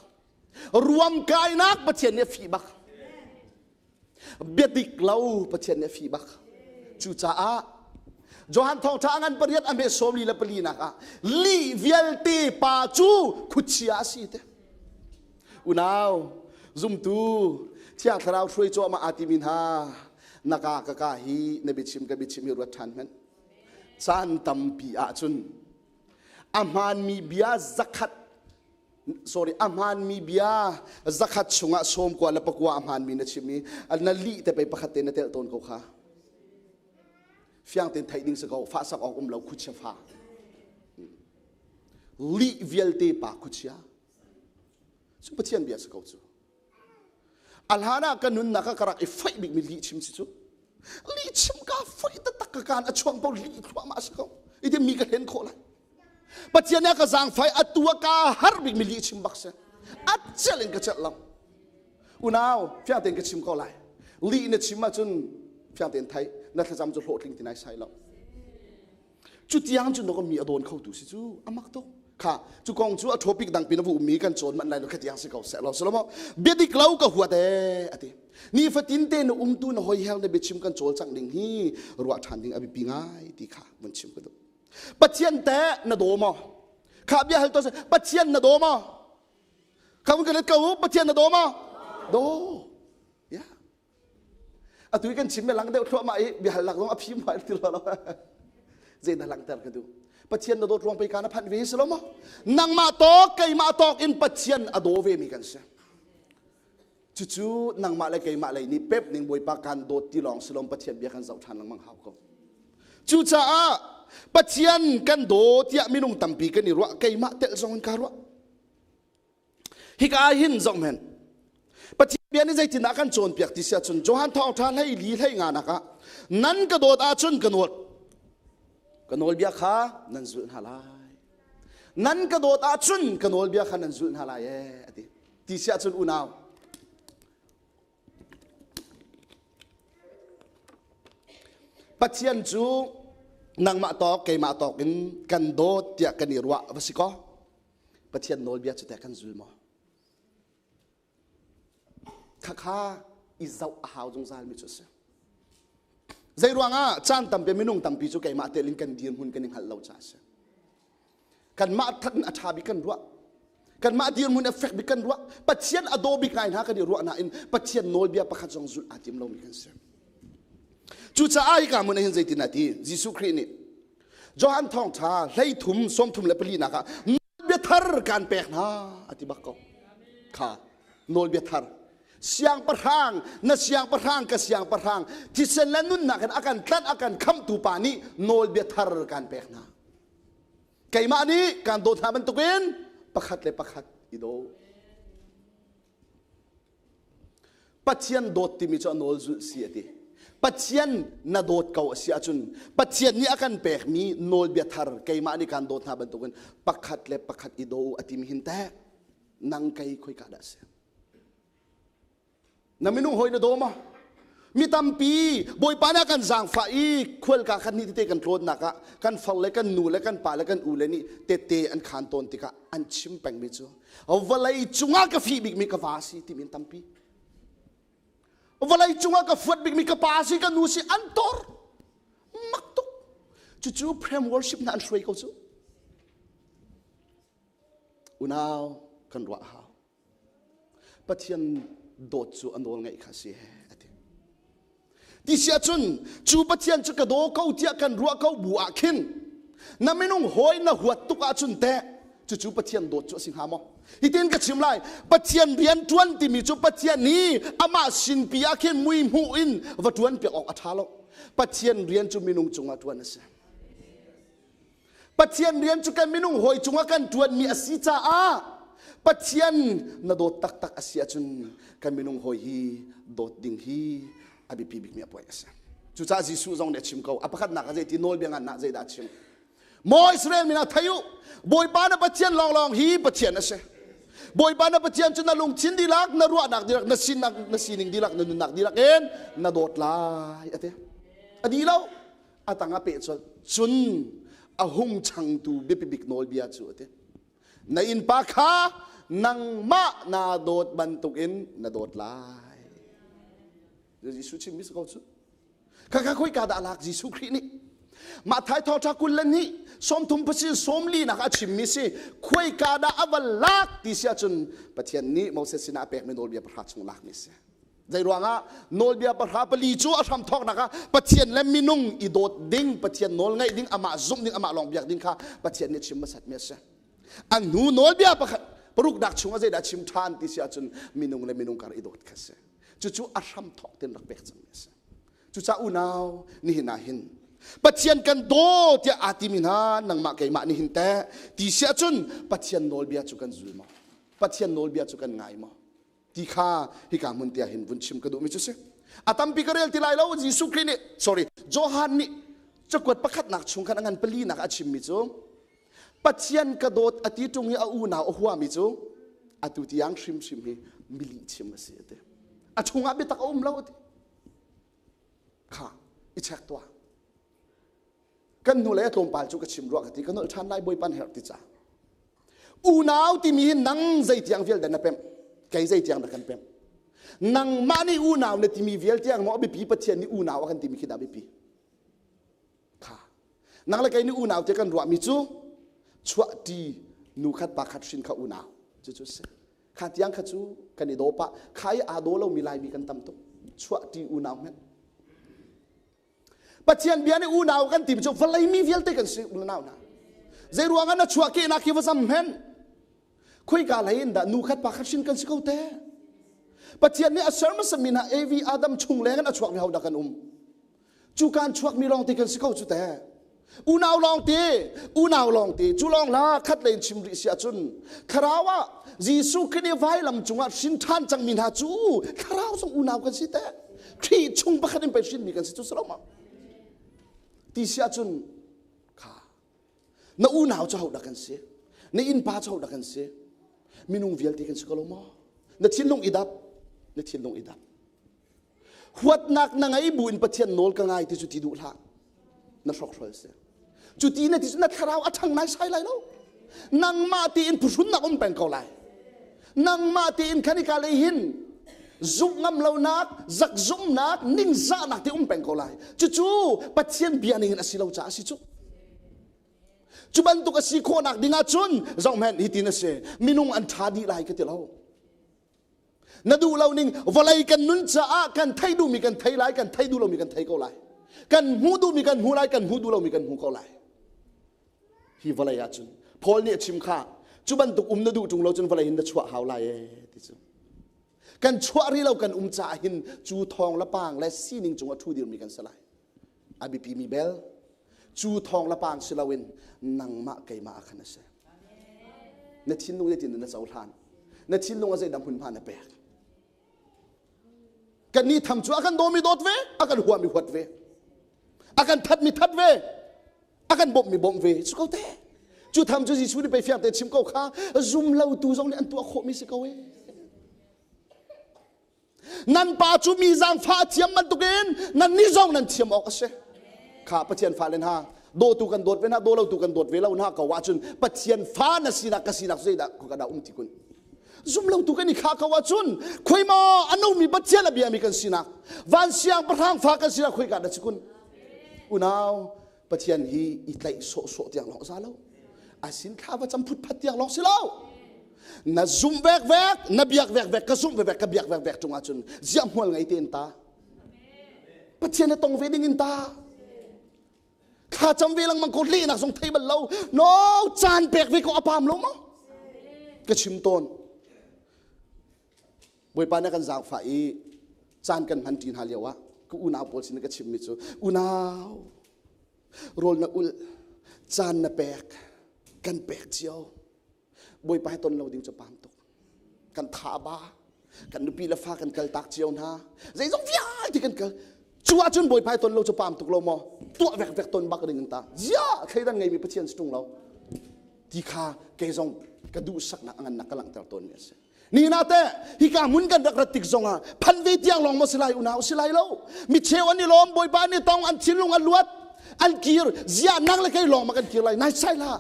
Ruamkainak Pathian nih a fih bak. Biadik lo Pathian nih a fih bak. Cucaah Johan thawngṭha a ngan pariat a hme sawm li le pali nak ah lih vialte pa cu khuachia a si te. Unau zumtu Thiang Thlarau hruai cuahmah aa timi hna na ka ka ka hi na biachim ka biachim hi ruat ṭhan hmanh. Caan tampi ahcun a hmaanmi bia zakhat sorry a hmaanmi bia zakhat chungah sawm kua le pakua a hmaanmi na chim i na lih te pei pakhat te na telh tawn ko kha. Fiang tein theih ding si ko fahsak awk um lo khuachia fa. Lih vialte pa khuachia. Cu Pathian bia si ko cu. A hlan ah ka nunnak ah ka rak i foih bikmi lih chim si cu. Lih chim ka foih taktak ka kaan a chuang paoh lih thluahmah si ko. Iti mi ka hlen khawh lai. Pathian nih a ka zaangfai atu ah ka har bikmi lih chim bak si. A celh in ka celh lo. Unau, fiang tein ka chim ko lai. Lih na chim ahcun fiang tein thei na thlacam cu hlawhtling ti nai sai lo. Cu tiang cun mi a dawn khotu si cu a mak tuk. Kha cu kong cu a topic dang pin a vu ummi kan cawn manh lai lo kha tiang si ko seh lo silo biadik lo ka huat ee ati. Nifatin te na umtu na hoi hel na biachim kan cawl cang ding hi ruah ṭhan ding a biapi ngai ti kha vun chim ka duh. Pathian te na daw maw? Kha bia hal to Pathian na daw maw? Kha vun ka let ko Pathian na daw maw? Daw. Ya. Atu i kan chim lang deuh thluahmah i biahalnak zong a phim hmai ti lo. Zei na langhter ka duh. Pathian na dawt ruang pei ka na phanh ve si lo maw? Nangmah tawk keimah tawk in Pathian a daw ve mi kan si. Cucu nangmah le keimah lei nih pep ning Bawipa kan dawt ti lawng silom Pathian bia kan zoh ṭhan lengmang hau ko. Cucaah Pathian kan daw tiah minung tampi kan i ruah keimah telh zong in kaa ruah. Hika ah hin zoh men. Pathian bia nih zeitindah kan cawnpiak ti si ahcun Johan thawngṭha hlei li hlei nga nak ah nan ka dawt ahcun ka nawl ka nawlbia kha nan zulh hna lai. Nan ka dawt ahcun ka nawlbia kha nan zulh hna lai ee a ti. Ti si ahcun unau Pathian cu nangmah tawk keimah tawk in kan dawt tiah kan i ruah va si kaw Pathian nawlbia cu teh kan zul maw? Khakha i zoh a hau zungzal mi cu a si. Zei ruangah caan tampi minung tampi cu keimah telin kan dirhmun kan i hngalh lo caah a si. Kanmah that in a ṭha bik kan ruah. Kanmah dirhmun a fek bik kan ruah. Pathian a daw bik ngai hna kan i ruah nain Pathian nawlbia pakhat zong zulh aa tim lomi kan si. Cucaah hika hmun ah hin zeitin a ti? Jesuh Khrih nih Johan thawngṭha 13 34 nak ah nawlbia thar kaan pek hna a ti bak ko. Kha nawlbia thar siangpahrang na siangpahrang ka siangpahrang thisen le nunnak in a kan tlanh a kan khamhtu pa nih nawlbia thar kaan pek hna. Keimah nih kaan dawt hna bantukin pakhat le pakhat i daw. Pathian dawt timi cu a nawl zulh si a ti. Pathian na dawt ko a si ahcun Pathian nih a kan pekmi nawlbia thar keimah nih kaan dawt hna bantukin pakhat le pakhat i daw u a timi hin teh nang kei khoika dah a si? Na minung hawi na daw maw? Mi tampi Bawipa nih a kan zaangfah i khualka khat ni tete kan tlawnnak ah kan far le kan nu le kan pa le kan u le nih tette an khaan tawn tikah an chim pengmi cu vawlei cungah ka fih bikmi ka va si timi an tampi. Vawlei cungah ka fuat bikmi ka pa si ka nu si an tor. Mak tuk. Cucu prem worship hna an hruai ko cu. Unau kan ruah hau. Pathian dawt cu a nawl ngeih kha a si a ti. Ti si ahcun cu Pathian cu ka daw ko tiah kan ruah ko bu ah khin na minung hawi na huat tuk ahcun teh cucu Pathian dawt cu a si hnga maw? Hitin ka chim lai Pathian rian ṭuan timi cu Pathian nih amah sinpi ah khin mui hmuh in va ṭuan piak awk a ṭha lo. Pathian rian cu minung cungah ṭuan a si. Pathian rian cu kan minung hawi cungah kan ṭuanmi a si caah Pathian na dawt taktak a si ahcun kan minung hawi hi dawt ding hi a biapi bikmi a point a si. Cucaah Jesuh zong nih a chim ko. A pakhatnak ah zeiti nawlbia ngan ah zeidah a chim? Maw Israel mi hna thei u, Bawipa na Pathian lawnglawng hi Pathian a si. Bawipa na Pathian cu na lungthin dihlak, na ruahnak dihlak, na sinak, na sining dihlak, na nunnak dihlak in na dawt lai a ti. A dih lo. A tang ah peh colh. Cun a hung changtu biapi bik nawlbia cu a ti. Na innpa kha nangmah naa dawt bantukin na dawt lai. Jesuh chimmi si ko cu. Khakha khoika dah lak Jesuh Khrih nih Matthai thawngṭha 22 30 pasarih 40 nak a chimmi si khuaika dah a va lak ti si ahcun Pathian nih Moses sinah a pekmi nawlbia pahra chung lakmi si. Zeiruangah nawlbia pahra pali cu a hramthawknak ah Pathian le minung i dawt ding, Pathian nawl ngaih ding, amah zumh ding, amah lawng biak ding kha Pathian nih chim hmasatmi a si. An hnu nawlbia pakhat paruknak chungah zeidah chim ṭhan ti si ahcun minung le minung kar i dawt kha si. Cucu a hramthawk ten rak pek cangmi a si. Cucaah unau nihin ah hin Pathian kan daw tiah aa timi hna nangmah keimah nihin teh ti si ahcun Pathian nawlbia cu kan zul maw? Pathian nawlbia cu kan ngai maw? Ti kha hika hmun te ah hin vun chim ka duhmi cu si. A tampi ka rel ti lai lo Jesuh Khrih nih sorry Johan nih cakuat pakhatnak chung khan a ngan palinak a chimmi cu Pathian ka dawt a ti ṭung i a unau a huami cu atu tiang hrimhrim hi milih chim a si a ti. A chungah biatak a um lo a ti. Kha i check tuah. Kan hnulei a tlawmpal cu ka chim rua ka ti ka nolh ṭhan lai Bawipa na herh ti ca. Unau timi hi nang zeitiang vial dah na pemh kei zeitiang dah kan pemh. Nangmah nih unau na timi vial tiang maw a biapi Pathian nih unau a kan timi khi dah biapi. Kha nang le kei nih unau tiah kan ruahmi cu chuahṭi nu khat pa khat hrin kha unau cucu a si. Kha tiang kha cu kan i daw pah. Kha i aa daw lomi Laimi kan tam tuk. Chuahṭi unau hmenh. Pathian bia nih unau kan timi cu vawlei mi vialte kan si unau hna. Zei ruangah na chuahkehnak hi va zam hen? Khoika lei in dah nu khat pa khat hrin kan si ko te? Pathian nih a ser hmasa mi hna Evi Adam chung leng in a chuakmi hodah kan um? Cu kan chuakmi lawng te kan si ko cu te. Unau lawng te, unau lawng te, cu lawng la khat lei in chim rih si ahcun thlarau ah Jesuh Khrih nih vailam cungah hrin ṭhan cangmi hna cu thlarau zong unau kan si te. Khrih chung pakhat in pei hrinmi kan si cu si lo ma? Ti si ahcun kha na unau cu hodah kan si? Na innpa cu hodah kan si? Minung vialte kan si ko lo maw? Na thinlung i dap, na thinlung i dap. Huatnak na ngei bu in Pathian nawl ka ngai ti cu ti duh hlah. Na hrokhrol si. Cu ti na ti cu na thlarau a ṭhang nai sai lai lo. Nangmah tein phuhrunnak um peng ko lai. Nangmah tein khan hika lei hin zumh ngam lonak, zak zumhnak, ningzahnak te um peng ko lai. Cucu Pathian bia ning in a si lo caah a si cu. Cu bantuk a si khawhnak ding ahcun zohhmanh hitin a si. Minung an ṭha dih lai ka ti lo. Na duh lo ning vawlei kan nun caah kan theih duhmi kan thei lai, kan theih duh lomi kan thei ko lai. Kan hmuh duhmi kan hmu lai, kan hmuh duh lomi kan hmu ko lai. Hi vawlei ahcun Paul nih a chim kha cu bantuk um na duh ṭung lo cun vawlei hin na chuah hau lai ee ti cu. Kan chuah rih lo kan um caah hin cu thawng le pang le sining cung a ṭhu dirmi kan si lai. A biapi mi bel cu thawng le pang si loin nangmah keimah ah khan a si. Na thinlung zeitin na cohlan? Na thinlung a zeidang hmunhma na pek? Kan nih tham cu a kan dawmi dawt ve, a kan huami huat ve, a kan thatmi that ve, a kan bawmhmi bawmh ve cu ko te. Cu tham cu Jesuh nih pei fiang te chim ko kha zum lo tu zong nih an tuah khawhmi si ko ee. Nan pa cu mi zaangfah a thiam bantukin nan nih zong nan thiam awk a si. Kha Pathian fale hna, dawtu kan dawt ve hna, daw lotu kan dawt ve lo hna ko ahcun Pathian fa na sinak ka sinak zeidah ka dah um ti kun. Zum lotu kan i khah ko ahcun khoi maw a nomi Pathian a biami kan sinak, van siangpahrang fa kan sinak khoi ka dah si kun. Unau, Pathian hi i tlaih sawhsawh tiang lawng za lo. A sin thla va cam phutphat tiang lawng si lo. Na zumh vekvek, na biak vekvek, ka zumh vekvek, ka biak vekvek ṭung ahcun ziah hmual ngei tein ta. Pathian na tong ve ding in ta. Thla cam ve lengmang ko lehnak zong thei bal lo. No, caan pek ve ko a pam lo maw? Ka chim tawn. Bawipa nih a kan zaangfah i caan kan hman ṭi hna lio ah ka unau pawl sin ka chimmi cu unau rawl na ulh caan na pek kan pek cio Bawipa he ton lo ding cu pam tuk kan tha ba kan nupi le fa kan kal tak cio hna zeizong vialte kan kal cu ahcun Bawipa he ton lo cu pam tuk lo maw tuah vek vek ton bak ding ta ziah thleidan ngeimi Pathian si ṭung lo ti kha kei zong ka duhsaknak a ngannak ka langhter tawnmi a si Ni na te hika hmun kan rak rat tik zongah phan ve tiang lawng maw si lai unau si lai lo mi cheu an i lawm bawipa nih tong an thinlung a luat an kir zia nang le kei lawng ma kan kir lai nai sai la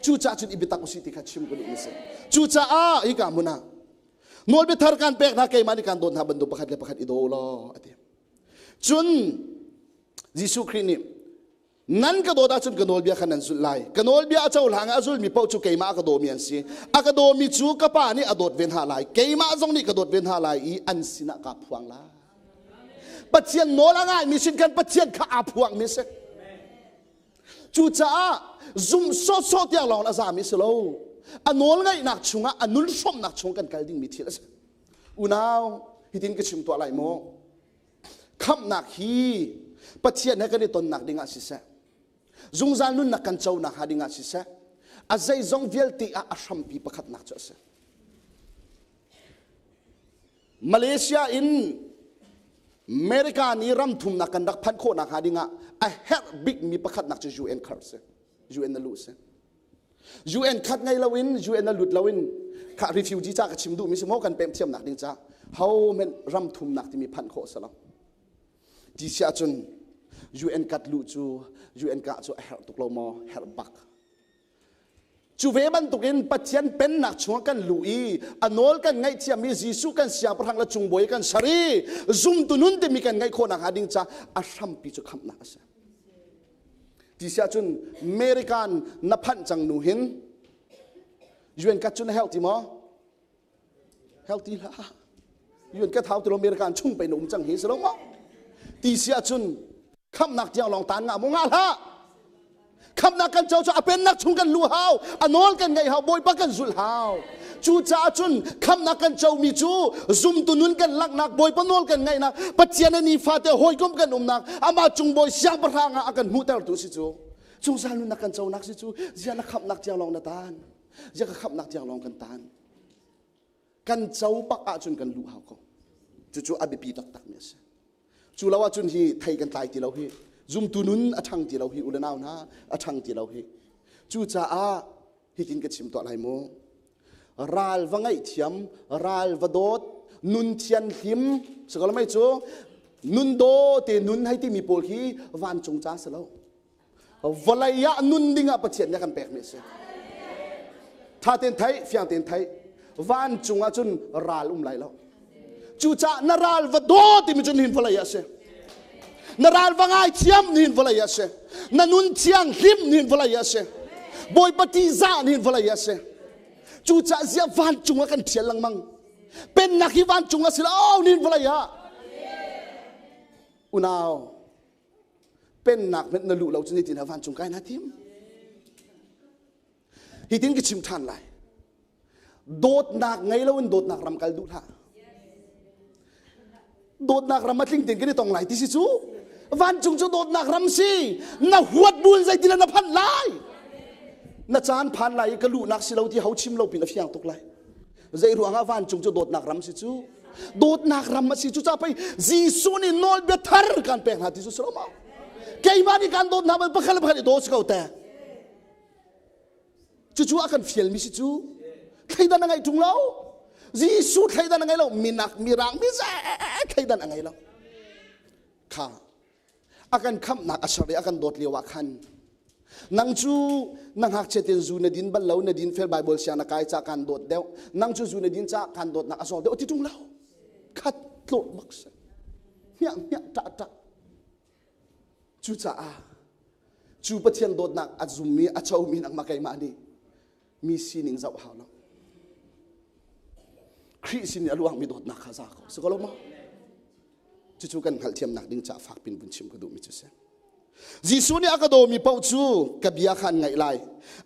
cu caah cun i biatak usih ti kha chim ka duh mi si cu caah hika hmun ah nawlbia thar kan pek hna keimah nih kan dawt hna bantuk pakhat le pakhat i daw law ati cun Jesuh Khrih nih Nan ka dawt ahcun ka nawlbia kha nan zulh lai. Ka nawlbia a cohlang i a zulmi paoh cu keimah a ka dawmi an si. A ka dawmi cu ka Pa nih a dawt ve hna lai. Keimah zong nih ka dawt ve hna lai i an sinah kaa phuang lai. Pathian nawl a ngaimi sin khan Pathian kha aa phuangmi a si. Cucaah zumh sawhsawh tiang lawng a zami si lo. A nawl ngaihnak chungah a nun hrawmhnak chung kan kal dingmi thil a si. Unau, hitin ka chim tuah lai maw? Khamhnak hi Pathian he kan i tonnak dingah siseh, zungzal nunnak kan conak hnga dingah siseh, a zeizong vialte ah a hrampi pakhatnak cu a si. Malaysia in America nih ram thumnak kan rak phanh khawhnak hnga dingah a herh bikmi pakhatnak cu UN card si. UN na luh si. UN khat ngei loin UN na lut loin kha refugee ca ka chim duhmi si maw kan pemh thiamnak ding ca ho men ram thumnak timi phanh khawh si lo ti si ahcun UN kat luh cu UN ka cu a herh tuk lo maw herh bak cu ve bantukin Pathian pennak chungah kan luh i a nawl kan ngaihthiam i Jesuh kan siangpahrang le cungbawi kan ser i zumtu nun timi kan ngeih khawhnak hnga ding ca a hrampi cu khamhnak a si Ti si ahcun American na phanh cang nu hin UN kat cu na helh ti maw? Helh ti hlah. UN kat hau ti lo American chung pe na um cang hi si lo maw? Ti si ahcun khamhnak tiang lawng tan ngah maw ngah hlah. Khamhnak kan co cu a pennak chung kan lu hau, a nawl kan ngaih hau, Bawipa kan zulh hau. Cucaah cun khamnak kan comi cu zumtu nun kan langhnak, Bawipa nawl kan ngaihnak, Pathian a nifate hawikom kan umnak, amah cung bawi siangpahrang ah a kan hmuhtertu si cu. Zungzal nunnak kan conak si cu zia na khamnak tiang lawng na tan. Zia ka khamnak tiang lawng kan tan. Kan co bak ahcun kan luh hau ko. Cucu a biapi taktakmi a si. Cu lo ahcun hi thei kan tlai ti lo hi. Zumtu nun a ṭhang ti lo hi u le nau hna a ṭhang ti lo hi. Cucaah hitin ka chim tuah lai mu. Ral va ngaihthiam, ral va dawt, nun thianhlim, sakal mei cu nun daw te nun hei timi pawl hi vancung ca si lo. Vawlei ah nun ding ah Pathian nih a kan pekmi a si. Tha tein theih, fiang tein theih. Vancung ah cun ral um lai lo. Cucaah na ral va daw timi cu nihin vawlei ah a si. Na ral va ngaithiam nihin vawlei ah a si. Na nun thianghlim nihin vawlei ah a si. Bawipa tihzah nihin vawlei ah a si. Cucaah ziah vancung ah kan thial lengmang. Pennak hi vancung ah si lo nihin vawlei ah. Unau, pennak hmenh na luh lo cu nitin ah vancung kai na tim. Hitin ka chim ṭhan lai. Dawtnak ngei loin dawtnak ram kal duh hlah. Dawtnak ram a tling ten kan i tong lai ti si cu. Vancung cu dawtnak ram si. Na huat buin zeitin na phanh lai. Na caan phan lai i ka luhnak si lo ti ho chim lo pin a fiang tuk lai. Zei ruangah vancung cu dawtnak ram si cu? Dawtnak ram a si cu ca pei Jesuh nih nawlbia thar kan pek hna ti cu si lo maw? Keimah nih kan dawt hna pakhat le pakhat i daw si ko te. Cucu a kan fialmi si cu. Thleidan a ngeih ṭung lo. Jesuh thleidan a ngei lo. Minak, mirang, mi thleidan a ngei lo. Kha a kan khamhnak a ser i a kan dawt lio ah khan nang cu na ngakchia ten zu na din bal lo na din fel Bible siang na kai ca kan dawt deuh nang cu zu na din ca kan dawtnak a zaw deuh ti ṭung lo khat tlawh bak si hmiah hmiah ṭah ṭah Cucaah cu Pathian dawtnak a zummi a comi nangmah keimah nih mi sining zoh hau lo. Khrih sin i a luangmi dawtnak kha za ko. Si ko lo maw? Cucu kan hngalhthiamnak ding caah fak pin vun chim ka duhmi cu si. Jesuh nih a ka dawmi paoh cu ka bia kha an ngaih lai.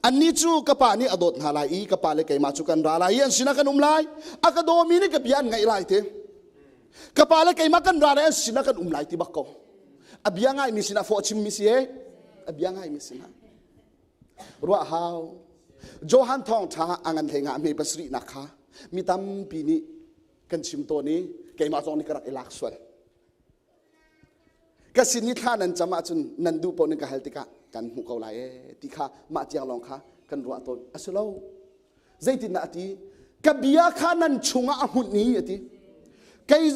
Annih cu ka pa nih a dawt hna lai i ka pa le keimah cu kan ra lai i an sinah kan um lai. A ka dawmi nih ka bia an ngaih lai ti. Ka pa le keimah kan ra lai an sinah kan um lai ti bak ko. A bia ngaimi sinah fawh chimmi si e. A bia ngaimi sinah. Ruah hau. Johan thawngṭha a ngan hlei nga hme pasarih nak kha mi tampi nih kan chim tawn i keimah zong nih ka rak i lak sual. Ka sin i thla nan cam ahcun nan duh paoh ning ka hal tikah kan hmuh ko lai ee ti kha mah tiang lawng kha kan ruah tawn. A si lo. Zeitindah a ti? Ka bia kha nan chungah a hmunh i a ti. Kei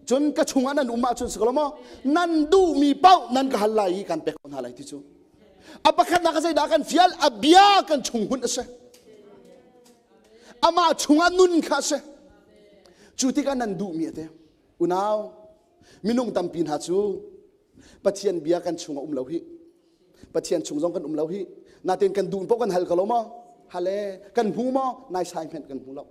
cun ka chungah nan um ahcun si ko lo maw? Nan duhmi paoh nan ka hal lai i kan pek ko hna lai ti cu. A pakhatnak ah zeidah kan fial? A bia kan chung hmunh a si. Amah chungah nun kha a si. Cu tikah nan duhmi a ti. Unau, minung tampi hna cu Pathian bia kan chungah um lo hi. Pathian chung zong kan um lo hi. Natin kan duh paoh kan hal ko lo maw? Hale, kan hmu maw? Naisai hmenh kan hmu lo.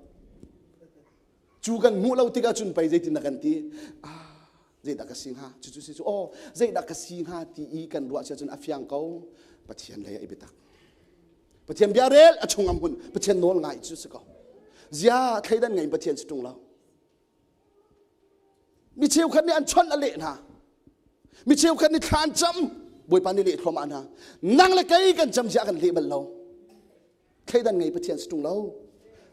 Cu kan hmuh lo tikah cun pei zeitin na kan ti? Ah, zeidah ka si hnga? Cucu si cu, oh, zeidah ka si hnga ti i kan ruah sia cun a fiang ko. Pathian lei ah i biatak. Pathian bia rel a chung am hun. Pathian nawl ngai cu si ko. Zia thleidan ngei Pathian si ṭung lo. Mi cheukhat nih an chawnh a leh hna. Mi cheukhat nih thla an cam. Bawipa nih leh thluahmah hna. Nang le kei kan cam zia kan leh bal lo. Thleidan ngei Pathian si ṭung lo.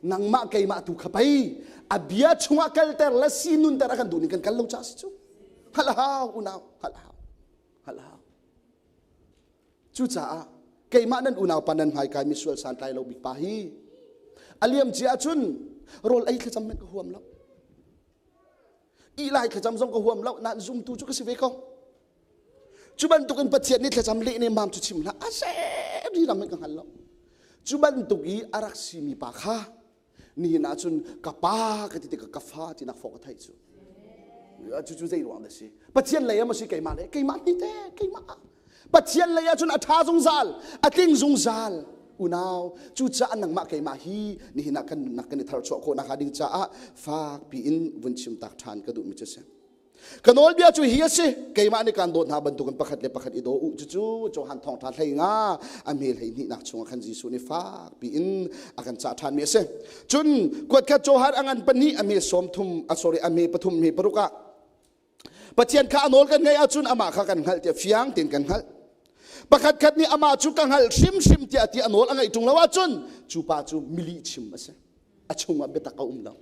Nangmah keimah tu kha pei a bia chungah kalter le si nunter a kan duh ning kan kal lo caah si cu. Hngalh hau unau, hngalh hau. Hngalh hau. Cucaah keimah nan unaupa nan hmaikai misual santlai lo bik pa hi a liam cia ahcun rawl ei thlacam hmanh ka huam lo. Ih lai thlacam zong ka huam lo nain zumtu cu ka si ve ko. Cu bantukin Pathian nih thlacam leh ne mam cu chim hlah a ri ram ka hngal lo. Cu bantuk i a rak simi pa kha nihin ah cun ka pa ka ti tikah ka fa tinak fawk ka theih cu. Cu cu zei ruang dah si? Pathian lei ah maw si keimah lei? Keimah ni te keimah. Pathian lei ah cun a ṭha zungzal, a tling zungzal. Unau, cucaah nangmah keimah hi nihin ah kan nunnak kan i tharchuah khawh nakhnga ding caah fak piin vun chim tak ṭhan ka duhmi cu si. Ka nawlbia cu hi a si, keimah nih kaan dawt hna bantukin pakhat le pakhat i daw u. Cucu Johan thawngṭha 15 a hme 12nak chungah khan Jesuh nih fakpi in a kan cah ṭhanmi a si. Cun kuatkhat Johan a ngan pahnih a hme 30 a sorry a hme pathum hme paruk ah Pathian kha a nawl kan ngaih ahcun amah kha kan hngalh tiah fiang tein kan hngalh. Pakhat khat nih amah cu ka hngalh hrimhrim tiah ti a nawl a ngaih ṭung lo ahcun cu pa cu milih chim a si. A chungah biatak a um lo.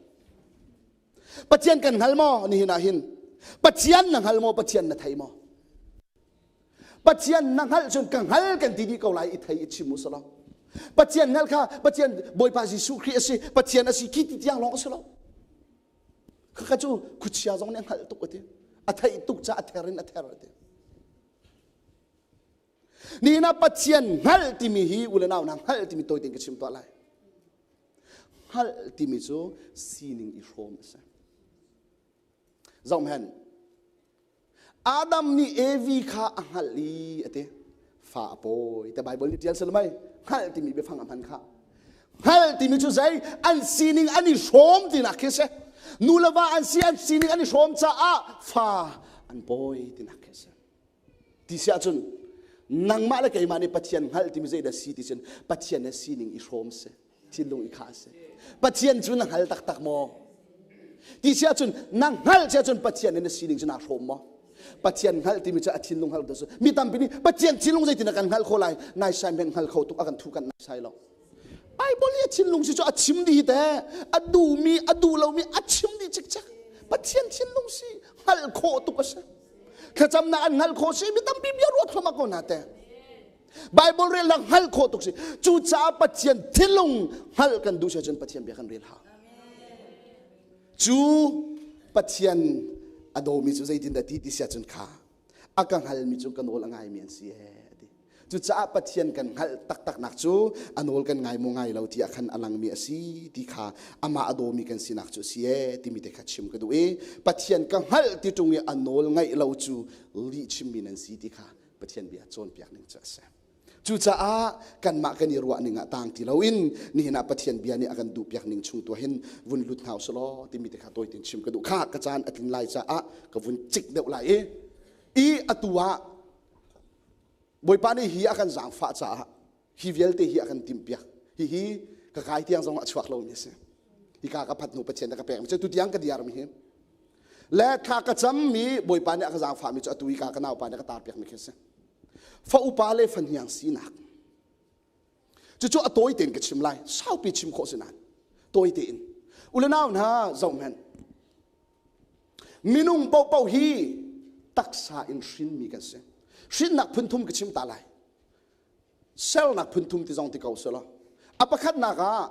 Pathian kan hngal maw nihin ah hin? Pathian na hngal maw? Pathian na thei maw? Pathian na hngalh cun ka hngal kan ti dih ko lai i thei i chim u silo. Pathian hngal kha Pathian Bawipa Jesuh Khrih a si, Pathian a si khi ti tiang lawng a si lo. Khakha cu khuachia zong nih a hngalh tuk a ti. A theih tuk ca a ther in a ther a ti. Nihin ah Pathian hngalh timi hi u le nau na hngalh timi tawi tein ka chim tuah lai. Hngalh timi cu sining i hrawm a si. Zohhmanh. Adam nih Evi kha a hngalh i a ti. Fa a pawi. Te Bible nih ṭial si lo mei? Hngalh timi biafang a hman kha. Hngalh timi cu zei? An sining an i hrawm tinak khi si. Nu le va an si an sining an i hrawm caah fa an pawi tinak khi si. Ti si ahcun nangmah le keimah nih Pathian hngalh timi zeidah si ti cun Pathian he sining i hrawm si thinlung i khah si. Pathian cu na hngal taktak maw? Ti si ahcun na hngalh si ahcun Pathian he na sining cu naa hrawm maw? Pathian hngalh timi cu a thinlung hngalh tu mi tampi nih Pathian thinlung zeitin a kan hngalh khawh lai naisai men hngal kho tuk a kan thu kan naisai lo. Bible i a thinlung si cu a chim dih te a duhmi a duh lomi a chim dih cikcek. Pathian thinlung si hngalh khawh tuk a si. Thlacamnak an hngalh khawh si mi tampi bia ruat thluahmah ko hna te. Bible rel la hngalh khawh tuk si. Cucaah Pathian thinlung hngalh kan duh si ahcun Pathian bia kan rel hau. Cu Pathian a dawmi cu zeitindah ti ti si ahcun kha a ka hngalmi cu ka nawl a ngaimi an si ee a ti. Cucaah Pathian kan hngalh taktaknak cu a nawl kan ngai maw ngai lo tiah khan a langmi a si ti kha amah a dawmi kan sinak cu a si ee timi te kha chim ka duh i Pathian ka hngalh ti ṭung i a nawl ngaih lo cu lih chimmi nan si ti kha Pathian bia cawnpiak ning cu a si. Cucaah kanmah kan i ruah ning ah tang ti loin nihin ah Pathian bia nih a kan duhpiak ning chung tu hin vun lut hna usih law timi te kha tawi tein chim ka duh. Kha ka caan a tlin lai caah ka vun cik deuh lai i i atu ah Bawipa nih hi a kan zaangfah caah hi vialte hi a kan timhpiak. Hihi ka kai tiang zong a chuak lomi a si. Hika ka phat hnu Pathian a ka pekmi cu tu tiang ka diarmi hi. Le thla ka cammi Bawipa nih a ka zaangfahmi cu atu hika ka naupa nih a ka tarpiakmi khi a si. Fa upa le fahniang sinak. Cucu a tawi tein ka chim lai. Saupi chim khawh si nain. Tawi tein. U le nau hna zoh hmanh. Minung paohpaoh hi taksa in hrinmi kan si. Hrinnak phun thum ka chim ta lai. Sernak phun thum ti zong ti ko selaw. A pakhatnak ah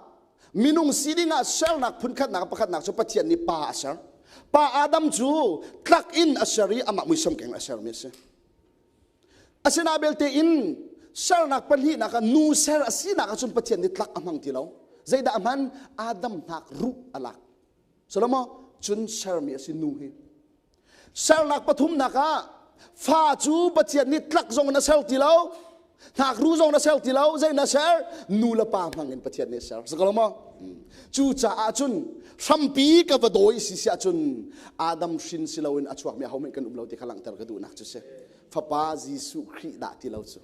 minung sining ah sernak phun khatnak pakhatnak cu Pathian nih pa a ser. Pa Adam cu tlak in a ser i amah muisam keng a sermi a si. Asinain belte in sernak pahnihnak ah nu ser a sinak ahcun Pathian nih tlak a hmang ti lo. Zeidah a hman? Adam hnak ruh a lak. Solomon cun sermi a si nu hi. Sernak pathumnak ah fa cu Pathian nih tlak zong in a ser ti lo, hnakru zong in a ser ti lo, zei na ser? Nu le pa hmang in Pathian nih a ser. Sakaw maw? Cucaah cun hrampi ka va dawi si si ahcun Adam hrin si loin a chuakmi ahohmanh kan um lo ti kha langhter ka duhnak cu si. Fapa Jesuh Khrih dah ti lo cu.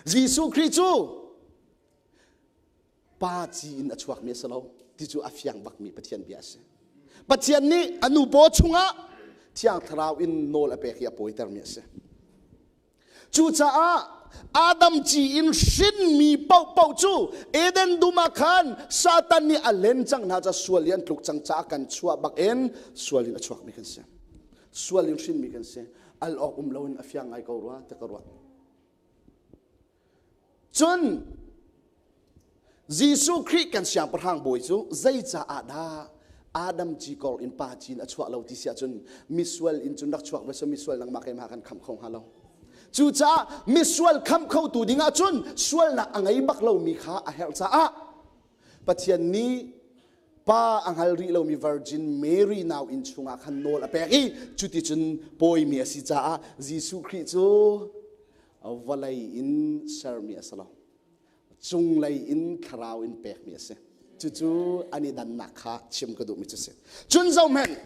Jesuh Khrih cu pa ci in a chuakmi a si lo ti cu a fiang bakmi Pathian bia a si. Pathian nih a nu paw chungah Thiang Thlarau in nawl a pek i a pawitermi a si. Cucaah Adam ci in hrinmi paohpaoh cu Eden dum ah khan Satan nih a len cang hna ca sual i an tluk cang caah kan chuah bak in sual in a chuakmi kan si. Sual in hrinmi kan si. Al awk um loin a fiang ngai ko rua ti ka ruah. Cun Jesuh Khrih kan siangpahrang bawi cu zeicaah dah Adam ci kor in pa ci in a chuah lo ti si ahcun misual in cun rak chuak ve seh misual nangmah keimah kan khamh kho hnga lo. Cucaah misual khamh khotu ding ahcun sualnak a ngei bak lomi kha a herh caah Pathian nih pa a hngal rih lomi Virgin Mary nau inn chungah khan nawl a pek i cuticun pawimi a si caah Jesuh Khrih cu vawlei in sermi a si lo cunglei in thlarau in pekmi a si cucu an i dannak kha chim ka duhmi cu si cun zohhmanh.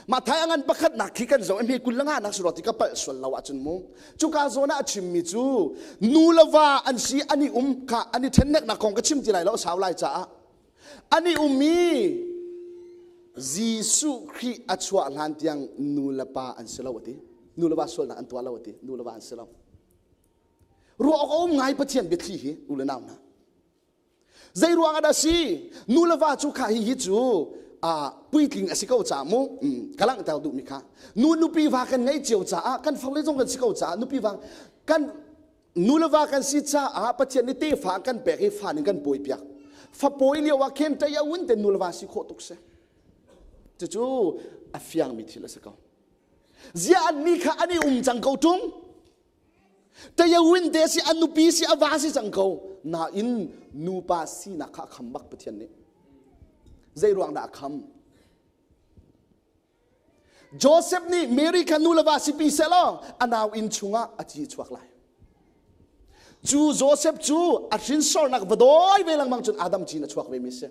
Mathai a ngan pakhatnak khi kan zoh i hme kul le nga nak si rua ti ka palh sual lo ahcun mu. Cuka zawn ah a chimmi cu nu le va an si an i um kha an i ṭhenneknak kong ka chim ti lai lo sau lai caah an i um i Jesuh Khrih a chuah hlan tiang nu le pa an si lo a ti. Nu le va sualnak an tuah lo a ti. Nu le va an si lo. Ruah awk a um ngai Pathian biathli hi u le nau hna. Zei ruang ah dah si? Nu le va cu kha hihi cu puitling a si ko caah mu ka langhter duhmi kha nu nupi va kan ngei cio caah kan farle zong kan si ko caah nupi va kan nu le va kan si caah Pathian nih tefa kan pek i fa nih kan pawi piak fa pawi lio ah khin ṭei a un te nu le va si khawh tuk si cucu a fiangmi thil a si ko ziah an mi kha an i um cang ko ṭung Tayawin te si a nupi si a va si cang ko nain nupa sinak kha a kham bak Pathian nih. Zei ruang dah a kham? Joseph nih Mary kha nu le va sipi selaw a nau inn chungah a ci chuak lai. Cu Joseph cu a hrinsornak va dawi ve lengmang cun Adam cin a chuak ve mi si.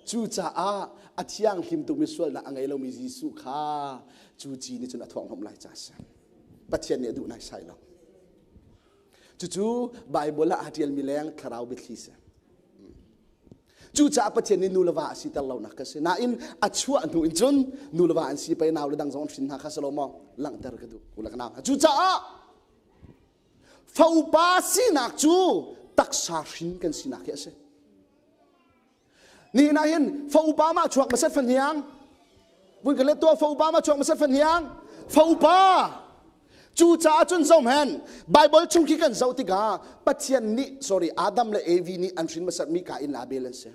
Cucaah a thianghlim tukmi sualnak a ngei lomi Jesuh kha cu ci nih cun a thuanghnomh lai ca a si. Pathian nih a duh naisai lo. Cucu Baibal ah aa ṭialmi leng thlarau biathli si. Cucaah Pathian nih nu le va a siter lonak ka si. Nain a chuah hnu in cun nu le va an si pei nau le dang zong an hrin hna kha si lo maw langhter ka duh. U le ka nau. Cucaah faupa sinak cu taksa hrin kan sinak hi a si. Nihin ah hin fa upa ma chuak masat fahniang vun ka let tuah fa upa ma chuak masat fahniang fa upa cu caah cun zom hen Bible chung khi kan zoh tikah Pathian nih sorry Adam le Evi nih an hrin masat mi Kain le Abel an si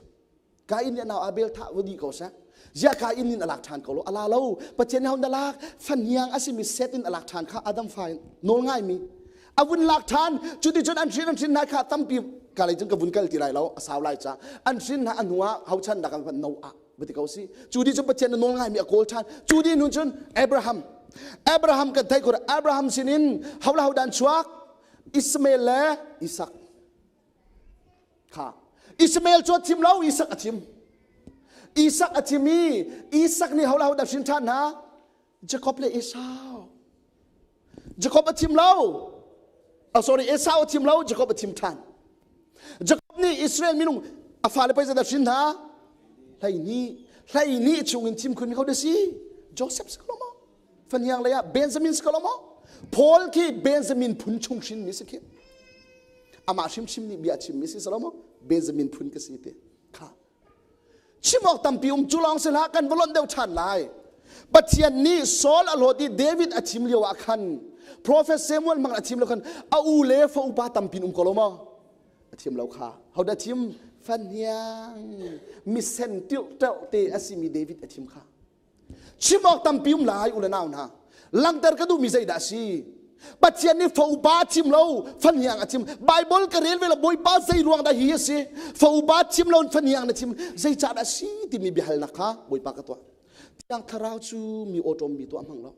Kain nih nau Abel thah va di ko seh zia Kain nin alak ṭhan ko lo ala lo Pathian nih hon alak fahniang asimi set in alak ṭhan kha Adam fa in nawl ngai mi a vun lak ṭhan cuticun an hrin an hrin hna kha tampi ka lei cun ka vun kal ti lai lo a sau lai ca an hrin hna a hnu ah hochan dak an Noah va ti ko si cu di cu Pathian na nawl ngaimi a kawl ṭhan cu di nun cun Abraham Abraham kan theih khur Abraham sinin hola hodan chuak Ismael le Isak kha Ismael cu a thim lo Isak a thim Isak a thim i Isak nih hola hodan hrin ṭhan hna Jacob le Esau Jacob a thim lo. Oh, sorry, Esau a thim lo, Jacob a thim ṭhan. Jacob nih Israel minung a fale pei zeidah hrin hna? Hleihnih. Hleihnih chungin thim khun ko si. Joseph si ko maw? Faniang lei ah Benjamin si ko maw? Paul khi Benjamin phun chung hrin mi si khi. Amah hrimhrim nih bia chim mi si salo maw? Benjamin phun ka si te. Kha. Chim awk tampi um cu lawng si hlah kan va lonh deuh ṭhan lai. Pathian nih Saul a hlawt i David a thim lio ah khan Prophet Samuel hmang a thim lo khan a u le fa upa tampi um ko lo maw? A thim lo kha. Hodah thim? Fahniang misen ṭilhṭelh te a simi David a thim kha. Chim awk tampi um lai u le nau hna. Langhter ka duhmi zeidah a si? Pathian nih fa upa a thim lo, fahniang a thim. Bible ka rel ve lo, Bawipa zei ruang dah hi a si? Fa upa thim lo in fahniang na thim. Zeicah dah a si timi biahalnak kha Bawipa ka tuah. Thiang Thlarau cu mi awṭawm mi tuah hmang lo.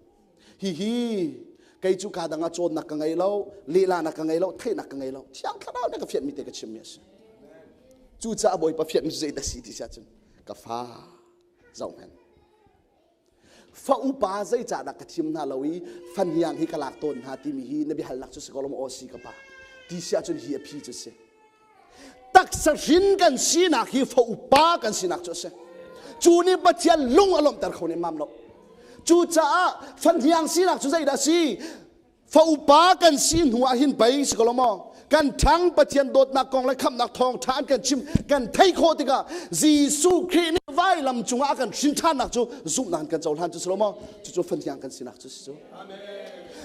Hihi kei cu kaa dang ah cawnnak ka ngei lo, lehlanak ka ngei lo, theihnak ka ngei lo. Thiang Thlarau nih ka fianhmi te ka chimmi a si. Cucaah Bawipa fianhmi cu zeidah a si ti si ahcun ka fa zohhmanh fa upa zeicahdah ka thim hna lo i fahniang hi ka lak tawn hna timi hi na biahalnak cu si ko lo maw aw si ka pa ti si ahcun hi a phi cu si taksa hrin kan sinak hi fa upa kan sinak cu a si cu nih Pathian lung a lawmhter kho ne mam lo cucaah fahniang sinak cu zeidah a si Fa upa kan si hnu ah hin pei si ko lo maw? Kan ṭhang Pathian dawtnak kong le khamhnak thawngṭha an kan chim kan theih khawh tikah Jesuh Khrih nih vailam cungah a kan hrin ṭhannak cu zumhnak in kan cohlan cu si lo maw? Cucu fahniang kan sinak cu si cu.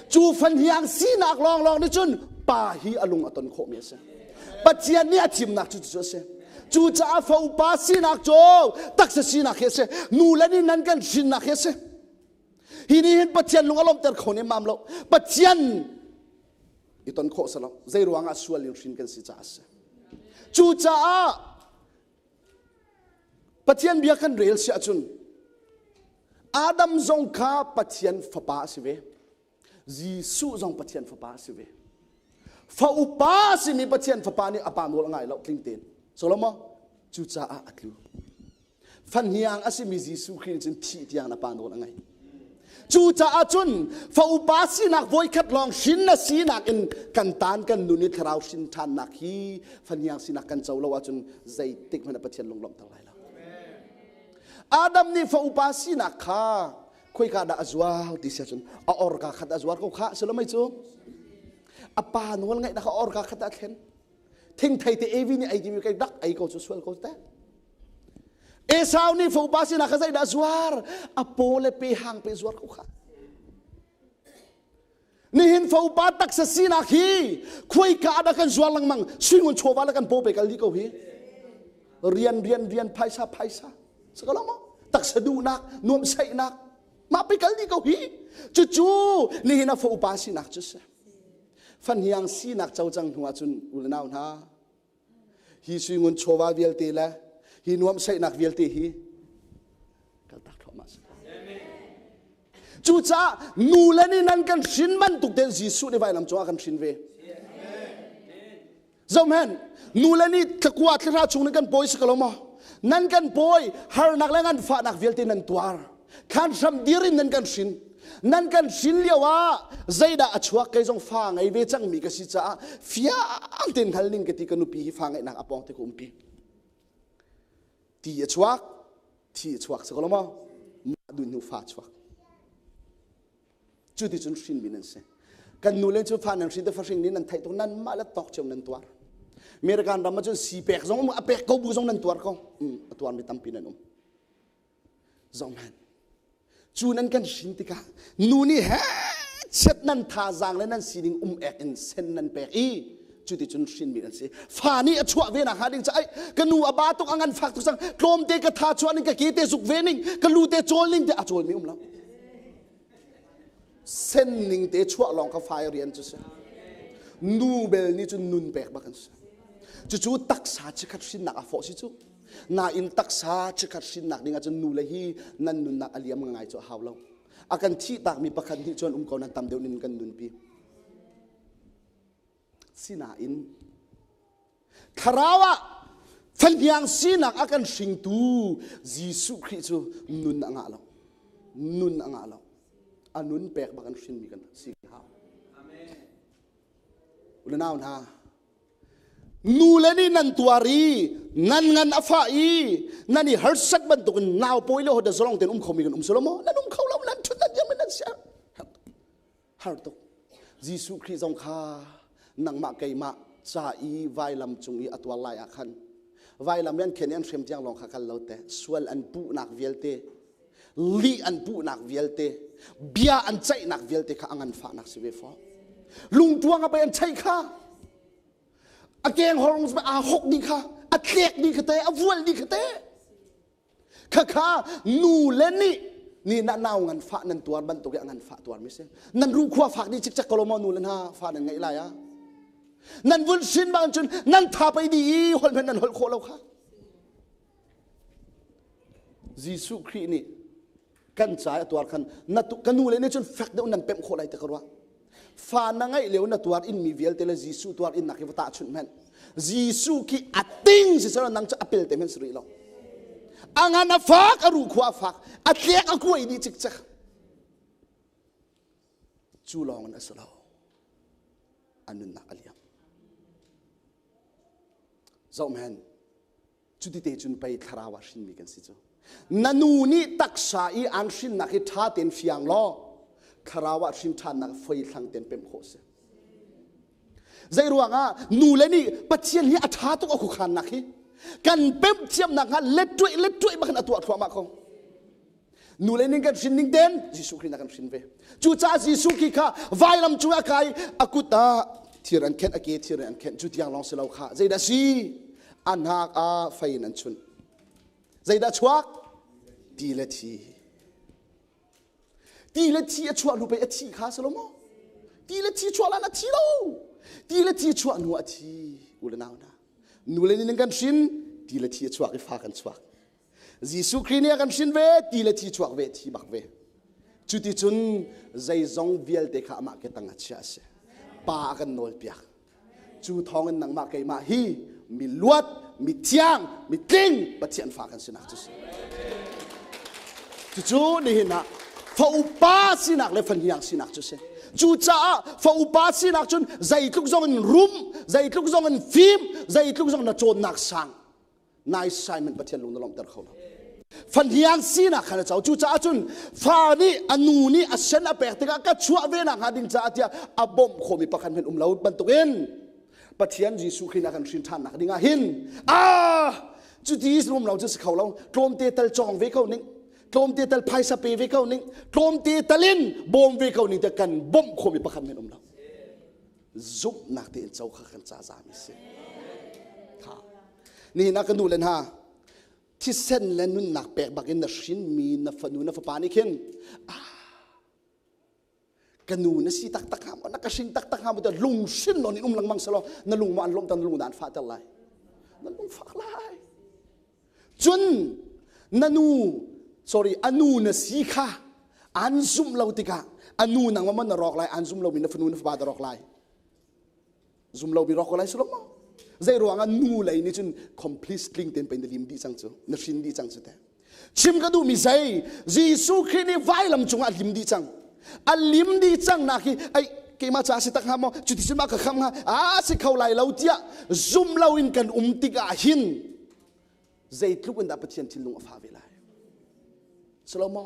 Cu fahniang sinak lawnglawng nih cun pa hi a lung a ton khawhmi a si. Pathian nih a thimnak cu cu a si. Cucaah fa upa sinak cu taksa sinak hi a si. Nu le nih nan kan hrinnak hi a si. Hi nih hin Pathian lung a lawmhter kho nemmam lo. Pathian i ton khawh si lo. Zei ruangah sual in hrin kan si caah a si. Cucaah Pathian bia kan rel si ahcun Adam zong kha Pathian fapa a si ve. Jesuh zong Pathian fapa a si ve. Fa upa a simi Pathian fapa nih a pa nawl a ngai lo tling tein. Solomon cucaah a tlu. Fahniang a simi Jesuh Khrih nih cun thih tiang na pa nawl a ngaih. Cucaah cun fa upa sinak voikhat lawng hrin na sinak in kan tan kan nun i thlarau hrin ṭhannak hi fahniang sinak kan co lo ahcun zeitik hmanh ah Pathian lunglawmhter lai lo. Adam nih fa upa sinak kha khoika dah a zuar ti si ahcun a orka khat a zuar ko kha si lo mei cu a pa nawl ngaihnak a orka khat a thlen thingthei te Evi nih ei timi kai dak ei ko cu sual ko te Esau nih fa upa sinak kha zeidah zuar a paw le pe hang pe zuar ko kha nihin fa upa taksa sinak hi khuaika ah dah kan zuar lengmang suingun chawva le kan paw pe kal dih ko hi rian rian rian phaisa phaisa sakalo mo taksa duhnak nuamhsaihnak mah pe kal dih ko hi cucu nihin a fa upa sinak cu si fahniang sinak co cang hnu ahcun u le nau hna hi suingun chawva vialte le hi nuamhsaihnak vialte hi kaltak thluahmah si cucaah nu le nih nan kan hrin bantuk tein Jesuh nih vailam cungah kan hrin ve zohhmanh nu le nih thlakua thlahra chung nih kan pawi si ko lo maw nan kan pawi harnak le nganfahnak vialte nan tuar khan hram dir in nan kan hrin nan kan hrin lio ah zeidah a chuak kei zong fa ngei ve cangmi ka si caah fiang tein hngal ning ka ti ka nupi hi fa ngeihnak a pawng te ka umpi ti a chuak thi a chuak si ko lo maw mah dun hnu fa chuak cu ti cun hrinmi nan si kan nu le cu fa nan hrin te fahring nih nan theih tuk nan mah le tawk cio nan tuar American ram ah cun si pek zong a pek ko bu zong nan tuar ko a tuarmi tampi nan um zohhmanh cu nan kan hrin tikah nu nih he chiat nan thazaang le nan sining um ek in sen nan pek i cuticun hrinmi an si fa nih a chuah ve nak hnga ding ca ai ka nu a ba tuk a ngan fak tuk sang tlawmte ka tha chuah ning ka ke te zuk ve ning ka lu te cawl ning te a cawl mi um lo sen ning te chuah lawng ka fai rian cu si nu bel nih cun nun pek bak an si cucu taksa chikhat hrinnak a fawh si cu Nain taksa chikkhat hrinnak ding ahcun nu le hi nan nunnak a liam ngai cu a hau lo. A kan thihtakmi pakhat nih cun um ko nan tam deuh nin kan nunpi. Sinain thlarau ah fahniang sinak a kan hringtu Jesuh Khrih cu nun a ngah lo. Nun a ngah lo. A nun pek bak an hrinmi kan si hau. Unau hna, Nu le nih nan tuar i nan ngan a fah i nan i harsat bantukin nau pawi le hodah zalong tein um khomi kan um si lo maw? Nan um kho lo, nan ṭhut nan diam nan siar. Har tuk. Jesuh Khrih zong kha nangmah keimah ca i vailam cung i a tuar lai ah khan vailam i an khen i an hrem tiang lawng kha kal lo te sual an puhnak vialte lih an puhnak vialte bia an ceihnak vialte kha a nganfahnak si ve fawn lungtuang a pei an cheih kha a keng horong aa hok dih kha a tlek dih kha te a vual dih kha te kha kha nu le nih ni na nau ngan fah nan tuar bantuk i a ngan fah tuar mi si nan ru khua fak dih cikcek ko lo maw nu le hna fa nan ngeih lai ah nan vun sin bang cun nan tha pei di i holh men nan holh khawh lo kha Jesuh Khrih nih kan ca a tuar khan na ka nu le nih cun fek deuh nan pemh khawh lai ti ka ruah fa na ngeih lio na tuar in mi vialte le Jesuh tuar in nak hi va tahchunh hmanh Jesuh khi a ting si selo nang cu a pel te hmanh si rih lo a ngan a fak a ru khua a fak a tlek a kuai dih cikcek cu lawng in a si lo a nunnak a liam zohhmanh cuti te cun pei thlarau ah hrinmi kan si cu na nu nih taksa i an hrinnak hi ṭha tein fiang law thlarau ah hrin ṭhannak foi thlang tein pemh khawh si zei ruangah nu le nih Pathian hi a ṭha tuk a khuakhannak hi kan pemh thiamnak hnga let tuih let tuih bak in a tuah thluahmah ko nu le ning kan hrin ning ten Jesuh Khrih na kan hrin ve cucaah Jesuh khi kha vailam cung ah kai a kut ah thir an khenh a ke thir an khenh cu tiang lawng si lo kha zeidah si a hnak ah fei in an chunh zeidah chuak ti le thi ti le thi a chuah hnu pei a thi kha si lo maw ti le thi chuah lan a thi lo ti le thi chuah hnu a thi u le nau na nu le nin kan hrin ti le thi a chuak i fa kan chuak Jesuh Khrih nih a kan hrin ve ti le thi chuak ve thi bak ve cuticun zeizong vialte kha amah ke tang a chiah a si pa a kan nawl piak cu thawngin nangmah keimah hi mi luat mi thiang mi tling Pathian fa kan sinak cu si cucu nihin ah Fa upa sinak le fahniang sinak cu si. Cucaah fa upa sinak cun zeitluk zong in rum, zeitluk zong in fim, zeitluk zong na cawnnak sang. Nai Simon Pathian lung na lawmhter kho lo. Fahniang sinak khan a co. Cucaah cun fa nih a nu nih a sen a pek tikah ka chuah ve nak hnga ding caah tiah a bawmh khomi pakhat hmanh um lo bantukin Pathian Jesuh Khrih a kan hrin ṭhannak ding ah hin ah cuti rum lo cu si kho lo tlawmte tal cawng ve ko ning tlawmte tal phaisa pe ve ko ning tlawmte talin bawm ve ko ning te kan bawmh khomi pakhat men um lo zumhnak tein co kha kan ca zami si kha nihin ah ka nu le hna thisen le nunnak pek bakin na hrinmi na fanu na fapa nih khin ah ka nu na si taktak hnga maw na ka hring taktak hnga maw tiah lungsin nawn in um lengmang selaw na lung maw an lawmh na lung dah an fahter lai na lung fak lai cun na nu sorry a nu na si kha an zumh lo tikah a nu nangmah maw na rawk lai an zum lomi na fanu na fapa na rawk lai zum lo mi rawk ko lai sulom maw zei ruangah nu lei nih cun complete tling ten pei na lim dih cang cu na hrin dih cang cu te chim ka duhmi zei Jesuh Khrih nih vailam cungah a lim dih cang a lim dih cang nak hi ai keimah ca si tak hnga maw cuti cun ma ka kham hnga a si kho lai lo tiah zum lo in kan um tikah hin zeitluk in dah Pathian thinlung a fa ve lai Salomo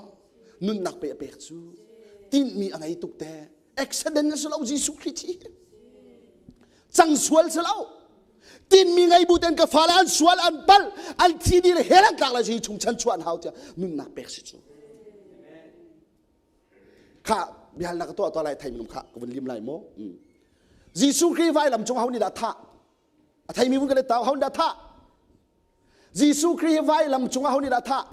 nunnak pe a pek cu tinhmi a ngei tuk te accident a si lo Jesuh Khrih thi cang sual si lo tinmi ngei bu ten ka fale an sual an pal an thi dih le hell an tlak lai si chung chan chuah an hau tiah nunnak pek si cu kha biahalnak ka tuah tuah lai thei minung kha ka vun lim lai maw Jesuh Khrih vailam cung ho nih dah thah a theimi vun ka let tau ho nih dah thah Jesuh Khrih vailam cung ho nih dah thah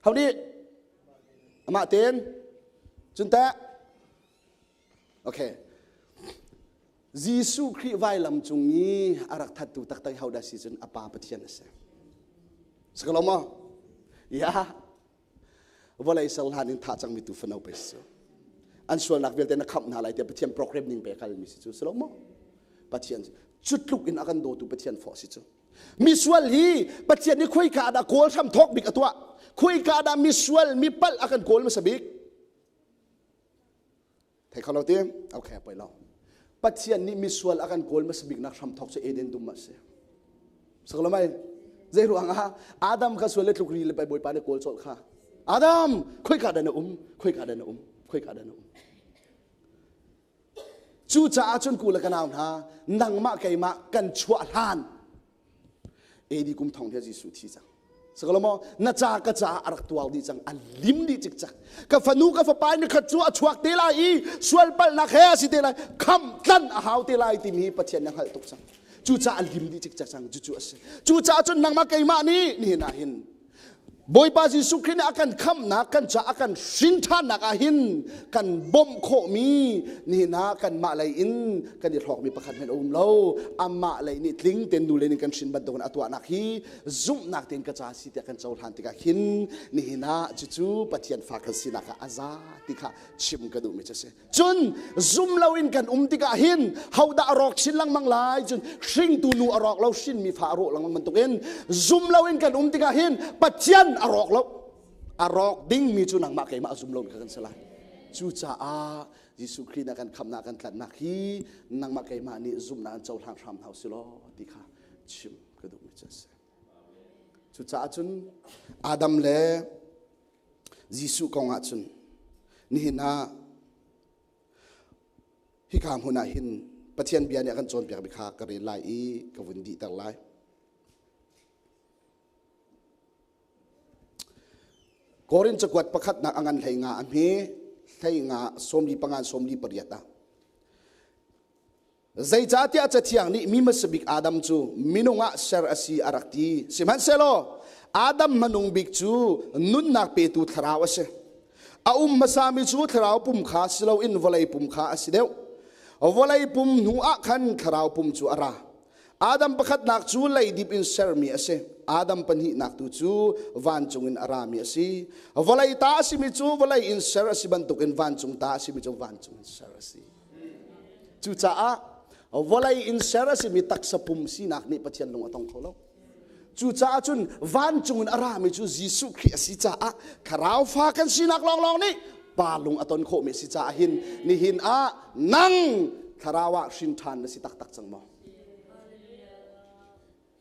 ho nih amah ten cun teh okay Jesuh Khrih vailam cung i a rak thattu taktak ho dah si cun a pa Pathian a si. Sakalo maw? Ya. Vawlei ser hlan in thah cangmi tu fano pe si cu. An sualnak vialte na khamh hna lai tiah Pathian program ning pe kalmi si cu. Silo maw? Pathian cu tluk in a kan dawtu Pathian fawh si cu. Misual hi Pathian nih khuika dah kawl hram thawk bik a tuah. Khuika dah misual mi palh a kan kawl hmasa bik. Thei kho lo ti? Okay, poi lo. Pathian nih misual a kan kawl hmasa biknak hramthawk cu Eden dum ah si. Saklo mai? Zei ruang ah Adam kha sual le tluk ri le pai Bawipa nih kawl colh kha. Adam, khoika dah na um? Khoika dah na um? Khoika dah na um? Cucaah cun ku le ka nau hna, nangmah keimah kan chuah hlan AD kum thong he Jesuh thi cang. Sakalo na ca ka ca a rak tuar dih cang a lim dih cikcak ka fanu ka fapa ni khat cu a chuak te lai i sual palhnak he a si te lai kham tlan a hau te lai timi Pathian nih a hngalh tuk cang cucaah a lim dih cikcak cang cucu a si cucaah cun nangmah keimah nih nihin ah hin Bawipa Jesuh Khrih nih a kan khamhnak kan ca a kan hrin ṭhannak ah hin kan bawmh khawhmi nihin ah kanmah lei in kan i hlawkmi pakhat hmanh a um lo amah lei nih tling tein nu lei nih kan hrin bantukin a tuahnak hi zumhnak tein ka ca si tiah kan cohlan tikah hin nihin ah cucu Pathian fa kan sinak ah a za ti kha chim ka duhmi cu a si cun zum loin kan um tikah hin hodah a rawk chin lengmang lai cun hringtu nu a rawk lo hrinmi fa a rawh lengmang bantukin zum loin kan um tikah hin Pathian a rawk lo a rawk dingmi cu nangmah keimah a zum lomi kha kan si lai cucaah Jesuh Khrih na kan khamhnak kan tlanhnak hi nangmah keimah nih zumhnak an cohlang hram hna usih law ti kha chim ka duhmi cu a si. Cucaah cun Adam le Jesuh kong ah cun nihin ah hika hmun ah hin Pathian bia nih a kan cawnpiakmi kha ka rel lai i ka vun dihter lai. Korin cakuat pakhatnak a ngan 15 a hme 15 45 48 ah Zeicahtiah Cathiang nih mi hmasa bik Adam cu minung ah ser a si a rak ti. Sihmanhsehlaw Adam hmanung bik cu nunnak petu thlarau a si. A um hmasami cu thlarau pum kha si loin vawlei pum kha a si deuh. Vawlei pum hnu ah khan thlarau pum cu a ra. Adam pakhatnak cu leidip in sermi a si. Adam pahnihnak tu cu vancung in a rami a si. Vawlei ta a simi cu vawlei in ser a si bantukin vancung ta a simi cu vancung in ser a si. Cucaah vawlei in ser a simi taksa pum sinak nih Pathian lung a tong kho lo. Cucaah cun vancung in a rami cu Jesuh Khrih a si caah thlarau fa kan sinak lawnglawng nih pa lung a ton khawhmi a si caah hin nihin ah nang thlarau ah hrin ṭhan na si taktak cang maw?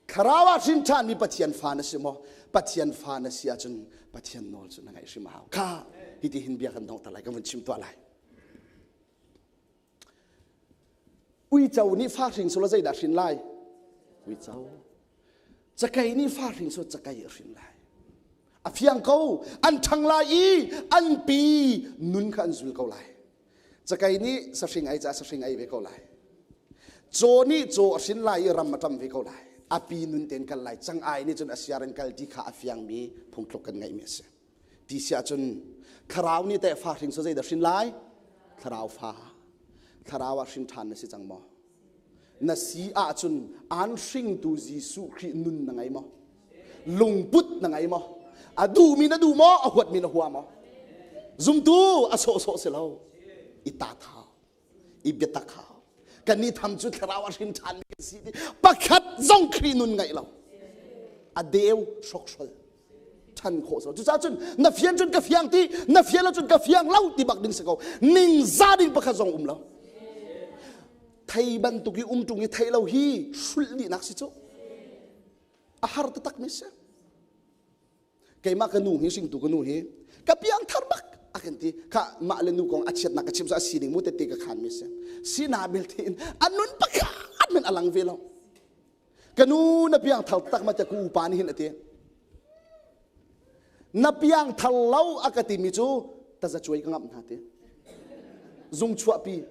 Thlarau ah hrin ṭhanmi Pathian fa na si maw? Pathian fa na si ahcun Pathian nawl cu na ngaih hrim a hau. Kha hiti hin bia kan donghter lai, kan vun chim tuah lai. Uico nih fa hring sula zeidah hrin lai? Uico. Cakei nih fa hring sula cakei a hrin lai. A fiang ko, an ṭhang lai i an pi nun kha an zul ko lai. Cakei nih sahring ei caah sahring ei ve ko lai. Caw nih caw a hrin lai i ram a ṭam ve ko lai. A pi nun tein kal lai. Cang-ai nih cun a siar in kal ti kha a fiangmi phungthluk kan ngeihmi a si. Ti si ahcun thlarau nih teh fa hring so zeidah hrin lai? Thlarau fa. Thlarau ah hrin ṭhan na si cang maw? Na si ahcun aan hringtu Jesuh Khrih nun na ngei maw? Lungput na ngei maw? A duhmi na duh maw? A huatmi na hua maw? Zumtu a sawhsawh si lo. I ta thau. I biatak hau. Kan nih tham cu thlarau a hrin ṭhan mi kan si ti pakhat zong Khrih nun ngaih lo. A deu hrokhrol. Ṭhan khawh so. Cucaah cun na fian cun ka fiang ti, na fian lo cun ka fiang lo ti bak ding si ko. Ningza ding pakhat zong um lo. Thei bantuk i um ṭung i thei lo hi hrulh dihnak si cu. A har taktak mi si. Keimah ka nu hi hringtu ka nu hi ka piang thar bak a kan ti. Kha mah le nu kong a chiatnak ka chim so a sining mu tete ka khan mi si. Sina belte in a nun pakhat men a lang ve lo. Ka nu na piang thar tak ma te ku upa nih hin a ti. Na piang thar lo a ka timi cu taza cuai ka ngamh hna ti. Zung chuahpi.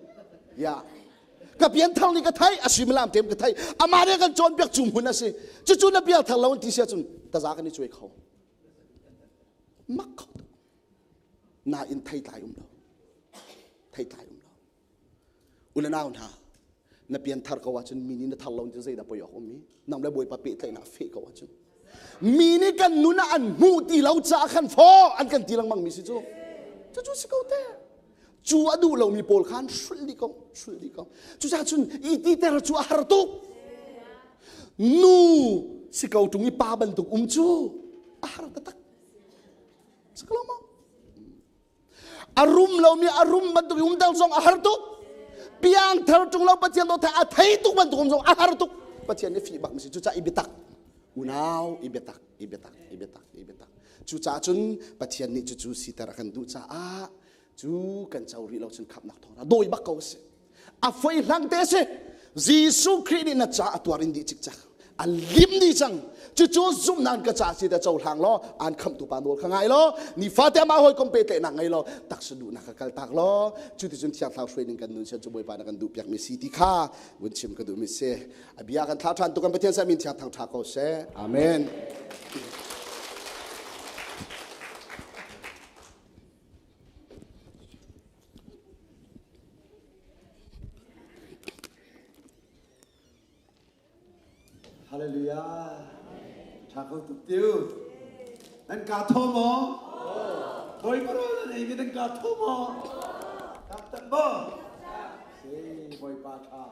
Ya. Ka pian thar ni ka thai a suimilam tem ka thai ama ne kan cawn piak cu hmun a si. Cucu na piang thar lo ti sia cun taza kan i cuai kho. Mak kho tuk. Nain thei tlai um lo. Thei tlai um lo. Ule nau hna, na pianthar ko ahcun mi nih na thar lo ti zeidah poi awk um i nang le Bawipa pehtlaihnak feh ko ahcun mi nih kan nun ah an hmuh ti lo caah khan faw an kan ti lengmang mi si cu cucu si ko te cu a duh lomi pawl khan hrulh dih ko hrulh dih ko cucaah cun i titer cu a har tuk nu si ko ṭung i pa bantuk um cu a har taktak si ko lo maw A rum lomi a rum bantuk i umter zong a har tuk. Piangthar ṭung lo Pathian dawt a thei tuk bantuk um zong a har tuk. Pathian nih fih bak mi si. Cucaah i biatak. Unau i biatak, i biatak, i biatak, i biatak. Cucaah cun Pathian nih cucu siter a kan duh caah cu kan co rih lo cun khamhnak thawng dawi bak ko a si. A foi hlang te si. Jesuh Khrih nih na ca a tuar in dih cikcak. A lim dih cang. Cucu zumhnak ka ca si te cohlang law an khamhtu pa nawl kha ngai law nifate amah hawikom pehtlaihnak ngei law taksa duhnak kha kal tak law cuticun thiang thlarau hruai ning kan nun sian cu Bawipa na kan duh piakmi si ti kha vun chim ka duhmi si. A bia kan thlah ṭhan tu kan Pathian sa min thiang thang ṭha ko seh. Amen. Hallelujah. Tha ko tuk tiu. Nan ka tho maw? Bawipa rawl nan ei mi nan ka tho maw? Tak tak maw? Si Bawipa tha.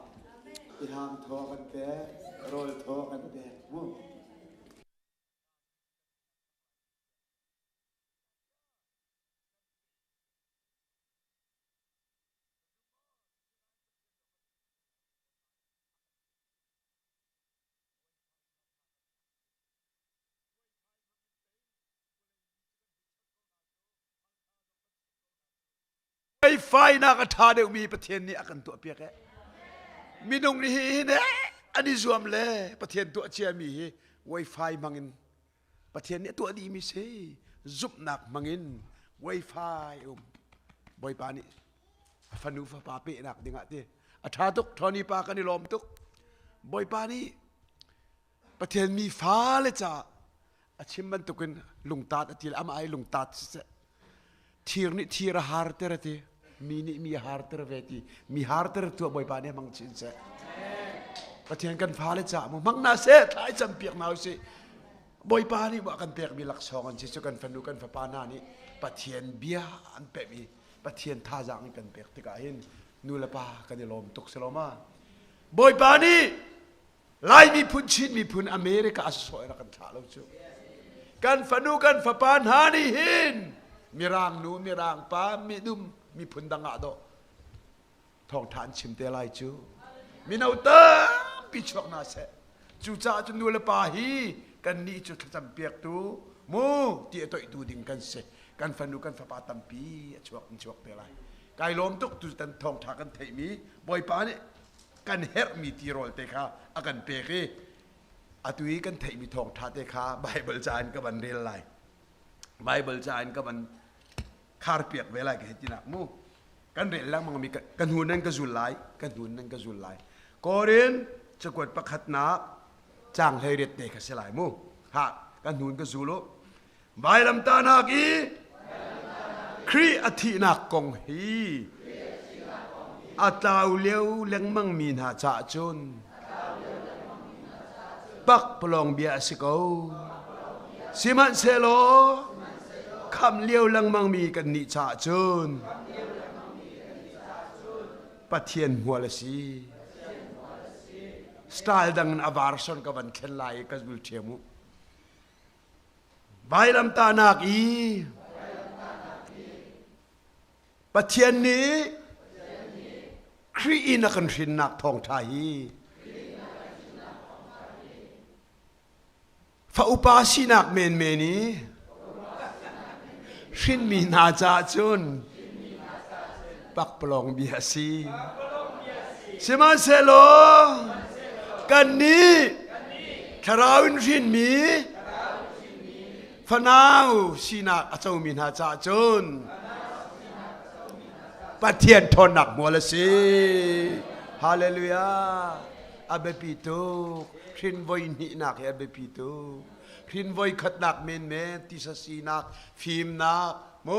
I hang thaw kan pek, rawl thaw kan pek mu. Fainak a ṭha deuhmi Pathian nih a kan tuahpiak eh. Minung nih hi hin an i zuam le Pathian tuah ciami hi wifi hmangin Pathian nih a tuah dihmi si zumhnak hmangin wifi um Bawipa nih a fanu fapa pehnak dingah ti a ṭha tuk Tony pa kan i lawm tuk Bawipa nih Pathian mi fale caah a chim bantukin lungtat a ti le amah ai lungtat siseh thir nih thir a har ter a ti mi nih mi a har ter ve ti mi har ter tu Bawipa nih hmang chin seh Pathian kan fale caah mu hmang na seh thlai cam piak na usih Bawipa nih a kan pekmi laksawng an si cu kan fanu kan fapa hna nih Pathian bia an pehmi Pathian thazaang in kan pek tikah hin nu le pa kan i lawm tuk si lo ma Bawipa nih Lai miphun, Chin miphun America a sawsawh rak kan thlah lo cu. Kan fanu kan fapa hna nih hin Mirang nu, Mirang pa, midum, miphun dang ah dawh thawngṭha an chim te lai cu. Mino tampi chuak hna seh. Cucaah cun nu le pa hi kan nih cu thlacam piaktu mu ti a toihtu ding kan si. Kan fanu kan fapa tampi a chuak an chuak te lai. Kai lawm tuk tu tan thawngṭha kan theihmi Bawipa nih kan herhmi tirawl te kha a kan pek i atu i kan theihmi thawngṭha te kha Baibal ca in ka van rel lai. Baibal ca in ka van kharpiak ve lai ka hei tinak mu. Kan rel lengmang mi ka hnu nan ka zul lai, ka hnu nan ka zul lai. Korin cakuat pakhatnak caang 18 te kha si lai mu. Ha, ka hnu in ka zul u. Vailamtahnak i Khrih a thihnak kong hi a tlau lio lengmang mi hna caah cun pakpalawng bia a si ko. Sihmanhsehlaw khamh lio lengmang mi kannih caah cun Pathian hmual a si. Style dang in a version ka van thlen lai i ka zul ṭhiam u. Vailamtahnak i Pathian nih Khrih in a kan hrinnak thawngṭha hi fa upa sinak menmen i hrinmi hna caah cun pakpalawng bia a si. Sihmanhsehlaw kannih thlarau in hrinmi fanau sinak a comi hna caah cun Pathian ṭhawnnak hmual a si. Hallelujah. A biapi tuk. Hrin voi hnihnak hi a biapi tuk. Hrin voi khatnak menmen, tisa sinak, fimnak, mu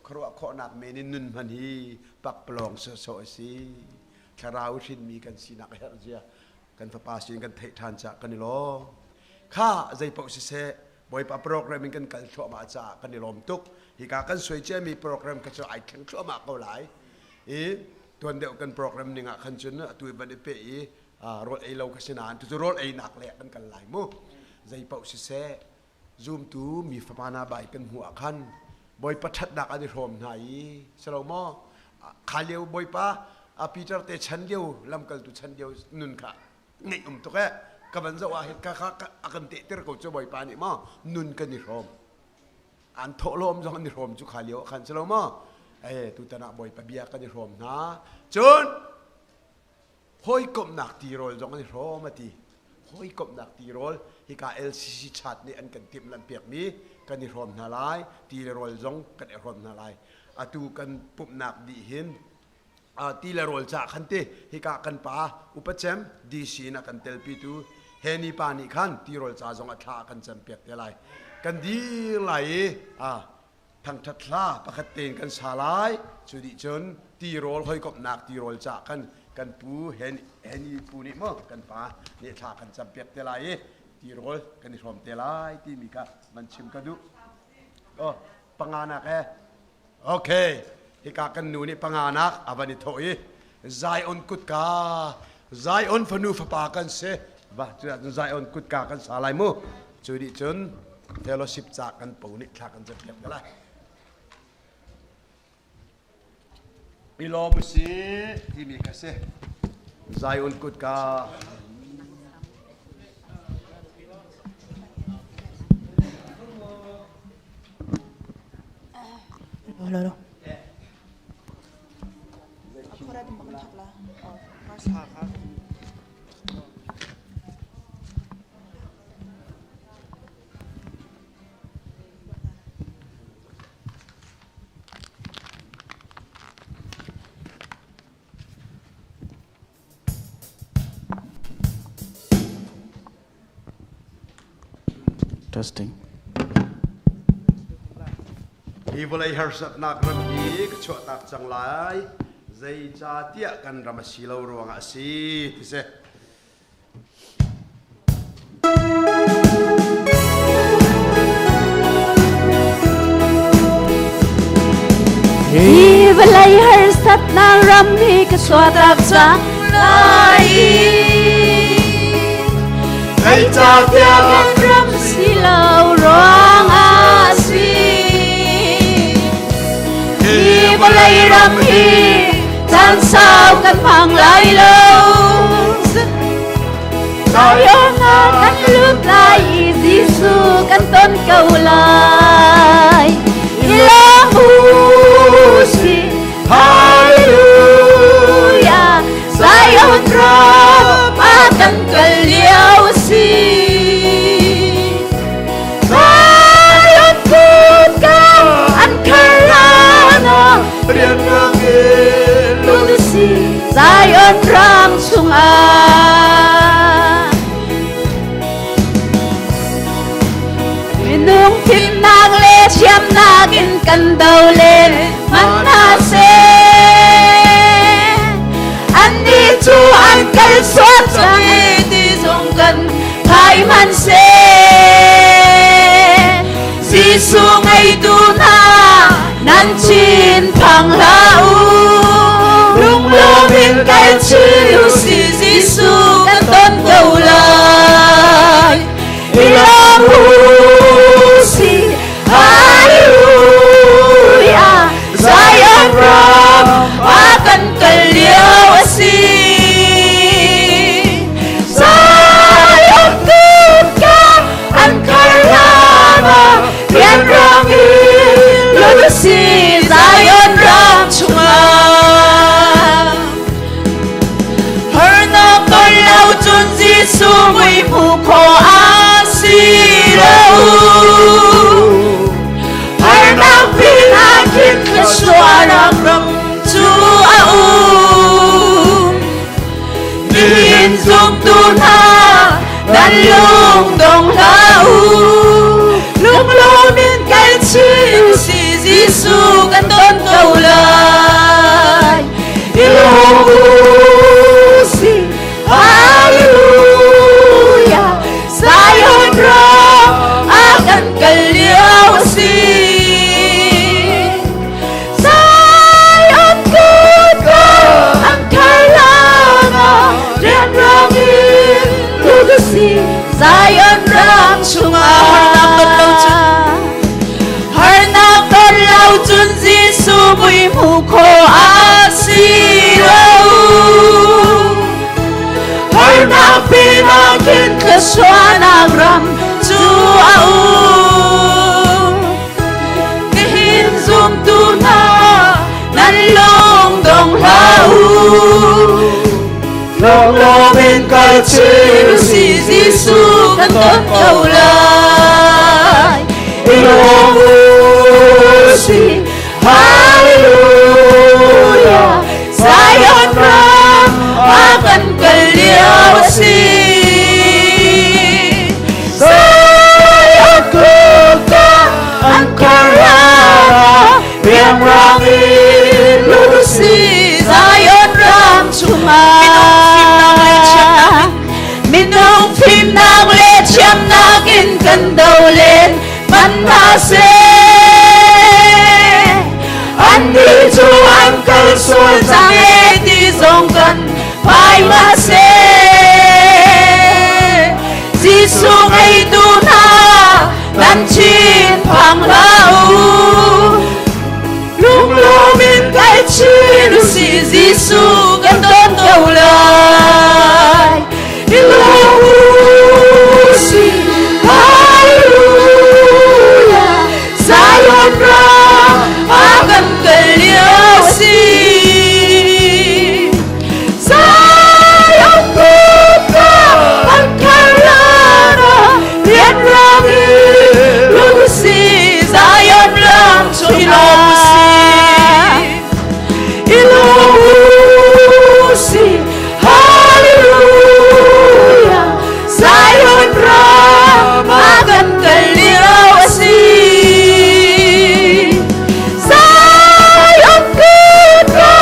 khuaruah khawhnak men in nun hman hi pakpalawng sawsawh a si. Thlarau hrinmi kan sinak a herh zia kan fapa sin kan theih ṭhan caah kan i lawm. Kha zeipaoh siseh Bawipa program in kan kal thluahmah caah kan i lawm tuk. Hika kan suai ciami program kha cu ai thleng thluahmah ko lai. I tuan deuh kan program ning ah khan cun atu i van i peh i rawl ei lo ka si nain tucu rawl einak le kan kal lai mu. Zeipaoh siseh Zumtu mi fapa na bai kan hmuh ah khan Bawipa ṭhatnak an i hrawm hna i si lo maw? Kha lio Bawipa a Peter te chan lio lamkaltu chan lio nun kha ngeih um tuk eh ka van zoh ah hin ka kha a kan tehter ko cu Bawipa nih maw nun kan i hrawm an thawhlawm zong an i hrawm cu kha lio ah khan si lo maw eh tutan ah Bawipa bia kan i hrawm hna cun Hawikomhnak tirawl zong an i hrawm a ti. Hawikomhnak tirawl hika LCC chat nih an kan timhlamh piakmi kan i hrawm hna lai. Ti le rawl zong kan i hrawm hna lai. Atu kan pumhnak dih hin ti le rawl ca khan ti hika kan pa upacem DC in a kan telpitu Henny pa nih khan tirawl ca zong a thla a kan cam piak te lai. Kan dir lai i thangṭhat hla pakhat tein kan sa lai. Cu dih cun tirawl hawikomhnak tirawl cah kan kan pu Henny pu nih maw kan pa nih thla kan campiak te lai i tirawl kan i hrawm te lai timi kha van chim ka duh. Oh, panganak he. Okay. Hika kan nu nih panganak a van i thawh i Zion kutka Zion fanu fapa kan si. Va cu Zion kutka kan sa lai mu. Cu dih cun fellowship ca kan po nih thla kan campiak te lai. I lawm usih timi kha si. Zion kutka. Lo lo. Testing. Hi vawlei harsatnak ram hi ka chuahtak cang lai. Zeicahtiah kan ram a si lo ruangah a si ti si. Hi vawlei harsatnak ram hi ka chuahtak cang lai. Zeicahtiah kan ram si lo ruangah si. Hi vawlei ram hi caan sau kan hmang lai lo. Zion ah kan lut lai i Jesuh kan ton ko lai. I lawm u sih, Hallelujah. Zion ram ah kan kal lio si. Zion kutka an khar hlan ah rianrang in lut si Zion ram chungah. Minung fimnak le thiamnak in kan do len hmanh hna seh. Annih cu an kal sual cang i ti zong kan phai hmanh seh. Jesuh ngeitu hna nan thin phang hlah u. Lunglawm in kal chin u si Jesuh kan ton ko lai. I lawm u sih, Hallelujah. Zion ram ah kan kal lio a si. Zion kutka an khar hlan ah rianrang in lut a si Zion ram chungah. Harnak ton lo cun Jesuh mui hmu khawh a si lo. Harnak pinah khin thluachuahnak ram cu a um. Nihin zumtu hna nan lung dong hlah u. Lunglawm in kal chin si Jesuh kan ton ko lai. I lawm u sih, Hallelujah. Zion ram ah kan kal lio a si. Zion kutka an khar hlan ah rianrang in lut a si. Zion ram chungah Harnak ton lo cun harnak ton lo cun Jesuh mui hmu khawh a si lo. Harnak pinah khin thluachuahnak ram cu a um. Nihin zumtu hna nan lung dong hlah u. Lunglawm in kal chin si Jesuh kan ton ko lai. I lawm u sih, Hallelujah. Zion ram ah kan kal lio a si. Zion kutka an khar hlan ah rianrang in lut u si Zion ram chungah. Minung fimnak le thiamnak in kan do len hmanh hna seh. Annih cu an kal sual cang e ti zong kan phai ma seh. Jesuh ngeitu hna nan thin phang hlah u. Lunglawm in kal chin u sih Jesuh kan ton ko lai. I lawm u sih, Hallelujah. Zion ram ah kan kal lio a si. Zion kutka an khar hlan ah rianrang in lut u sih Zion ram chungah. I lawm u sih, Hallelujah. Zion ram ah kan kal lio a si. Zion kutka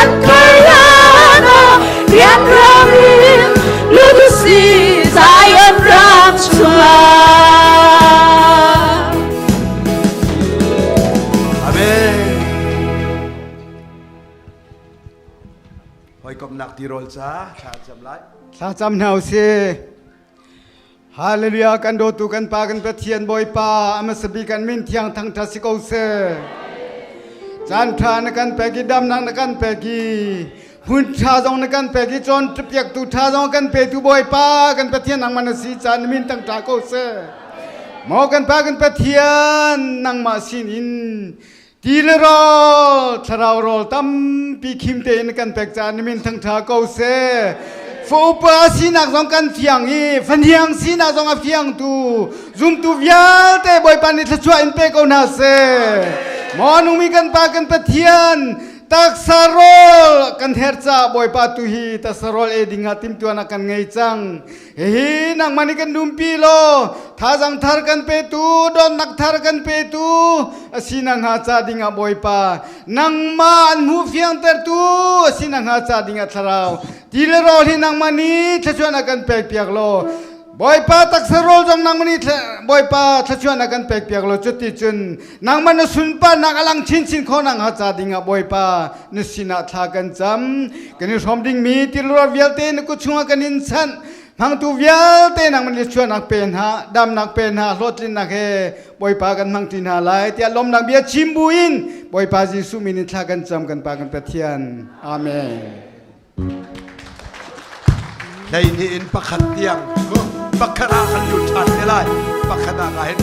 an khar hlan ah rianrang in lut u sih Zion ram chungah. Amen. Hawikomhnak tirawl ca thla cam lai. Thlacam hna usih. Hallelujah kan dawtu kan pa kan Pathian Bawipa amasabi kan min thiang thangtha si ko seh. Caan tha na kan pek i damnak na kan pek i hmun tha zong na kan pek i cawn piaktu tha zong kan petu Bawipa kan Pathian nangmah na si caan na min thangtha ko seh. Maw kan pa kan Pathian nangmah sin in ti le rawl thlarau rawl tampi khim tein kan pek caah na min thangṭha ko seh. Faupa sinak zong kan fiang i fahniang sinak zong a fiangtu zumtu vialte Bawipa nih thluachuah in pe ko hna seh. Maw nungmi kan Pa kan Pathian taksa rawl kan herh caah Bawipa tu hi taksa rawl ei ding ah timhtuahnak kan ngei cang. Hihi nangmah nih kan dumpi law thazang thar kan petu dawtnak thar kan petu a si nakhnga ca dingah Bawipa nangmah an hmuh fiangtertu a si nakhnga ca dingah thlarau ti le rawl hi nangmah nih thluachuahnak kan pekpiak law Bawipa taksa rawl zong nangmah nih Bawipa thluachuahnak kan pekpiak law cuticun nangmah na sunparnak a lang chinchin khawh nakhnga ca dingah Bawipa na sinah thla kan cam. Kan i hrawm dingmi tilrual vialte na kut chungah kan in chanh. Hmangtu vialte nangmah nih chuahnak pe hna, damnak pe hna, hlawhtlinnak he Bawipa kan hmang ṭi hna lai tiah lawmnak bia chim buin Bawipa Jesuh min in thla kan cam kan Pa kan Pathian. Amen. 12 in 1 tiang pakhat ah kan lut ṭhan te lai pakhat ah ka hin.